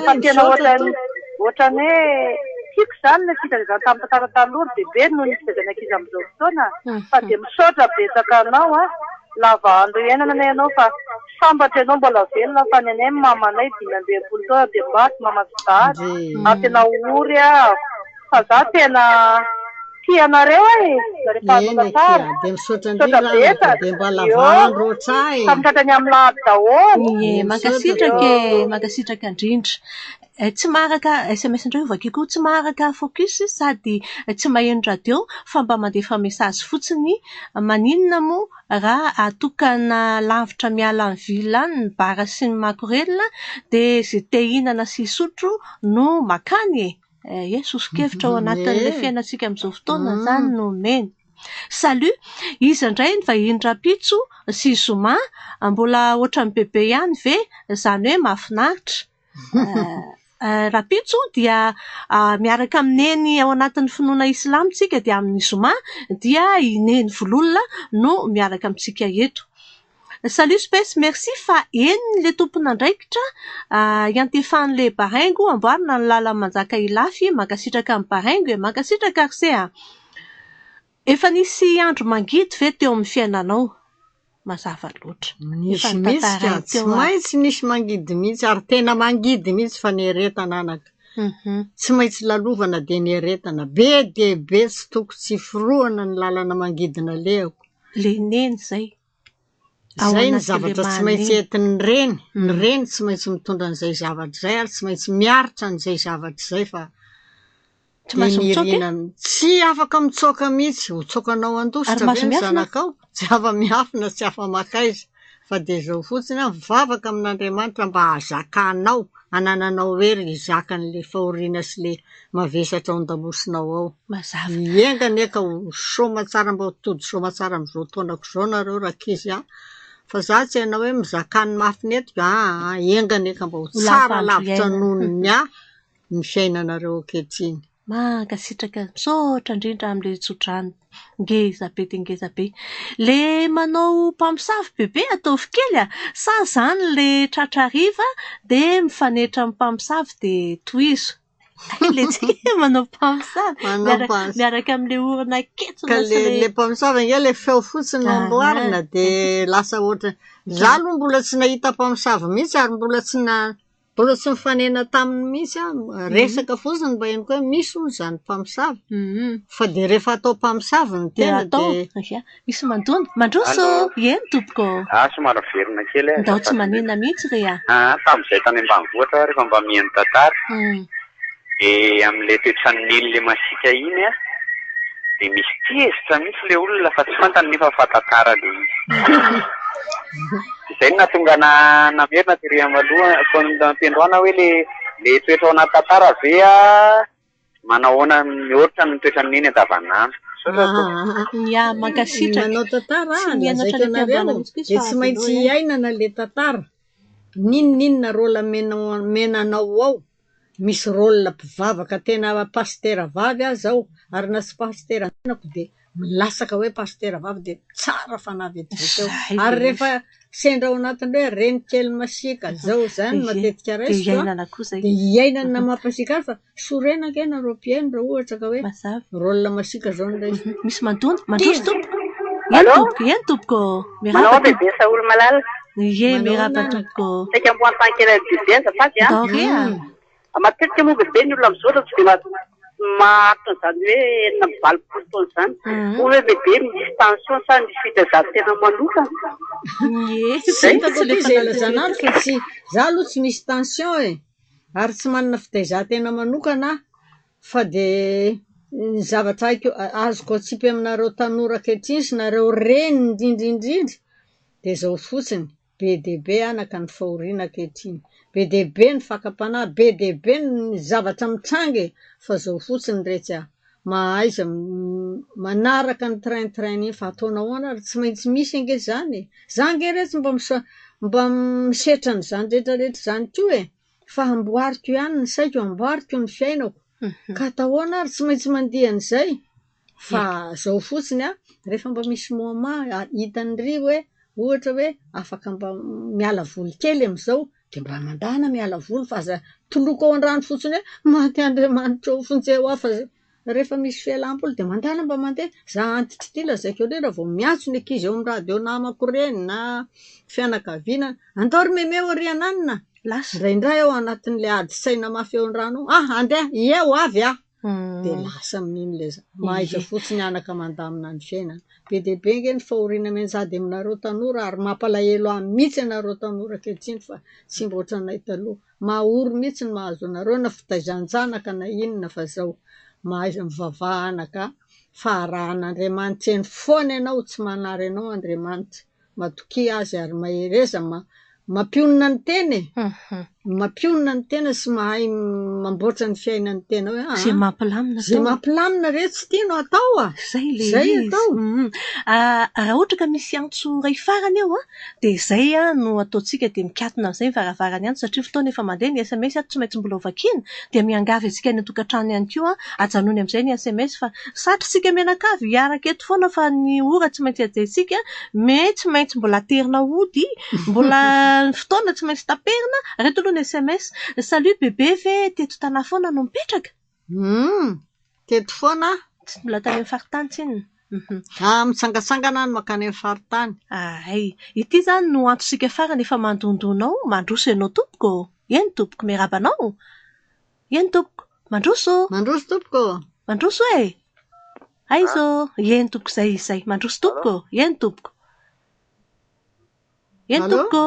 Fa Ay, tena misaotra ohatran'ny tompoko. ohatran'ny hoe tiako izany ilay fitaizana tamin'ny tantara taloha ry Bebe noho ny fitaizana ankizy amin'izao fotoana. Fa dia misaotra betsaka anao a. Lava andro iainana anie ianao fa sambatra ianao mbola velona fa ny anay mamanay 65 taona dia maty mama sy dada. Ary tena ory aho. Fa za tena tia anareo e! Zareo Eny mpahantra akia, tsara. dia misaotra Misaotra indrindra anaka, betsaka. dia mba Eo. lava andro ohatr'ahy e. Samy tratra ny amin'ny lahady daholo. Ie, Misaotra mankasitraka tompoko. e, mankasitraka indrindra. Tsy maharaka SMS indray io vakiko, tsy maharaka focus sady tsy maheno radio fa mba mandefa message fotsiny. Maninona moa raha atokana lavitra miala amin'ny ville any ny bar sy ny makorelina dia izay te hihinana sy hisotro no makany e. Ie, soso-kevitra ao anatin'ilay fiainantsika amin'izao fotoana izany no omeny. Salut! Iza indray ny vahiny rahampitso sy zoma? Mbola ohatran'ny bebe ihany ve? Izany hoe mahafinaritra. Rahampitso dia miaraka amin'i Neny ao anatin'ny finoana islamo tsika dia amin'ny zoma dia i Neny Vololona no miaraka amintsika eto. Salut Space, merci fa henony le tompon'andraikitra iantefan'le baraingo amboarina ny lalan'i Manjaka Ilafy, mankasitraka ny baraingo e, mankasitraka ry se a! Efa nisy andro mangidy ve teo amin'ny fiainanao? Mazava loatra. Efa Nisy mihitsy ka, notantarainy tsy teo ary. maintsy nisy mangidy mihitsy ary tena mangidy mihitsy fa nieretana anaka. Tsy maintsy lalovana dia niaretana. Be dia be tsy toko tsy forohana ny lalana mangidina alehako. Ilay neny izay. Ao Izay ny anatin'ilay zavatra tsy maha maintsy neny. entin'ny reny. Ny reny tsy maintsy mitondra an'izay zavatra izay ary tsy maintsy miaritra an'izay zavatra izay fa Tsy dia mahazo mitsoaka e? nirina tsy afaka mitsoaka mihitsy. Ho tsoakanao Ary handositra ve mahazo ny miafina? zanakao? Tsy afa-miafina, tsy afa-makaiza. Fa dia izao fotsiny aho, mivavaka amin'Andriamanitra mba hahazakanao, hanananao hery hizaka an'ilay fahoriana sy ilay mavesatra ao an-damosinao ao. Mazava. Enga anie ka ho soamantsara mba ho tody soamantsara amin'izao taonako izao nareo rankizy a! Fa za tsy hanao hoe mizakà ny mafy nentiko, aa enga anie ka mba ho Ho lava tsara andro lavitra iainana. noho ny ahy ny fiainanareo ankehitriny. Mankasitraka, misaotra indrindra amin'ilay tsodrano ngeza be dia ngeza be. Ilay manao mpamosavy bebe ataovy kely a! Sa izany ilay tratra hariva dia mifanetra amin'ny mpamosavy dia tohizo. Ilay tsika manao mpamosavy Manao miaraka mpamosavy. miaraka amin'ilay orona ketsona Ka sy le ilay le mpamosavy ange le feo fotsiny no Ah, amboarina dia lasa ohatra. Za aloha mbola tsy nahita mpamosavy mihitsy ary mbola tsy na mbola tsy nifanena taminy mihitsy aho. Resaka fotsiny mba henoko hoe misy hono izany mpamosavy. Fa dia rehefa atao mpamosavy ny Dia tena atao, dia ia. Misy mandona. Mandroso! Allô? Eny tompoko. Ah, somary miverina kely aho, Ndao tsy azafady maninona indrindra. mihitsy re ah. Ah, tamin'izay tany ambanivohitra aho rehefa mba mihaino tantara, dia amin'ilay toetran'ny neny ilay masiaka iny an, dia misy tezitra mihitsy ilay olona fa tsy fantany nefa fa tantara ilay izy. Izay no nahatonga ana namerina tery amin'ny aloha, am-piandohana hoe ilay ilay toetra ao anaty tantara ve an, Manahoana mihoatra ny toetran'i Neny andavanandro. Misaotra tompoko. Nya, mankasitraka. Manao tantara Tsy aho, niaina lazaiko hatrany am-piandohana anareo, mihitsy koa izy dia fa tsy avy maintsy aloha ihany. iainana ilay tantara. N'inon'inona rôle omenao omenanao ao, misy rôle mpivavaka tena pasitera vavy aza ao, ary na tsy pasitera tenako dia milatsaka hoe pasitera vavy dia tsara fanahy vetivety eo. Zay Ary ve rehefa izy. sendra ao anatin'ny hoe reny kely masiaka, zao izany Ie, matetika dia raisiko an, iainana koa izay. dia iainana mampasiaka azy fa sorena ange nareo mpihaino raha ohatra ka hoe Mazava. rôle masiaka zao no raisiko. Misy mandona. Mandroso Tena. tompoko. Eny Allô? tompoko, eny tompoko. Manao Miarahaba ahoana tompoko. bebe Saoly malala? Ie, Manao miarahaba ahoana anaka? tompoko. Saika mbo hanontany kely an'i bebe azafady an. Ndao re ah. Matetika moa bebe ny olona amin'izao tsy dia maharitra an'izany hoe 86 taona izany. Moa ve bebe misy tension sa misy fitaizan-tena manokana? Ie, Tsy zay hitako tsy aty lefa izay ilazana nantenaiko. azy fa tsy za aloha tsy misy tension e, ary tsy manana fitaizan-tena manokana aho fa dia ny zavatra haiko azoko atsipy aminareo tanora ankehitriny sy nareo reny indrindra indrindra dia izao fotsiny, be dia be anaka ny fahoriana ankehitriny, be dia be ny fakam-panahy, be dia be ny zavatra mitranga e, fa izao fotsiny retsy ah, mahaiza manaraka ny train train iny fa ataonao ahoana ary tsy maintsy misy ange izany e, za ange retsy mba misa- mba misetra an'izany rehetra rehetra izany koa e, fa amboariko ihany ny saiko, amboariko ny fiainako, ka atao ahoana ary tsy maintsy mandeha an'izay. Fa izao fotsiny an, rehefa mba misy moment hitan'ny ry hoe ohatra hoe afaka mba miala voly kely amin'izao dia mba mandàna miala voly fa aza toloko ao an-drano fotsiny hoe maty Andriamanitra ô vonjeo aho fa rehefa misy fialam-boly dia mandàna mba mandeha. Za antitra ity lazaiko anareo raha vao miantso ny ankizy eo amin'ny radio namako ireny na fianakaviana, andao ry meme ô ry ananona! Lasa. Indraindray aho anatin'ilay ady saina mafy eo an-drano ao, ah andeha, ie ho avy aho! Dia lasa amin'iny ilay za. Mahaiza fotsiny anaka mandamina ny fiainana. Be dia be ange ny fahoriana mianjady aminareo tanora ary mampalahelo ahy mihitsy ianareo tanora ankehitriny fa tsy mba ohatranay taloha. Mahory mihitsy ny mahazo anareo na fitaizan-janaka na inona fa zao. Mahaiza mivavaha anaka fa arahan'Andriamanitra eny foana ianao, tsy manary anao Andriamanitra. Matokia azy ary mahereza mampionona ny tena e! Mampionona ny tena sy mahay mamboatra ny fiainan'ny tena hoe Izay mampilamina Izay atao. mampilamina re tsy tiano atao a! Izay ilay Izay izy. atao. Raha ohatra ka misy antso iray farany eo an, dia izay no ataontsika dia mikatona amin'izay ny varavarana ihany satria fotoana efa mandeha ny SMS ato tsy maintsy mbola ho vakiana dia miangavy antsika any an-tokantrano ihany koa ajanony amin'izay ny SMS fa satrintsika mianakavy hiaraka eto foana fa ny ora tsy maintsy hajaintsika mais tsy maintsy mbola aterina hody, mbola ny fotoana tsy maintsy taperina, ireto aloha ny SMS. Salut bebe ve teto Tana foana no mipetraka? Humm, teto foana aho. Tsy mbola tany amin'ny faritany tsinona? Ah, mitsangatsangana aho no mankany amin'ny faritany. Ahay. Ity izany no antsontsika farany efa mandondona ao, mandroso ianao tompoko ô. Eny tompoko, miarahaba anao. Eny tompoko. Mandroso. Mandroso tompoko. Mandroso e. Aiza ô. Eny tompoko izay izy izay. Mandroso tompoko. Eny tompoko. Eny Allô? tompoko.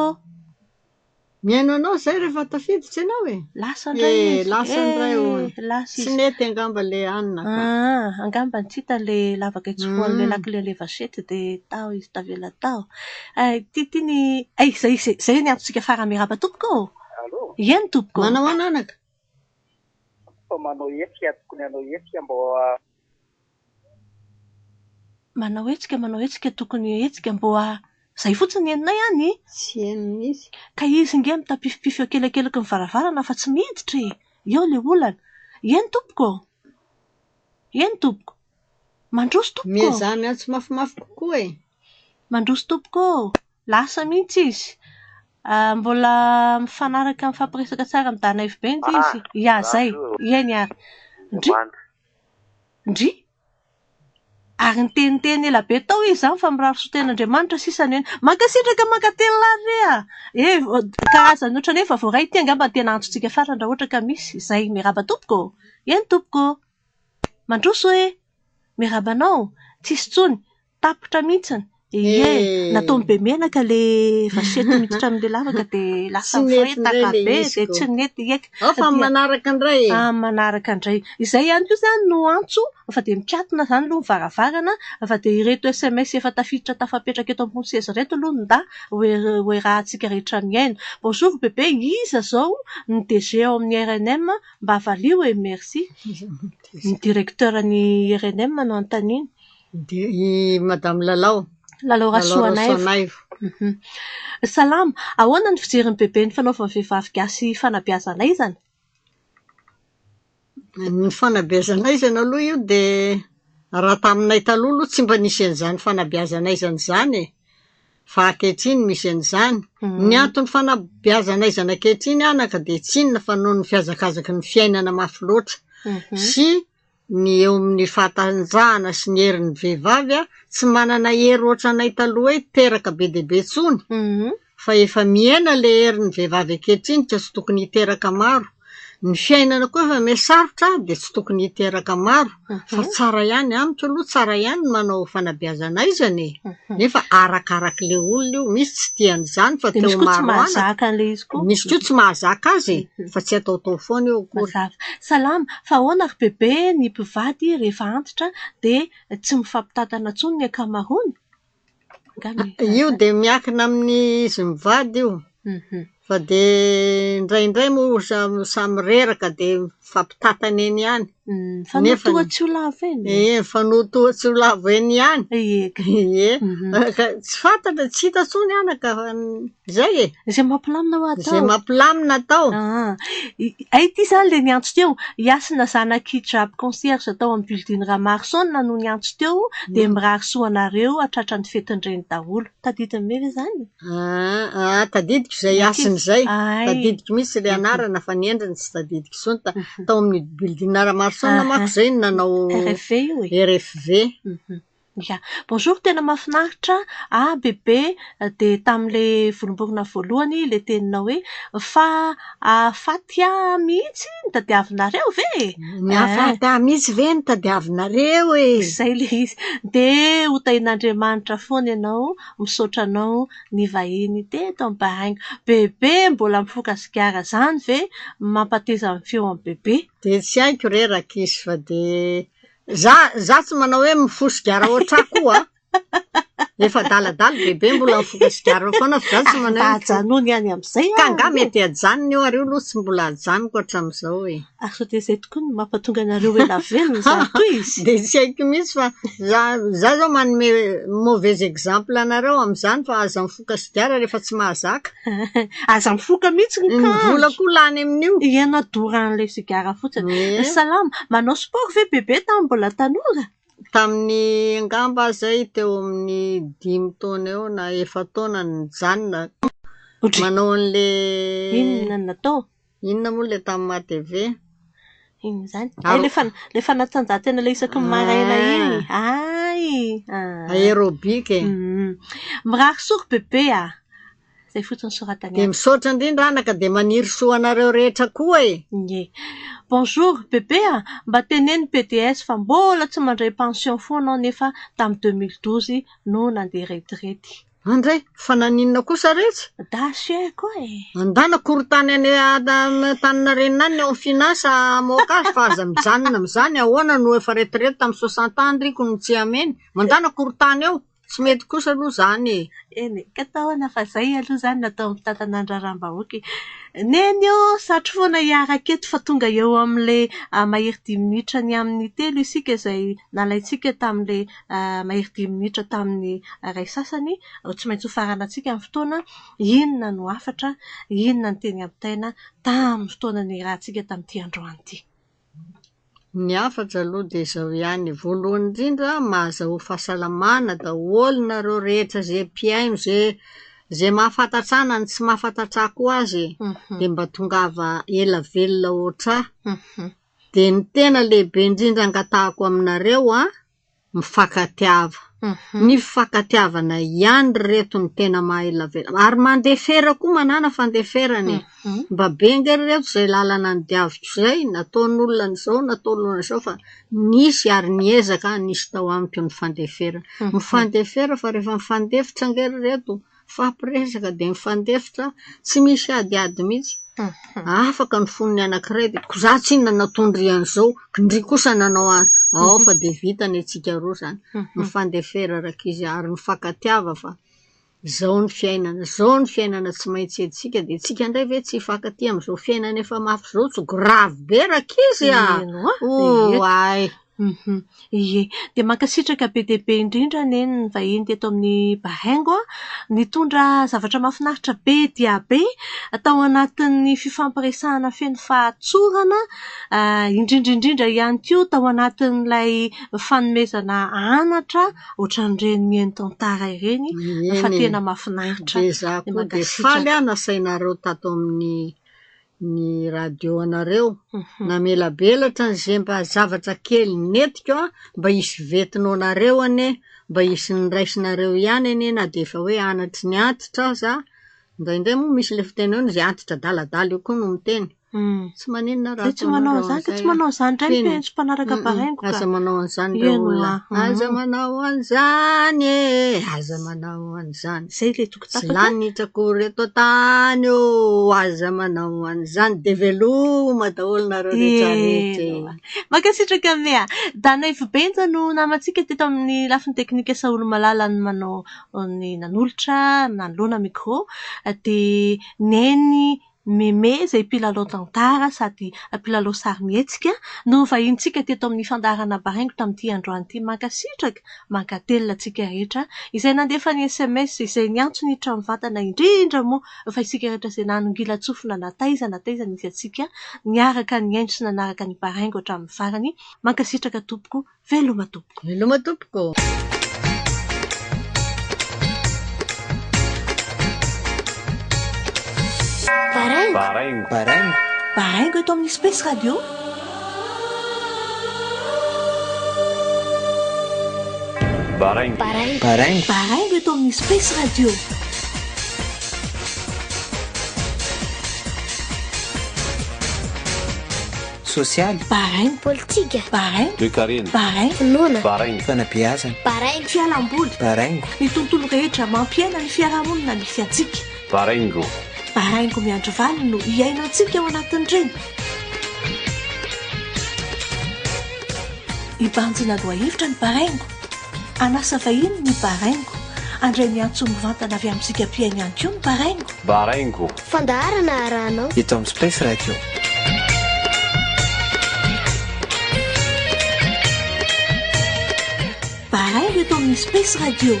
Mihaino anao izay rehefa tafiditra ianao e. Lasa indray Eh, izy. lasa indray Eh, hono. lasa Tsy izy. nety angamba ilay hanina ka. Ah, angamba tsy hita ilay lavaka itsofohan'ilay lakile ilay vachette dia tao izy tavela tao. Ay, ity ity ny ay izay izay izay ny antsontsika farany miarahaba tompoko ô. Allô? Eny tompoko. Manao ahoana anaka? Fa manao hetsika, tokony hanao hetsika mba Manao hetsika, manao hetsika, tokony hetsika mbo izay fotsiny ny henonay any. Tsy heno mihitsy. Ka izy nge mitapifipify eo akelakelaky ny varavarana fa tsy miditra e. Eo ilay olana. Eny tompoko ô. Eny tompoko. Mandroso tompoko ô. Miezaha miantso mafimafy kokoa e. Mandroso tompoko ô. Lasa mihitsy izy. Ah, mbola mifanaraka mifampiresaka tsara amin'ny Danaivo be ndry izy. Ya, zay. Eny ary. Ndry. Ndry. Ary niteniteny ela be tao izy izany fa mirary soa tenin'Andriamanitra sisa no eny. Mankasitraka mankatelina ary re a! Eh, karazany ohatran'ny hoe efa voaray ity angamba ny tena antsontsika farany raha ohatra ka misy. Izay. Miarahaba tompoko ô! Eny tompoko ô! Mandroso e! Miarahaba anao! Tsisy intsony! Tapitra mihitsiny! Ie! Nataony be menaka ilay vachette miditra amin'ilay lavaka dia lasa Tsy nety indray miforetaka ilay be izy dia ko. tsy nety. Eka. Ao fa Dia- manaraka indray e. Amin'ny manaraka indray. Izay ihany koa izany no antso fa dia mikatona izany aloha ny varavarana fa dia ireto SMS efa tafiditra tafapetraka eto ambony seza ireto aloha no nda ho erahantsika rehetra mihaino. Bonjour bébé, iza izao ny DG ao amin'ny RNM? Mba valio e, merci. Ny directeur ny RNM no anontaniana. Dia i Madame Lalao. Lalao Rasoanaivo. Rasoanaivo. Salama, ahoana ny fijerin'ny bebe ny fanaovan'ny vehivavy gasy fanabeazana aizana? Ny fanabeazana aizana aloha io dia raha taminay taloha aloha tsy mba nisy an'izany fanabeazana aizana izany e. Fa ankehitriny misy an'izany. Ny anton'ny fanabeazana aizana ankehitriny anaka dia tsy inona fa noho ny fihazakazaky ny fiainana mafy loatra sy ny eo amin'ny fahatanjahana sy ny herin'ny vehivavy a, tsy manana hery ohatranay taloha hoe teraka be dia be intsony fa efa mihena ilay herin'ny vehivavy ankehitriny ka tsy tokony hiteraka maro. Ny fiainana koa efa mihasarotra dia tsy tokony hiteraka maro fa tsara ihany, amiko aloha tsara ihany ny manao fanabeazana aizana e. Nefa arakarak'ilay olona io, misy tsy tia an'izany fa Dia te misy ho koa tsy maro anaka. mahazaka an'ilay izy koa. Misy koa tsy mahazaka azy e, fa tsy ataotao foana io akory. Mazava. Salama, fa ahoana ry bebe ny mpivady rehefa antitra dia tsy mifampitantana intsony ny ankamaroany? Angamba Io dia miankina amin'izy mivady io. Fa dia indraindray moa samy reraka dia mifampitantana eny ihany. Mifanotoa tsy ho lavo eny. Ie, mifanotoa tsy ho lavo eny ihany. Ie. Ka tsy fantatra, tsy hita intsony anaka fa izay e. Izay mampilamina ho atao. Izay mampilamina atao. Ah. Ay ity izany ilay niantso teo. Hiasina zanak'i Jab concierge tao amin'ny building Ramarson no niantso teo dia mirary soa anareo hatratra ny fetin-dreny daholo. Tadidin'i Meva izany? Ah, ah, tadidiko izay Ny hasina ankizy. izay. Ay. Tadidiko mihitsy ilay anarana fa ny endriny tsy tadidiko intsony. Tao amin'ny building Ramarson Aha. manko izay no nanao RFV io e. RFV. Ya. Bonjour, tena mahafinaritra. Ah, bebe, dia tamin'ilay volomborona voalohany ilay teninao hoe fa hahafaty ahy mihitsy no tadiavinareo ve e? Ny hahafaty ahy mihitsy ve no tadiavinareo e? Izay ilay izy. Dia ho tahian'Andriamanitra foana ianao, misaotra anao ny vahiny teto amin'ny Bahrain. Bebe, mbola mifoka sigara izany ve? Mampateza ny feo amin'i bebe. Dia tsy haiko re rankizy fa dia za tsy manao hoe mifoha sigara ohatr'ahy koa. Efa adaladala bebe mbola mifoka sigara foana fa za tsy manao hoe Mba ajanony ihany amin'izay Ka aho. angaha mety hajanona io ary io aloha tsy mbola hajanoko hatramin'izao e. Ary sao dia izay tokoa no mampatonga anareo ela velona izany koa izy. Dia tsy haiko mihitsy fa za zao manome mauvais exemple anareo amin'izany fa aza mifoka sigara rehefa tsy mahazaka. Aza mifoka mihitsy ny Ny vola kanjo. koa lany amin'io. Ianao doran'ilay sigara fotsiny. Ie. Salama, manao sport ve bebe tamin'ny mbola tanora? Tamin'ny angamba izay teo amin'ny 5 taona eo na 4 taona no nijanona. Manao an'ilay Inona no natao? Inona moa ilay tamin'ny ATV? Inona izany? Ay, ilay fanatanjahantena ilay isaky ny maraina iny. Ay! Ah. Aérobika e. Mirary soa ry bebe a. Izay fotsiny soratany Dia ato. misaotra indrindra anaka dia maniry soa anareo rehetra koa e. Ie. Bonjour bebe a! Mba teneno PDS fa mbola tsy mandray pension foana aho nefa tamin'ny 2012 no nandeha retirety. Andray, fa naninona kosa retsy? Dasy e koa e! Andana korontany any Antaninarenina any ny ao amin'ny finance hamoaka azy fa aza mijanona amin'izany, ahoana no efa retirety tamin'ny 60 ans ndry ko no tsy hameny? Mandana korontany eo, tsy mety kosa aloha izany e! Eny e, ka atao ahoana fa izay aloha izany natao mpitantana ny raharaham-bahoaka e! Neny ô, satry foana hiaraka eto fa tonga eo amin'ilay mahery dimy minitra ny amin'ny telo isika izay nalaintsika tamin'ilay mahery dimy minitra tamin'ny iray sasany. Tsy maintsy ho faranantsika ny fotoana. Inona no hafatra, inona no teny ampitaina tamin'ny fotoana niarahantsika tamin'ity androany ity? Ny hafatra aloha dia izao ihany. Voalohany indrindra, mahazahoa fahasalamana daholo nareo rehetra izay mpihaino, izay izay mahafantatra ahy na ny tsy mahafantatra ahy koa aza e. Dia mba tongava ela velona ohatr'ahy. Dia ny tena lehibe indrindra angatahako aminareo an, mifankatiava. Ny fifankatiavana ihany ry reto no tena maha ela velona. Ary mandefera koa, manàna fandeferana e. Mba be ange ry reto izay lalana nodiaviko izay, nataon'olona an'izao, nataon'olona an'izao fa nisy ary niezaka aho nisy tao amiko ny fandeferana. Mifandefera fa rehefa mifandefitra ange ry reto, mifampiresaka dia mifandefitra, tsy misy adiady mihitsy. Afaka ny fon'ny anankiray dia ko za tsinona nataon-dry an'izao, ndry kosa nanao an- ao fa dia vita ny antsika roa izany. Mifandefera rankizy ary mifankatiava fa izao ny fiainana, izao ny fiainana tsy maintsy entintsika dia tsika indray ve tsy hifankatia amin'izao fiainana efa mafy izao, tsy grave be rankizy a! Eny oa, Oay! Ie. Dia mankasitraka be dia be indrindra anie ny vahiny teto amin'ny Bahaingo a, nitondra zavatra mahafinaritra be dia be tao anatin'ny fifampiresahana feno fahatsorana, indrindra indrindra ihany koa tao anatin'ilay fanomezana anatra ohatran'ireny mihaino tantara ireny fa Eny e. tena mahafinaritra. Dia za Dia koa dia faly mankasitraka. aho nasainareo tato amin'ny ny radio anareo. Namelabelatra an'izay mba zavatra kely nentiko an, mba hisy ventinao anareo anie, mba hisy niraisinareo ihany anie na dia efa hoe anatry ny antitra aza. Indraindray moa misy ilay fiteny hoe izay antitra adaladala io koa no miteny. Tsy maninona raha Dia tsy manao ataonareo an'izany ka an'izay tsy an. manao an'izany indray ny Feno. mpihaino sy mpanaraka Bahaingo ka. Aza manao an'izany ry Eny olona. oa. Aza manao an'izany e! Aza manao an'izany. Izay ilay toko Tsy tapaka. lanitra akory eto an-tany ô! Aza manao an'izany. Dia veloma daholo nareo rehetra rehetra Eny e! oa. Mankasitraka Mea. Danaivo Benja no namantsika teto amin'ny lafiny teknika Saholomalala ny manao ny nanolotra nanoloana micro. Dia Neny Meme izay mpilalao tantara sady mpilalao sarimihetsika no vahinintsika teto amin'ny fandaharana Baraingo tamin'ity androany ity. Mankasitraka, mankatelina antsika rehetra izay nandefa ny sms, izay niantso ny hiditra mivantana indrindra moa fa isika rehetra izay nanongilan-tsofina na taiza na taiza nisy antsika niaraka nihaino sy nanaraka ny Baraingo hatramin'ny farany. Mankasitraka tompoko. Veloma tompoko. Veloma tompoko. Baraingo. Baraingo. Baraingo. Baraingo eto amin'ny Space Radio. Baraingo. Baraingo. Baraingo. Baraingo eto amin'ny Space Radio. Sosialy. Baraingo. Politika. Baraingo. Toekarena. Baraingo. Finoana. Baraingo. Fanabeazana. Baraingo. Fialamboly. Baraingo. Ny tontolo rehetra mampiaina ny fiarahamonina misy antsika. Baraingo. Baraingo miandry valiny no iainantsika ao anatin'ireny. Hibanjina lohahevitra ny baraingo. Hanasa vahiny ny baraingo. Handray ny antso mivantana avy amintsika mpihaino ihany koa ny baraingo. Baraingo. Fandaharana arahanao. Eto amin'ny Space Radio. Baraingo eto amin'ny Space Radio.